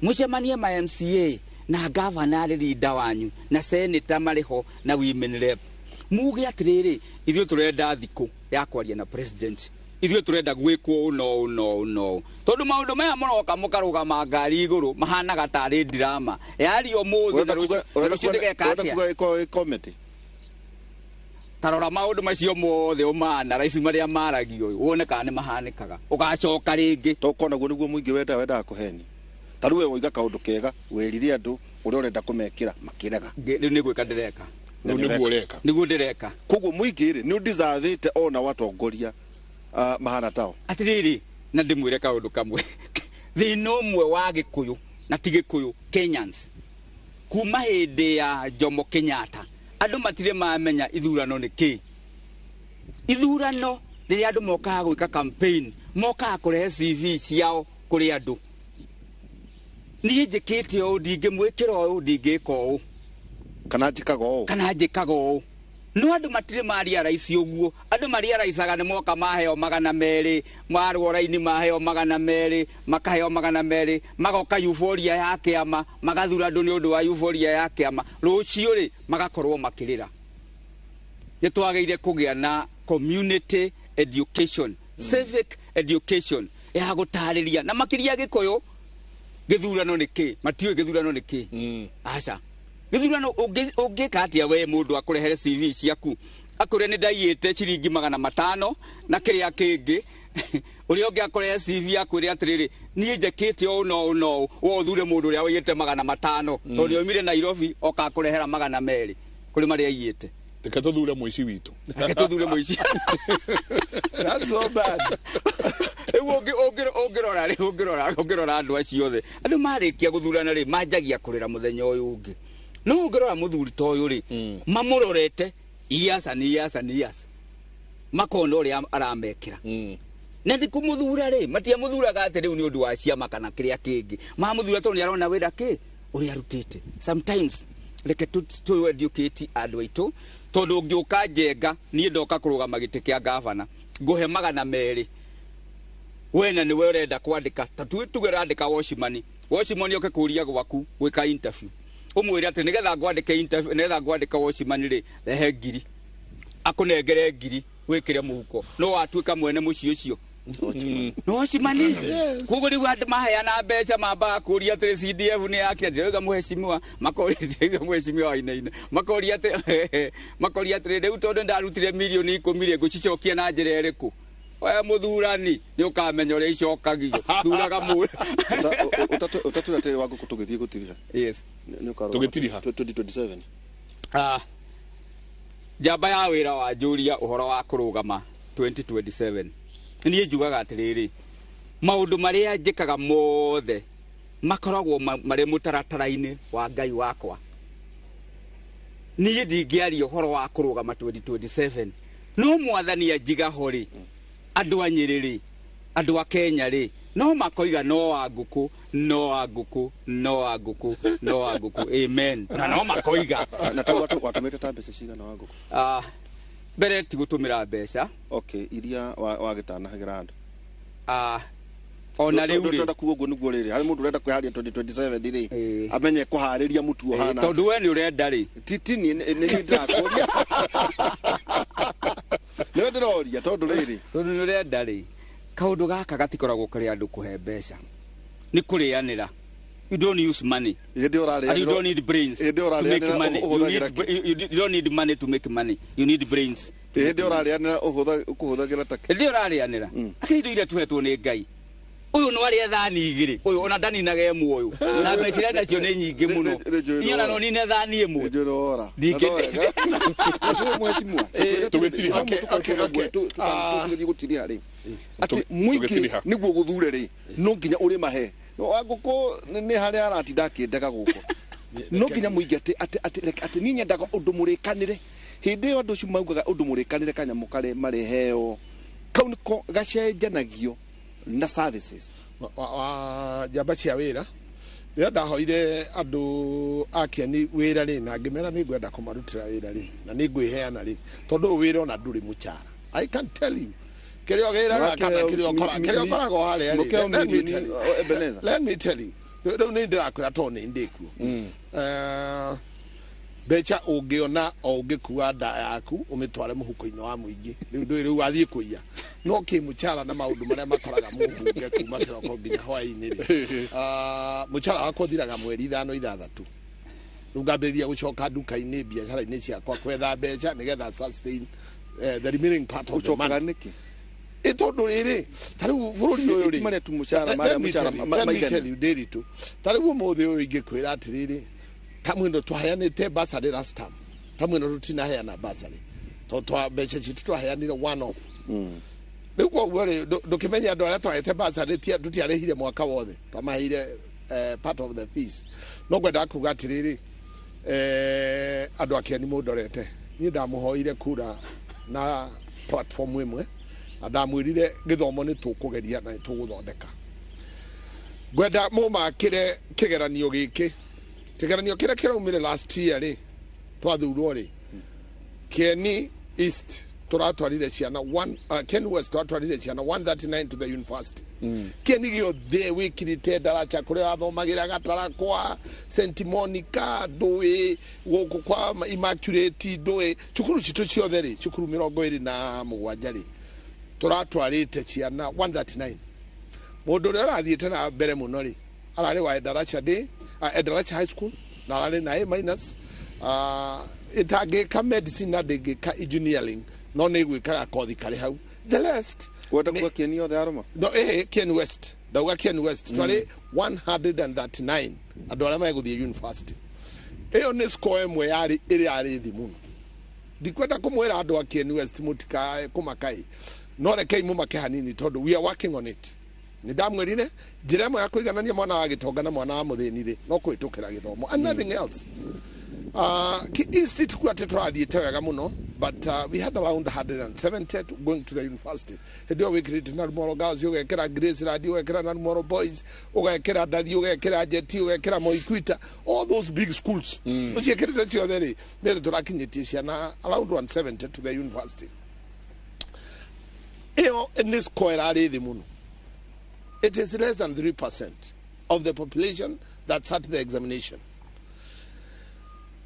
Speaker 4: mũcemanie ma MCA na gavana arĩ leader wanyu na senator marĩ ho na women rep, muge atĩrĩrĩ, ithuĩ tũrenda thikũ ya kwaria na president, ithuĩ tũrenda gwĩkwo ũũ no ũũ no ũũ no ũũ, tondũ maũndũ maya mũroka mũkarũgama ngari igũrũ mahanaga tarĩ drama yario ũmũthĩ na rũciũ ndĩgeka
Speaker 2: Ũrenda
Speaker 4: atĩa.
Speaker 2: kuga ĩkorwo ĩ comedy?
Speaker 4: Tarora maũndũ macio mothe ũmana raici marĩa maragio wone kana nĩ mahanĩkaga, ũgacoka rĩngĩ.
Speaker 2: To kona guo nĩguo mũingĩ wendaga kũheni. Ta rĩu we woiga kaũndũ kega, werire andũ ũrĩa ũrenda kũmekĩra makĩrega.
Speaker 4: Rĩu nĩ gwĩka ndĩreka.
Speaker 3: Rĩu nĩguo ũreka.
Speaker 4: Nĩguo ndĩreka.
Speaker 2: Koguo mũingĩ rĩ nĩ ũdeservĩte ona watongoria mahana tao.
Speaker 4: Atĩrĩrĩ, na ndĩmwĩre kaũndũ kamwe. Thĩna ũmwe wa Gĩkũyũ na ti Gĩkũyũ, Kenyans, kuma hĩndĩ ya Jomo Kenyatta andũ matirĩ mamenya ithurano nĩ kĩ. Ithurano rĩrĩa andũ mokaga gwĩka campaign, mokaga kũrehe CV ciao kũrĩ andũ. Niĩ njĩkĩte ũũ, ndingĩmwĩkĩra ũũ, ndingĩka ũũ.
Speaker 2: Kana njĩkaga ũũ.
Speaker 4: Kana njĩkaga ũũ. No andũ matirĩ maria raisi ũguo. Andũ maria raicaga nĩ moka maheo 200, marũa raini maheo 200, makaheo 200, magoka euphoria ya kĩama, magathura andũ nĩ ũndũ wa euphoria ya kĩama. Rũciũ rĩ magakorwo makĩrĩra. Nĩ twagĩrĩire kũgĩa na community education, civic education ya gũtarĩria na makĩria Gĩkũyũ gĩthurano nĩ kĩ, matiũĩ gĩthurano nĩ kĩ. Aca. Gĩthurano ũngĩka atĩa we mũndũ akũrehere CV ciaku, akwĩre nĩ ndaiyĩte ciringi 500 na kĩrĩa kĩngĩ, ũrĩa ũngĩ akũrehe CV akwĩre atĩrĩrĩ, niĩ njĩkĩte ũũ na ũũ na ũũ, we ũthure mũndũ ũrĩa waiyĩte 500, tondũ nĩ oimire Nairobi oka akũrehera 200 kũrĩ marĩa aiyĩte.
Speaker 3: Reke tũthure mũici witũ.
Speaker 4: Reke tũthure mũici.
Speaker 1: That's so bad.
Speaker 4: Rĩu ũngĩrora rĩ, ũngĩrora andũ acio othe, andũ marĩkia gũthurana rĩ, manjagia kũrĩra mũthenya ũyũ ũngĩ. No ũngĩrora mũthuri ta ũyũ rĩ, mamũrorete years and years and years, makona ũrĩa aramekĩra. Na ti kũmũthura rĩ, matiamũthuraga atĩ rĩu nĩ ũndũ wa ciama kana kĩrĩa kĩngĩ. Mamũthura tondũ nĩ arona wĩra kĩ ũrĩa arutĩte. Sometimes reke tũ educate andũ aitũ, tondũ ũngĩũka Njenga, niĩ ndoka kũrũgama gĩtĩ kĩa gavana, ngũhe 200. Wena nĩwe ũrenda kwandĩka, ta tuge ũrandĩka watchman. Watchman oke kũria gwaku gwĩka interview. Ũmwĩre atĩ nĩgetha ngwandĩke interview, nĩgetha ngwandĩke watchman rĩ, rehe 1000. Akũnengere 1000 wĩkĩre mũhuko. No watuĩka mwene mũciĩ ũcio. No watchman. Koguo rĩu andũ maheana mbeca mambaga kũria atĩrĩ CDF nĩ yake, ndĩrauga mũheshimiwa, makoria ndĩrauga mũheshimiwa Wainaina. Makoria atĩ, makoria atĩrĩ, rĩu tondũ ndarutire mirioni 10 rĩ, ngũcicokia na njĩra ĩrĩkũ? We mũthurani, nĩ ũkamenya ũrĩa icokagio. Thuraga mũndũ.
Speaker 2: Ũtatũ atĩrĩ wa ngũkũ tũgĩthiĩ gũtiriha.
Speaker 4: Yes.
Speaker 2: Nĩ ũkarora.
Speaker 3: Tũgĩtiriha.
Speaker 2: 2027.
Speaker 4: Njamba ya wĩra wa njũria ũhoro wa kũrũgama 2027. Niĩ njugaga atĩrĩrĩ, maũndũ marĩa njĩkaga mothe makoragwo marĩ mũtaratara-inĩ wa Ngai wakwa. Niĩ ndingĩaria ũhoro wa kũrũgama 2027. No mwathani anjiga ho rĩ, andũ a Nyĩrĩ rĩ, andũ a Kenya rĩ, no makoiga no wa ngũkũ, no wa ngũkũ, no wa ngũkũ, no wa ngũkũ. Amen. Na no makoiga.
Speaker 2: Na tau watũmĩte ta mbeca cigana wa ngũkũ?
Speaker 4: Mbere ti gũtũmĩra mbeca.
Speaker 2: Okay, iria wagĩtanahagĩra andũ.
Speaker 4: Ona rĩu rĩ.
Speaker 2: Ndĩrenda kuga ũguo nĩguo rĩrĩ, harĩ mũndũ ũrenda kwĩharĩria 2027 rĩ, amenye kũharĩria mũtu ũhana.
Speaker 4: Tondũ we nĩ ũrenda rĩ.
Speaker 2: Ti niĩ, nĩ niĩ ndĩrakũria. Nĩwe ndĩroria tondũ rĩrĩ.
Speaker 4: Tondũ nĩ ũrenda rĩ, kaũndũ gaka gatikoragwo karĩ andũ kũhe mbeca. Nĩ kũrĩanĩra. You don't use money.
Speaker 2: Hĩndĩ ĩyo ũrarĩanĩra.
Speaker 4: And you don't need brains
Speaker 2: Hĩndĩ ĩyo
Speaker 4: to make
Speaker 2: ũrarĩanĩra
Speaker 4: money.
Speaker 2: ũhũthagĩra kĩ?
Speaker 4: You don't need money to make money. You need brains.
Speaker 2: Hĩndĩ ĩyo ũrarĩanĩra ũkũhũthagĩra ta kĩ?
Speaker 4: Hĩndĩ ĩyo ũrarĩanĩra. Akĩrĩ indo iria tũhetwo nĩ Ngai. Ũyũ no arĩe thani 2, ũyũ ona ndaninaga ĩmwe ũyũ. Na mbeca iria nacio nĩ nyingĩ mũno. Niĩ ona no nine thani ĩmwe.
Speaker 2: Nĩ njũĩ nĩ wora.
Speaker 4: Ndingĩ-
Speaker 2: Na no wega. Ũcio mũheshimiwa.
Speaker 3: Tũgĩtiriha.
Speaker 1: Okay, okay.
Speaker 2: Tũgĩthiĩ gũtiriha rĩ. Atĩ mũingĩ
Speaker 3: Tũgĩtiriha.
Speaker 2: nĩguo gũthure rĩ, no nginya ũrĩmahe. No wa ngũkũ nĩ harĩa aratinda akĩndega gũkũ. No nginya mũingĩ atĩ niĩ nyendaga ũndũ mũrĩkanĩre. Hĩndĩ ĩyo andũ acio maugaga ũndũ mũrĩkanĩre kanyamũ karĩa mareheo. Kau nĩko gacenjanagio na services.
Speaker 1: Wa njamba cia wĩra. Rĩrĩa ndahoire andũ a Kĩeni wĩra rĩ, na ngĩmera nĩ ngwenda kũmarutĩra wĩra rĩ, na nĩ ngwĩheana rĩ, tondũ ũyũ wĩra ona ndũrĩ mũcara. I can tell you. Kĩrĩa ũgĩraga kana kĩrĩa kĩrĩa ũkoragwo harĩa rĩ, let me tell you.
Speaker 2: Ebenezer.
Speaker 1: Let me tell you. Rĩu nĩ ndĩrakwĩra tondũ nĩ ndĩkuo. Mbeca ũngĩona o ũngĩkua nda yaku ũmĩtware mũhuko-inĩ wa mũingĩ, rĩu ndũĩ rĩu wathiĩ kũiya. No kĩ mũcara na maũndũ marĩa makoraga mũmbunge kuma kĩroko nginya hwaĩ-inĩ rĩ. Mũcara wakwa ũthiraga mweri 5 6. Rĩu ngambĩrĩria gũcoka nduka-inĩ, biacara-inĩ ciakwa kwetha mbeca nĩgetha sustain the remaining part of the
Speaker 2: Ũcokaga
Speaker 1: money.
Speaker 2: nĩkĩ?
Speaker 1: Ĩ tondũ rĩrĩ, ta rĩu bũrũri ũyũ rĩ,
Speaker 2: Ti marĩa tu mũcara, marĩa
Speaker 1: Let me
Speaker 2: mũcara
Speaker 1: tell you, let me
Speaker 2: maigana.
Speaker 1: tell you, Ndiritu, ta rĩu ũmũthĩ ũyũ ingĩkwĩra atĩrĩrĩ, ta mwĩno twaheanĩte bursary last term, ta mwĩno tũtinaheana bursary tondũ twa mbeca citũ twaheanire one off. Rĩu koguo rĩ, ndũkĩmenye andũ arĩa twahete bursary tũtiarĩhire mwaka wothe, twamaheire part of the fees. No ngwendaga kuga atĩrĩrĩ, andũ a Kĩeni mũndorete, niĩ ndamũhoire kura na platform ĩmwe na ndamwĩrire gĩthomo nĩ tũkũgeria na nĩ tũgũthondeka. Ngwenda mũmakĩre kĩgeranio gĩkĩ, kĩgeranio kĩrĩa kĩraumire last year rĩ, twathurwo rĩ, Kieni East tũratwarire ciana one, Kieni West tũratwarire ciana 139 to the university. Kieni gĩothe wĩkirĩte Ndaracha kũrĩa wathomagĩra Gatarakwa, St Monica, ndũĩ gũkũ kwa Immaculate, ndũĩ cukuru citũ ciothe rĩ, cukuru 27 rĩ, tũratwarĩte ciana 139. Mũndũ ũrĩa ũrathiĩte na mbere mũno rĩ, ararĩ wa Ndaracha Day, Ndaracha High School, na ararĩ na A minus, ĩtangĩka medicine na ndĩngĩka engineering, no nĩ gwĩkaga kothi karĩ hau. The rest
Speaker 2: Wenda kuga Kieni othe aroma?
Speaker 1: No, Kieni West, ndauga Kieni West twarĩ 139 andũ arĩa megũthiĩ university. Ĩyo nĩ score ĩmwe yarĩ ĩrĩa yarĩ thĩ mũno. Ndikwenda kũmwĩra andũ a Kieni West mũtikae kũmakai, no rekei mũmake hanini tondũ we are working on it. Nĩ ndamwĩrire njĩra ĩmwe ya kũiganania mwana wa gĩtonga na mwana wa mũthĩni rĩ, no kũhĩtũkĩra gĩthomo and nothing else. East tikuwa atĩ tũrathiĩte wega mũno, but we had around 170 going to the university. Hĩndĩ ĩyo wĩkĩrĩte Narumoro Girls, ũgekĩra Graceland, ũgekĩra Narumoro Boys, ũgekĩra Ndathi, ũgekĩra Jeti, ũgekĩra Moikwita, all those big schools ũciĩkĩrĩte ciothe rĩ, nĩ tũrakinyĩtie ciana around 170 to the university. Ĩyo nĩ score ĩrarĩ thĩ mũno. It is less than 3% of the population that sat the examination.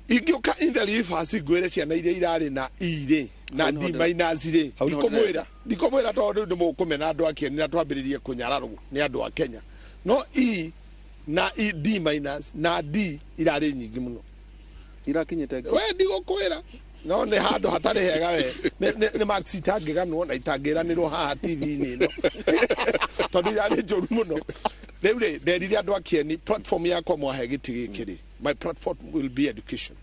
Speaker 1: Ingĩũka in the reverse ngwĩre ciana iria irarĩ na E rĩ na D minus rĩ,
Speaker 2: Hau nĩho
Speaker 1: ndikomwĩra, ndikomwĩra tondũ rĩu nĩmũkũmena andũ a Kenya na twambĩrĩrie kũnyararwo nĩ andũ a Kenya. No E na E, D minus na D irarĩ nyingĩ mũno.
Speaker 2: Irakinyĩte
Speaker 1: We ndigũkwĩra, no nĩ handũ hatarĩ hega we. Nĩ marks itangĩganwo na itangĩranĩrwo haha TV-inĩ ĩno tondũ irarĩ njũru mũno. Rĩu rĩ, nderire andũ a Kieni platform yakwa mwahe gĩtĩ gĩkĩ rĩ, my platform will be education.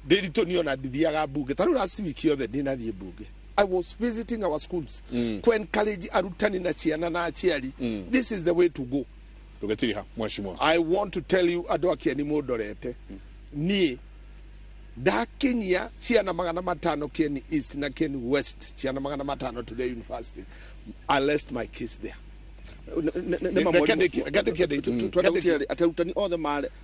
Speaker 1: Ndĩritũ niĩ ona ndithiaga mbunge, ta rĩu last week yothe ndinathiĩ mbunge. I was visiting our schools ku encourage arutani na ciana na aciari. This is the way to go.
Speaker 3: Ndũgetiriha mheshimiwa.
Speaker 1: I want to tell you andũ a Kieni mũndorete, niĩ ndakinyia ciana 500 Kieni East na Kieni West, ciana 500 to the university, I rest my case there.
Speaker 2: Atĩ arutani othe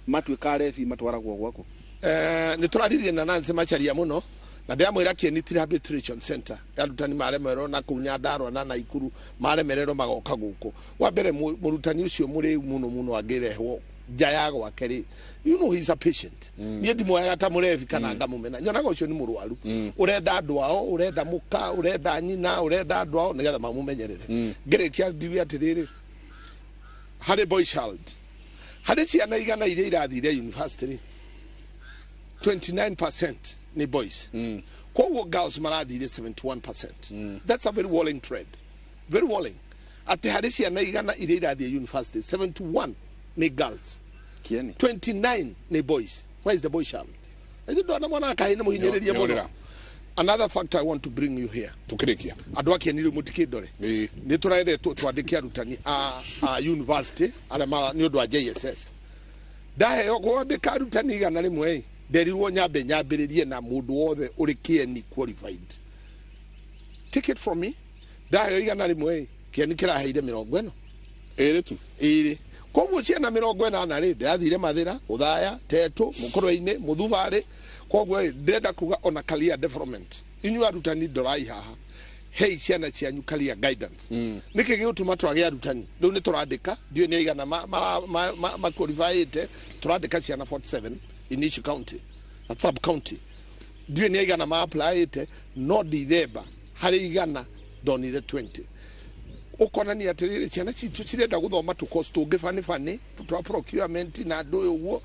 Speaker 2: matuĩka arebi matwaragwo gwaku.
Speaker 1: Nĩ tũraririe na Nancy Macharia mũno na ndĩramwĩra Kieni ti rehabilitation center, arutani maremererwo na kũu Nyandarua na Naikuru maremererwo magoka gũkũ. Wa mbere mũrutani ũcio mũrĩu mũno mũno angĩrehwo nja ya gwake rĩ, you know he's a patient. Niĩ ndimwoyaga ta mũrebi kana ngamũmena, nyonaga ũcio nĩ mũrwaru ũrenda andũ ao, ũrenda mũka, ũrenda nyina, ũrenda andũ ao nĩgetha mamũmenyerere. Ngĩrĩkia ndiuge atĩrĩrĩ, harĩ boy child, harĩ ciana 100 iria irathire university rĩ, 29% ni boys. Koguo girls marathire 71%. That's a very worrying trend, very worrying. Atĩ harĩ ciana 100 iria irathiĩ university, 71 ni girls.
Speaker 2: Kieni.
Speaker 1: 29 ni boys. Where is the boy child? Ithuĩ ndona mwana kahĩ nĩ mũhinyĩrĩrie mũno.
Speaker 3: Nĩorĩra.
Speaker 1: Another factor I want to bring you here.
Speaker 3: Tukĩrĩkia.
Speaker 1: Andũ a Kieni rĩu mũtikĩndore. Nĩ tũraendetwo twandĩke arutani a university arĩa nĩ ũndũ wa JSS. Ndaheo kwandĩka arutani 100 ĩ, nderirwo nyambe nyambĩrĩrie na mũndũ wothe ũrĩ Kieni qualified. Take it from me. Ndaheo 100 ĩ, Kieni kĩraheire 40.
Speaker 3: Ĩrĩ tu.
Speaker 1: Ĩrĩ. Koguo ciana 80 rĩ, ndĩrathire Mathĩra, Ũthaya, Tetũ, Mũkũrwe-inĩ, Mũthubarĩ. Koguo ĩ, ndĩrenda kuga ona career development. Inyuĩ arutani ndorai haha. Hei ciana cianyu career guidance. Nĩkĩ gĩgũtũma twage arutani? Rĩu nĩ tũrandĩka, ndiũĩ nĩ aigana ma-qualifyĩte, tũrandĩka ciana 47 in each county, a sub county. Ndiũĩ nĩ aigana ma-applyĩte, no Ndithemba harĩ 100 ndonire 20. Ũkonania atĩrĩrĩ, ciana citũ cirenda gũthoma tũcourse tũngĩ bani bani twa procurement na andũ ũyũ ũguo,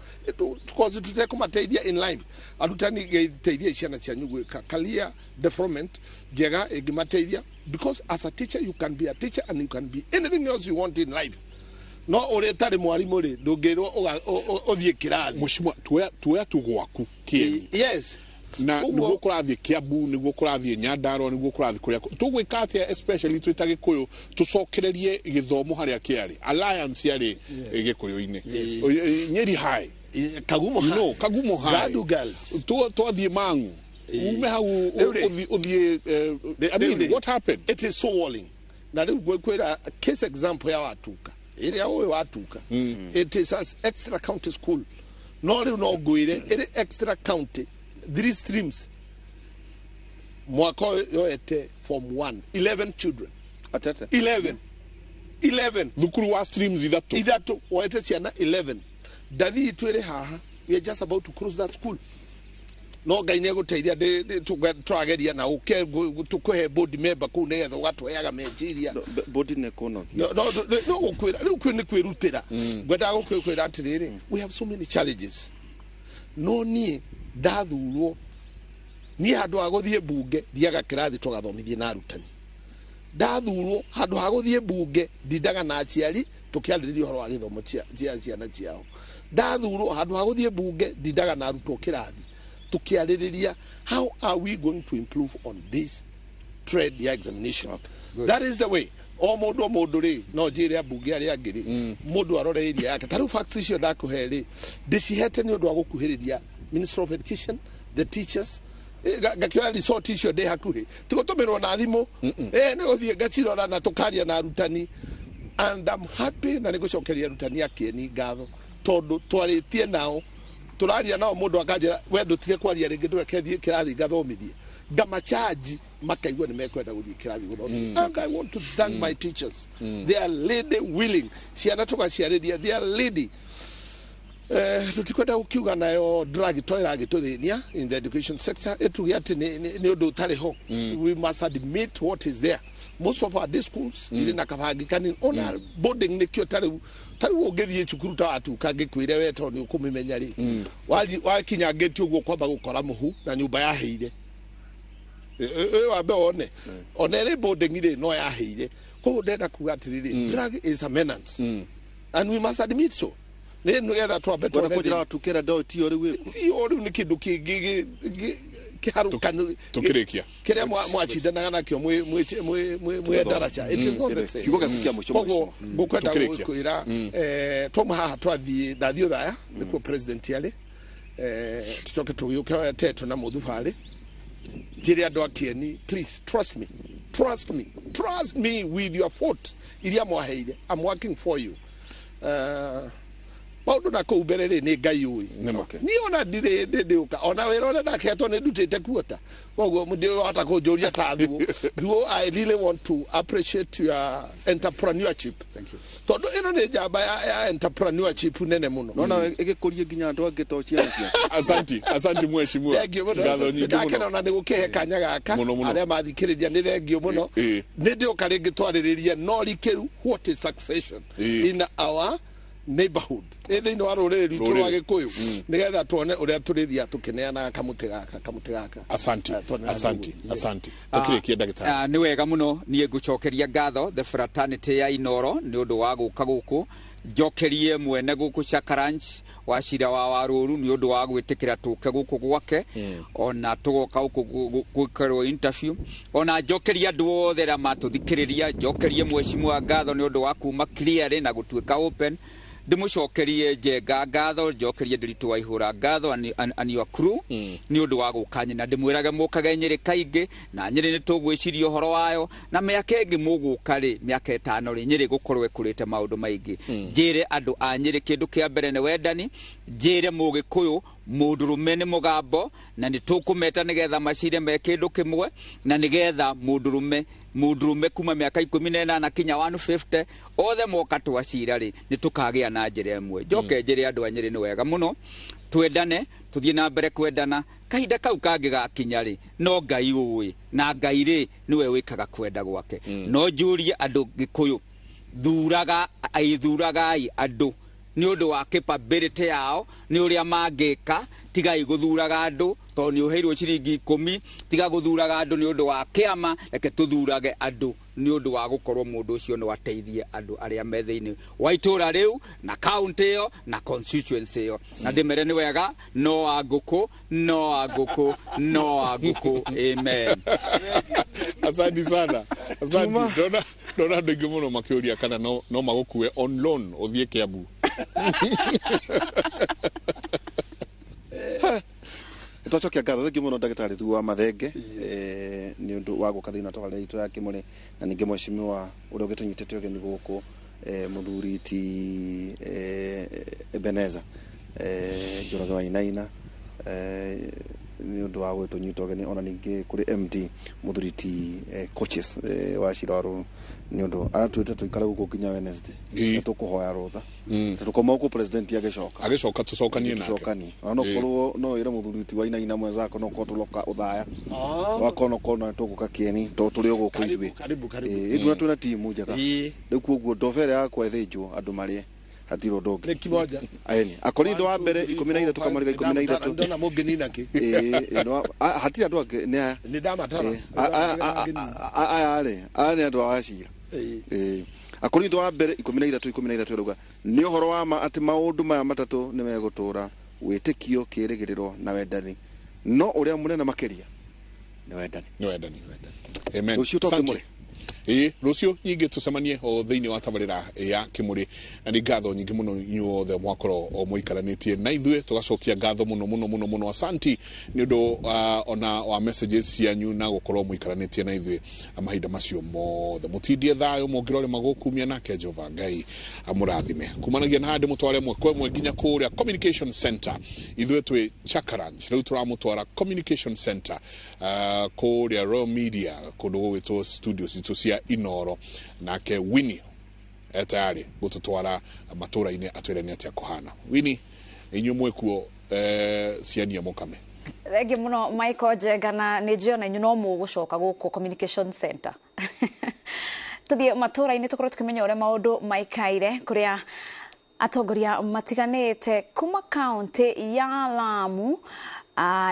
Speaker 1: tũcourse tũtekũmateithia in life. Arutani, geteithia ciana cianyu gwĩka career development njega ĩngĩmateithia, because as a teacher you can be a teacher and you can be anything else you want in life. No ũrĩa ĩtarĩ mwarimũ rĩ, ndũngĩrwo ũthiĩ kĩrathi.
Speaker 3: Mheshimiwa, tuoya tu gwaku Kieni.
Speaker 1: Yes.
Speaker 3: Na
Speaker 1: Ũguo-
Speaker 3: niguo kũrathiĩ Kiambu, niguo kũrathiĩ Nyandarua, niguo kũrathiĩ kũrĩa tũgwĩka atĩa, especially twĩ ta Gĩkũyũ, tũcokererie gĩthomo harĩa kĩarĩ alliance yarĩ Gĩkũyũ-inĩ? Nyeri High.
Speaker 1: Kagumo.
Speaker 3: You know, Kagumo High.
Speaker 1: Gadu Girls.
Speaker 3: Twathiĩ Mang'u, ume hau
Speaker 1: Rĩu rĩ-
Speaker 3: ũthiĩ I mean,
Speaker 1: Rĩu rĩ,
Speaker 3: what happened?
Speaker 1: It is so worrying. Na rĩu ngwĩkwĩra case example ya Watuka ĩrĩa ũĩ Watuka. It is as extra county school, no rĩu no ngwĩre ĩrĩ extra county, three streams, mwaka ũyũ yoete form 1 11 children.
Speaker 2: Atete.
Speaker 1: 11, 11.
Speaker 3: Thukuru wa streams ithatũ.
Speaker 1: Ithatũ woete ciana 11. Ndathii twĩrĩ haha, we are just about to close that school, no Ngai nĩ egũteithia. Tũrageria na ũke tũkũhe board member kũu nĩgetha ũgatũheaga meciria.
Speaker 2: Bodi nĩ kũnogia.
Speaker 1: No, gũkwĩra rĩu kwĩ nĩ kwĩrutĩra. Ngwendaga gũkwĩra atĩrĩrĩ, we have so many challenges, no niĩ ndathurwo, niĩ handũ ha gũthiĩ mbunge thiaga kĩrathi tũgathomithie na arutani. Ndathurwo, handũ ha gũthiĩ mbunge ndindaga na aciari tũkĩarĩrĩria ũhoro wa gĩthomo cia ciana ciao. Ndathurwo, handũ ha gũthiĩ mbunge ndindaga na arutwo kĩrathi tũkĩarĩrĩria how are we going to improve on this trend ya examination.
Speaker 4: Good.
Speaker 1: That is the way. O mũndũ o mũndũ rĩ, no njĩre ambunge arĩa angĩ rĩ, mũndũ arore area yake. Ta rĩu facts icio ndakũhe rĩ, ndĩcihete nĩ ũndũ wa gũkuhĩrĩria Minister of Education, the teachers. Ngakĩoya resort icio ndĩ hakuhĩ, tigũtũmĩrwo na thimũ, nĩ gũthiĩ ngacirora na tũkaria na arutani, and I'm happy na nĩ gũcokeria arutani a Kĩeni ngatho, tondũ twarĩtie nao, tũraria nao, mũndũ akanjĩra, "We ndũtige kwaria rĩngĩ, ndũreke thiĩ kĩrathi ngathomithie." Ngamachaji, makaigua nĩ mekwenda gũthiĩ kĩrathi gũthomithia. And I want to thank my teachers. They are ready, willing. Ciana tũgaciarĩria, they are ready. Tũtikwenda gũkiuga nayo drug to ĩragĩtũthĩnia in the education sector, ĩtuge atĩ nĩ ũndũ ũtarĩ ho. We must admit what is there. Most of our day schools irĩ na kabangi kanini, ona boarding nĩkĩo. Tarĩu ũngĩthiĩ cukuru ta Watuka, ngĩkwĩre we tondũ nĩ ũkũmĩmenya rĩ, wakinya ngĩti ũguo kwamba gũkora mũhu na nyũmba yahĩire. Wambe wone ona ĩrĩ boarding rĩ, no yahĩire. Koguo ndenda kuga atĩrĩrĩ, drug is a menace and we must admit so, nĩ nĩgetha twambe
Speaker 2: Ngwenda
Speaker 1: tuone
Speaker 2: kũnjĩra
Speaker 1: thĩna.
Speaker 2: Watukĩra ndo tio rĩu ĩkuo.
Speaker 1: Tio rĩu nĩ kĩndũ kĩngĩ kĩharũkanu.
Speaker 3: Tũkĩrĩkia.
Speaker 1: Kĩrĩa mwacindanaga nakĩo mwĩ ndaraca, it is not the same.
Speaker 2: Kiugo gĩaku kĩa mũico,
Speaker 1: Koguo
Speaker 2: mheshimiwa.
Speaker 1: ngũkwenda
Speaker 3: Tũkĩrĩkia.
Speaker 1: gwĩkwĩra, twauma haha twathiĩ, ndathiĩ Ũthaya nĩkuo president arĩ, tũcoke tũgĩũke Teto na Mũthubarĩ. Njĩre andũ a Kĩeni, please trust me, trust me, trust me with your vote iria mwaheire. I'm working for you. Maũndũ na kũu mbere rĩ, nĩ Ngai ũĩ.
Speaker 3: Nĩma.
Speaker 1: Niĩ ona ndirĩ ndĩũka, ona wĩra ũrĩa ndaketwo nĩ ndutĩte kuota, koguo ndĩhota kũnjũria ta thuo thuo. I really want to appreciate your entrepreneurship.
Speaker 4: Thank you.
Speaker 1: Tondũ ĩno nĩ njamba ya entrepreneurship nene mũno.
Speaker 2: Nona ĩgĩkũrie nginya andũ angĩ to ciana ciake.
Speaker 3: Asanti, asanti mheshimiwa.
Speaker 1: Thengiũ mũno.
Speaker 3: Ngatho nyingĩ
Speaker 1: Ndakena
Speaker 3: mũno.
Speaker 1: ona nĩ gũkĩhe kanya gaka.
Speaker 3: Mũno, mũno.
Speaker 1: Arĩa mathikĩrĩria, nĩ thengiũ mũno. Nĩ ndĩũka rĩngĩ twarĩrĩrie no rikĩru what is succession in our neighborhood, ĩ thĩinĩ wa rũrĩrĩ rwitũ rwa
Speaker 3: Rũrĩrĩ.
Speaker 1: Gĩkũyũ, nĩgetha tuone ũrĩa tũrĩthiaga tũkĩneanaga kamũtĩ gaka, kamũtĩ gaka.
Speaker 3: Asanti.
Speaker 1: Tuone na
Speaker 3: Asanti.
Speaker 1: thũgũri. Yes.
Speaker 3: Asanti. Tũkĩrĩkia, ndagĩtarĩ.
Speaker 4: Nĩ wega mũno. Niĩ ngũcokeria ngatho the fraternity ya Inoro nĩ ũndũ wa gũka gũkũ. Njokerie mwene gũkũ Chaka Ranch wa cira wa Warũru nĩ ũndũ wa gwĩtĩkĩra tũke gũkũ gwake, ona tũgoka gũkũ gwĩkĩrwo interview. Ona njokerie andũ othe arĩa matũthikĩrĩria. Njokerie mheshimiwa ngatho nĩ ũndũ wa kuma clear na gũtuĩka open. Ndĩmũcokerie Njenga ngatho, njokerie Ndiritu wa Ihũra ngatho and your crew nĩ ũndũ wa gũka nyina. Ndĩmwĩrage mũkage Nyĩrĩ kaingĩ, na Nyĩrĩ nĩ tũgwĩciria ũhoro wayo, na mĩaka ĩngĩ mũgũka rĩ, mĩaka 5 rĩ, Nyĩrĩ gũkorwo ĩkũrĩte maũndũ maingĩ. Njĩre andũ a Nyĩrĩ, kĩndũ kĩa mbere nĩ wendani. Njĩre Mũgĩkũyũ mũndũrũme nĩ mũgambo, na nĩ tũkũmeta nĩgetha macire me kĩndũ kĩmwe, na nĩgetha mũndũrũme kuma mĩaka 18 kinya 150 othe moka twacira rĩ, nĩ tũkagĩa na njĩra ĩmwe. Njoke njĩre andũ a Nyĩrĩ nĩ wega mũno. Twendane, tuthiĩ na mbere kwendana. Kahinda kau kangĩ gakinya rĩ, no Ngai ũĩ, na Ngai rĩ nĩwe wĩkaga kwenda gwake. No njũrie andũ Gĩkũyũ, thuragai andũ nĩ ũndũ wa capability yao, nĩ ũrĩa mangĩka. Tigai gũthuraga andũ tondũ nĩ ũheirwo ciringi 10, tiga gũthuraga andũ nĩ ũndũ wa kĩama, reke tũthurage andũ nĩ ũndũ wa gũkorwo mũndũ ũcio no ateithie andũ arĩa me thĩinĩ wa itũra rĩu na county ĩyo na constituency ĩyo. Na ndĩmere nĩ wega, no a ngũkũ, no a ngũkũ, no a ngũkũ. Amen.
Speaker 3: Asante sana. Asante. Ndona andũ aingĩ mũno makĩũria kana no magũkue on loan ũthiĩ Kiambu.
Speaker 2: Twacokia ngatho thengiũ mũno ndagĩtarĩ Thuo wa Mathenge nĩ ũndũ wa gũka thĩinĩ wa tabarĩra itũ ya Kĩmũrĩ, na ningĩ mheshimiwa ũrĩa ũgĩtũnyitĩte ũgeni gũkũ, mũthuri ti Ebeneza Njoroge wa Inaina, nĩ ũndũ wa gũgĩtũnyita ũgeni, ona ningĩ kũrĩ MD mũthuri ti Coaches wa Shirwaru nĩ ũndũ aratwĩte tũikare gũkũ nginya Wednesday. Nĩ tũkũhoya rũtha tũkoma gũkũ president agĩcoka,
Speaker 3: agĩcoka tũcokanie nake,
Speaker 2: tũcokanie ona no korwo no ĩre mũthuri ti wa Inaina mwenzako no korwo tũroka ũthaya wakorwo no korwo tũgũka kĩeni to tũrĩ o gũkũ ithuĩ.
Speaker 1: Karibu, karibu.
Speaker 2: Ithuĩ twĩna timu njega rĩu, koguo ndobere yakwa ĩthĩnjwo andũ marĩe hatirĩ ũndũ ũngĩ.
Speaker 1: Nĩ kimoja.
Speaker 2: Aeni Akorintho wa mbere 13 kamariga 13.
Speaker 1: Ndona mũngĩnina kĩ.
Speaker 2: Hatirĩ andũ angĩ nĩ aya.
Speaker 1: Nĩ ndamatara.
Speaker 2: Aya rĩ, aya nĩ andũ a Wachira. Akorintho wa mbere 13 13 ĩrauga nĩ ũhoro wa ma atĩ maũndũ maya matatũ nĩ megũtũũra, wĩtĩkio, kĩĩrĩgĩrĩro na wendani, no ũrĩa mũnene makĩria nĩ wendani.
Speaker 3: Nĩ wendani. Amen.
Speaker 2: Rũciũ to Kĩmũrĩ.
Speaker 3: Rũciũ nyingĩ tũcemanie o thĩinĩ wa tabarĩra ya Kĩmũrĩ, na nĩ ngatho nyingĩ mũno inyuothe mwakorwo o mũikaranĩtie na ithuĩ, tũgacokia ngatho mũno mũno mũno mũno, asanti nĩ ũndũ ona wa messages cianyu na gũkorwo mũikaranĩtie na ithuĩ mahinda macio mothe. Mũtindie thayũ mũngĩrore magũkumia, nake Jehova Ngai amũrathime. Kumanagia na handĩ mũtware ĩmwe kwa ĩmwe nginya kũrĩa Communication Center. Ithuĩ twĩ Chakaranch, rĩu tũramũtwara Communication Center kũrĩa Royal Media, kũndũ gũgwĩtwo studio citũ cia Inoro, nake Winnie tayari gũtũtwara matũra-inĩ atwĩre nĩ atĩa kũhana. Winnie, inyuĩ mwĩkuo, ciania mũkame.
Speaker 5: Thengiũ mũno Michael Njenga, na nĩ njũĩ ona inyuĩ no mũgũcoka gũkũ Communication Center. Tũthiĩ matũra-inĩ tũkorwo tũkĩmenya ũrĩa maũndũ maikaire, kũrĩa atongoria matiganĩte kuma kaunti ya Lamu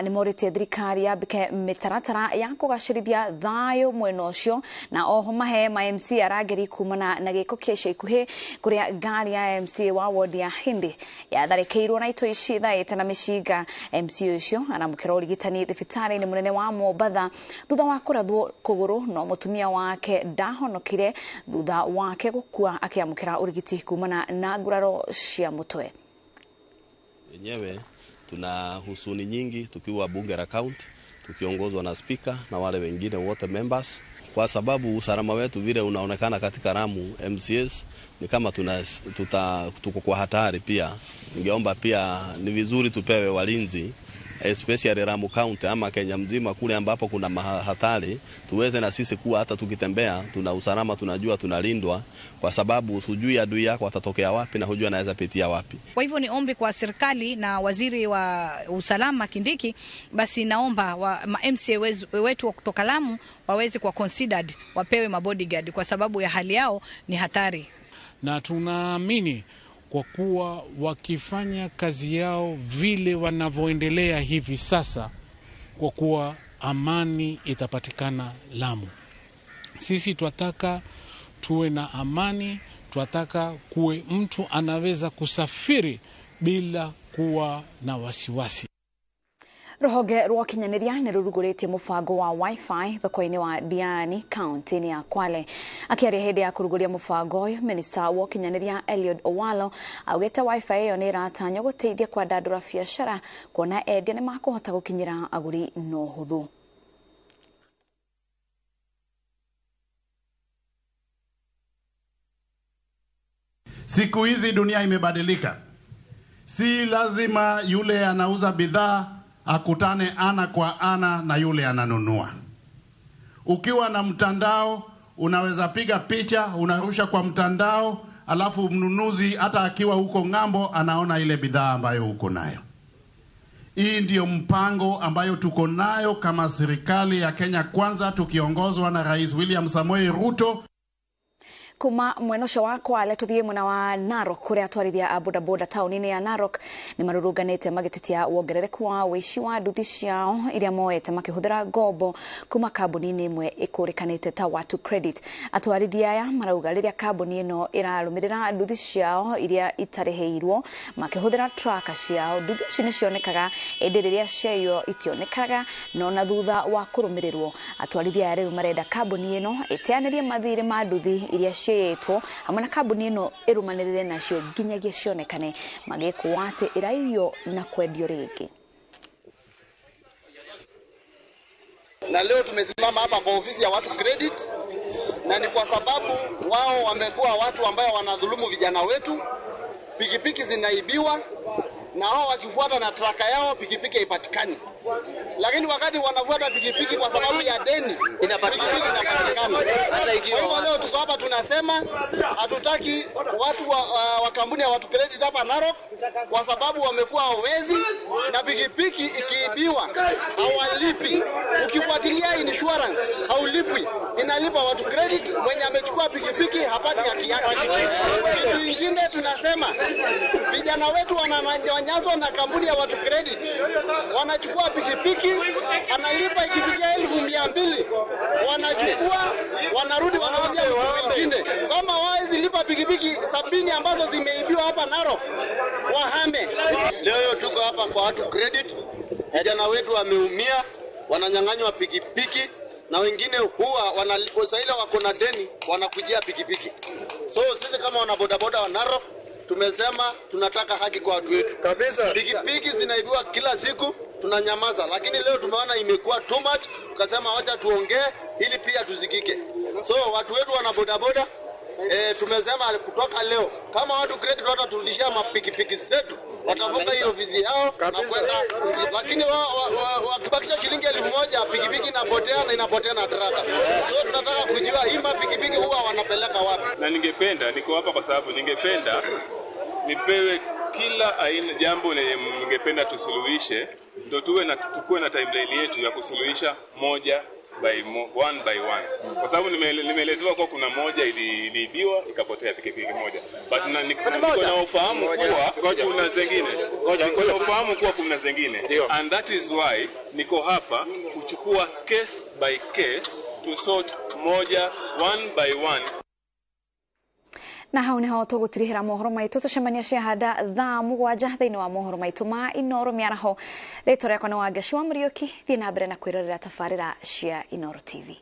Speaker 5: nĩ morĩtie thirikari yambĩke mĩtaratara ya kũgacĩrithia thayũ mwena ũcio, na oho mahe ma MC arangĩri kumana na gĩko kĩa ica ikuhĩ kũrĩa ngari ya MC wa ward ya Hindi yatharĩkĩirwo na itoi cithaĩte na mĩcinga. MC ũcio aramũkĩra ũrigitani thibitarĩ-inĩ mũnene wa Mombatha thutha wa kũrathwo kũgũrũ, no mũtumia wake ndahonokire thutha wake gũkua akĩamũkĩra ũrigiti kumana na nguraro cia mũtwe.
Speaker 6: Wenyewe tuna husuni nyingi tukiwa bunge la county tukiongozwa na speaker na wale wengine wote members, kwa sababu usalama wetu vile unaonekana katika Lamu MCS ni kama tuko kwa hatari. Pia ningeomba pia ni vizuri tupewe walinzi especially Lamu County ama Kenya mzima kule ambapo kuna hatari, tuweze na sisi kuwa hata tukitembea tuna usalama, tunajua tunalindwa, kwa sababu hujui adui yako atatokea wapi na hujui anaweza pitia wapi.
Speaker 7: Kwa hivyo ni ombi kwa serikali na waziri wa usalama Kindiki, basi naomba ma MCA wetu wa kutoka Lamu waweze kuwa considered, wapewe mabodyguard kwa sababu ya hali yao ni hatari.
Speaker 8: Na tunaamini kwa kuwa wakifanya kazi yao vile wanavyoendelea hivi sasa, kwa kuwa amani itapatikana Lamu. Sisi twataka tuwe na amani, twataka kuwe mtu anaweza kusafiri bila kuwa na wasiwasi.
Speaker 5: Rũhonge rwa ũkinyanĩria nĩ rũrugũrĩtie mũbango wa Wi-Fi thoko-inĩ wa Diani kaunti-inĩ ya Kwale. Akĩaria hĩndĩ ya kũrugũria mũbango ũyũ, minista wa ũkinyanĩria Eliud Owalo augĩte Wi-Fi ĩyo nĩ ĩratanywo gũteithia kwandandũra biacara, kuona endia nĩ makũhota gũkinyĩra agũri na ũhũthũ.
Speaker 9: Siku hizi dunia imebadilika. Si lazima yule anauza bidhaa akutane ana kwa ana na yule ananunua. Ukiwa na mtandao unaweza piga picha, unarusha kwa mtandao, alafu mnunuzi hata akiwa huko ng'ambo anaona ile bidhaa ambayo uko nayo. Hii ndiyo mpango ambayo tuko nayo kama serikali ya Kenya Kwanza tukiongozwa na Rais William Samoei Ruto.
Speaker 5: Kuma mwena ũcio wa Kwale tũthiĩ mwena wa Narok kũrĩa atwarithia a bodaboda taũni-inĩ ya Narok nĩ marũrũnganĩte magĩtetia wongerereku wa ũici wa nduthi ciao iria moete makĩhũthĩra ngombo kuma kambuni-inĩ ĩmwe ĩkũrĩkanĩte ta Watu Credit. Atwarithia aya marauga rĩrĩa kambuni ĩno ĩrarũmĩrĩra nduthi ciao iria itarĩhĩirwo makĩhũthĩra tracker ciao, nduthi ici nĩcionekaga ĩndĩ rĩrĩa ciaiywo itionekaga no na thutha wa kũrũmĩrĩrwo. Atwarithia aya rĩu marenda kambuni ĩno ĩteanĩrie mathirĩ ma nduthi iria ciĩtwo hamwe na kambuni ĩno ĩrũmanĩrĩre nacio nginyagia cionekane magĩkũa atĩ ĩraiywo na kwendio rĩngĩ.
Speaker 10: Na leo tumesimama hapa kwa ofisi ya Watu Credit, na ni kwa sababu wao wamekuwa watu ambao wanadhulumu vijana wetu. Pikipiki zinaibiwa na wao wakifuata na traka yao pikipiki haipatikani, lakini wakati wanafuata pikipiki kwa sababu ya deni pikipiki inapatikana. Kwa hivyo leo tuko hapa tunasema hatutaki watu wa kampuni ya Watu Credit hapa Narok, kwa sababu wamekuwa wezi, na pikipiki ikiibiwa hawalipi. Ukifuatilia insurance haulipwi, inalipa Watu Credit. Mwenye amechukua pikipiki hapati haki yake. Kitu ingine tunasema vijana wetu wananyanyaswa na kampuni ya Watu Credit. Wanachukua pikipiki, analipa ikifikia 200,000, wanachukua wanarudi wanauzia mtu mwingine. Kama hawawezi lipa pikipiki 70 ambazo zimeibiwa hapa Narok, wahame.
Speaker 11: Leo tuko hapa kwa Watu Credit. Vijana wetu wameumia, wananyang'anywa pikipiki na wengine huwa wanaile wako na deni wanakujia pikipiki. So sisi kama wana bodaboda wa Narok tumesema tunataka haki kwa watu wetu kabisa. Pikipiki zinaibiwa kila siku, tunanyamaza, lakini leo tumeona imekuwa too much, tukasema wacha tuongee ili pia tusikike. So watu wetu wana bodaboda tumesema kutoka leo kama Watu Credit wataturudishia mapikipiki zetu, watafunga hiyo ofisi yao na kwenda. Lakini wakibakisha shilingi 1,000 pikipiki inapotea na inapotea na traka. So tunataka kujua hii mapikipiki huwa wanapeleka wapi.
Speaker 12: Na ningependa, niko hapa kwa sababu ningependa nipewe kila aina jambo lenye ningependa tusuluhishe, ndio tuwe na tukue na timeline yetu ya kusuluhisha moja by one by one, kwa sababu nimeelezewa kuwa kuna moja iliibiwa ikapotea pikipiki moja, but na niko na ufahamu kuwa kuna zingine, niko na ufahamu kuwa kuna zingine, and that is why niko hapa kuchukua case by case to sort moja one by one.
Speaker 5: Na hau niho tũgũtirihĩra mohoro maitũ, tũcemania ciahanda thaa 7 thĩinĩ wa mohoro maitũ ma Inooro mĩaraho. Rĩtwa rĩakwa nĩ Wangeci wa Mũriũki, thiĩ na mbere na kwĩrorera tabarĩra cia Inooro TV.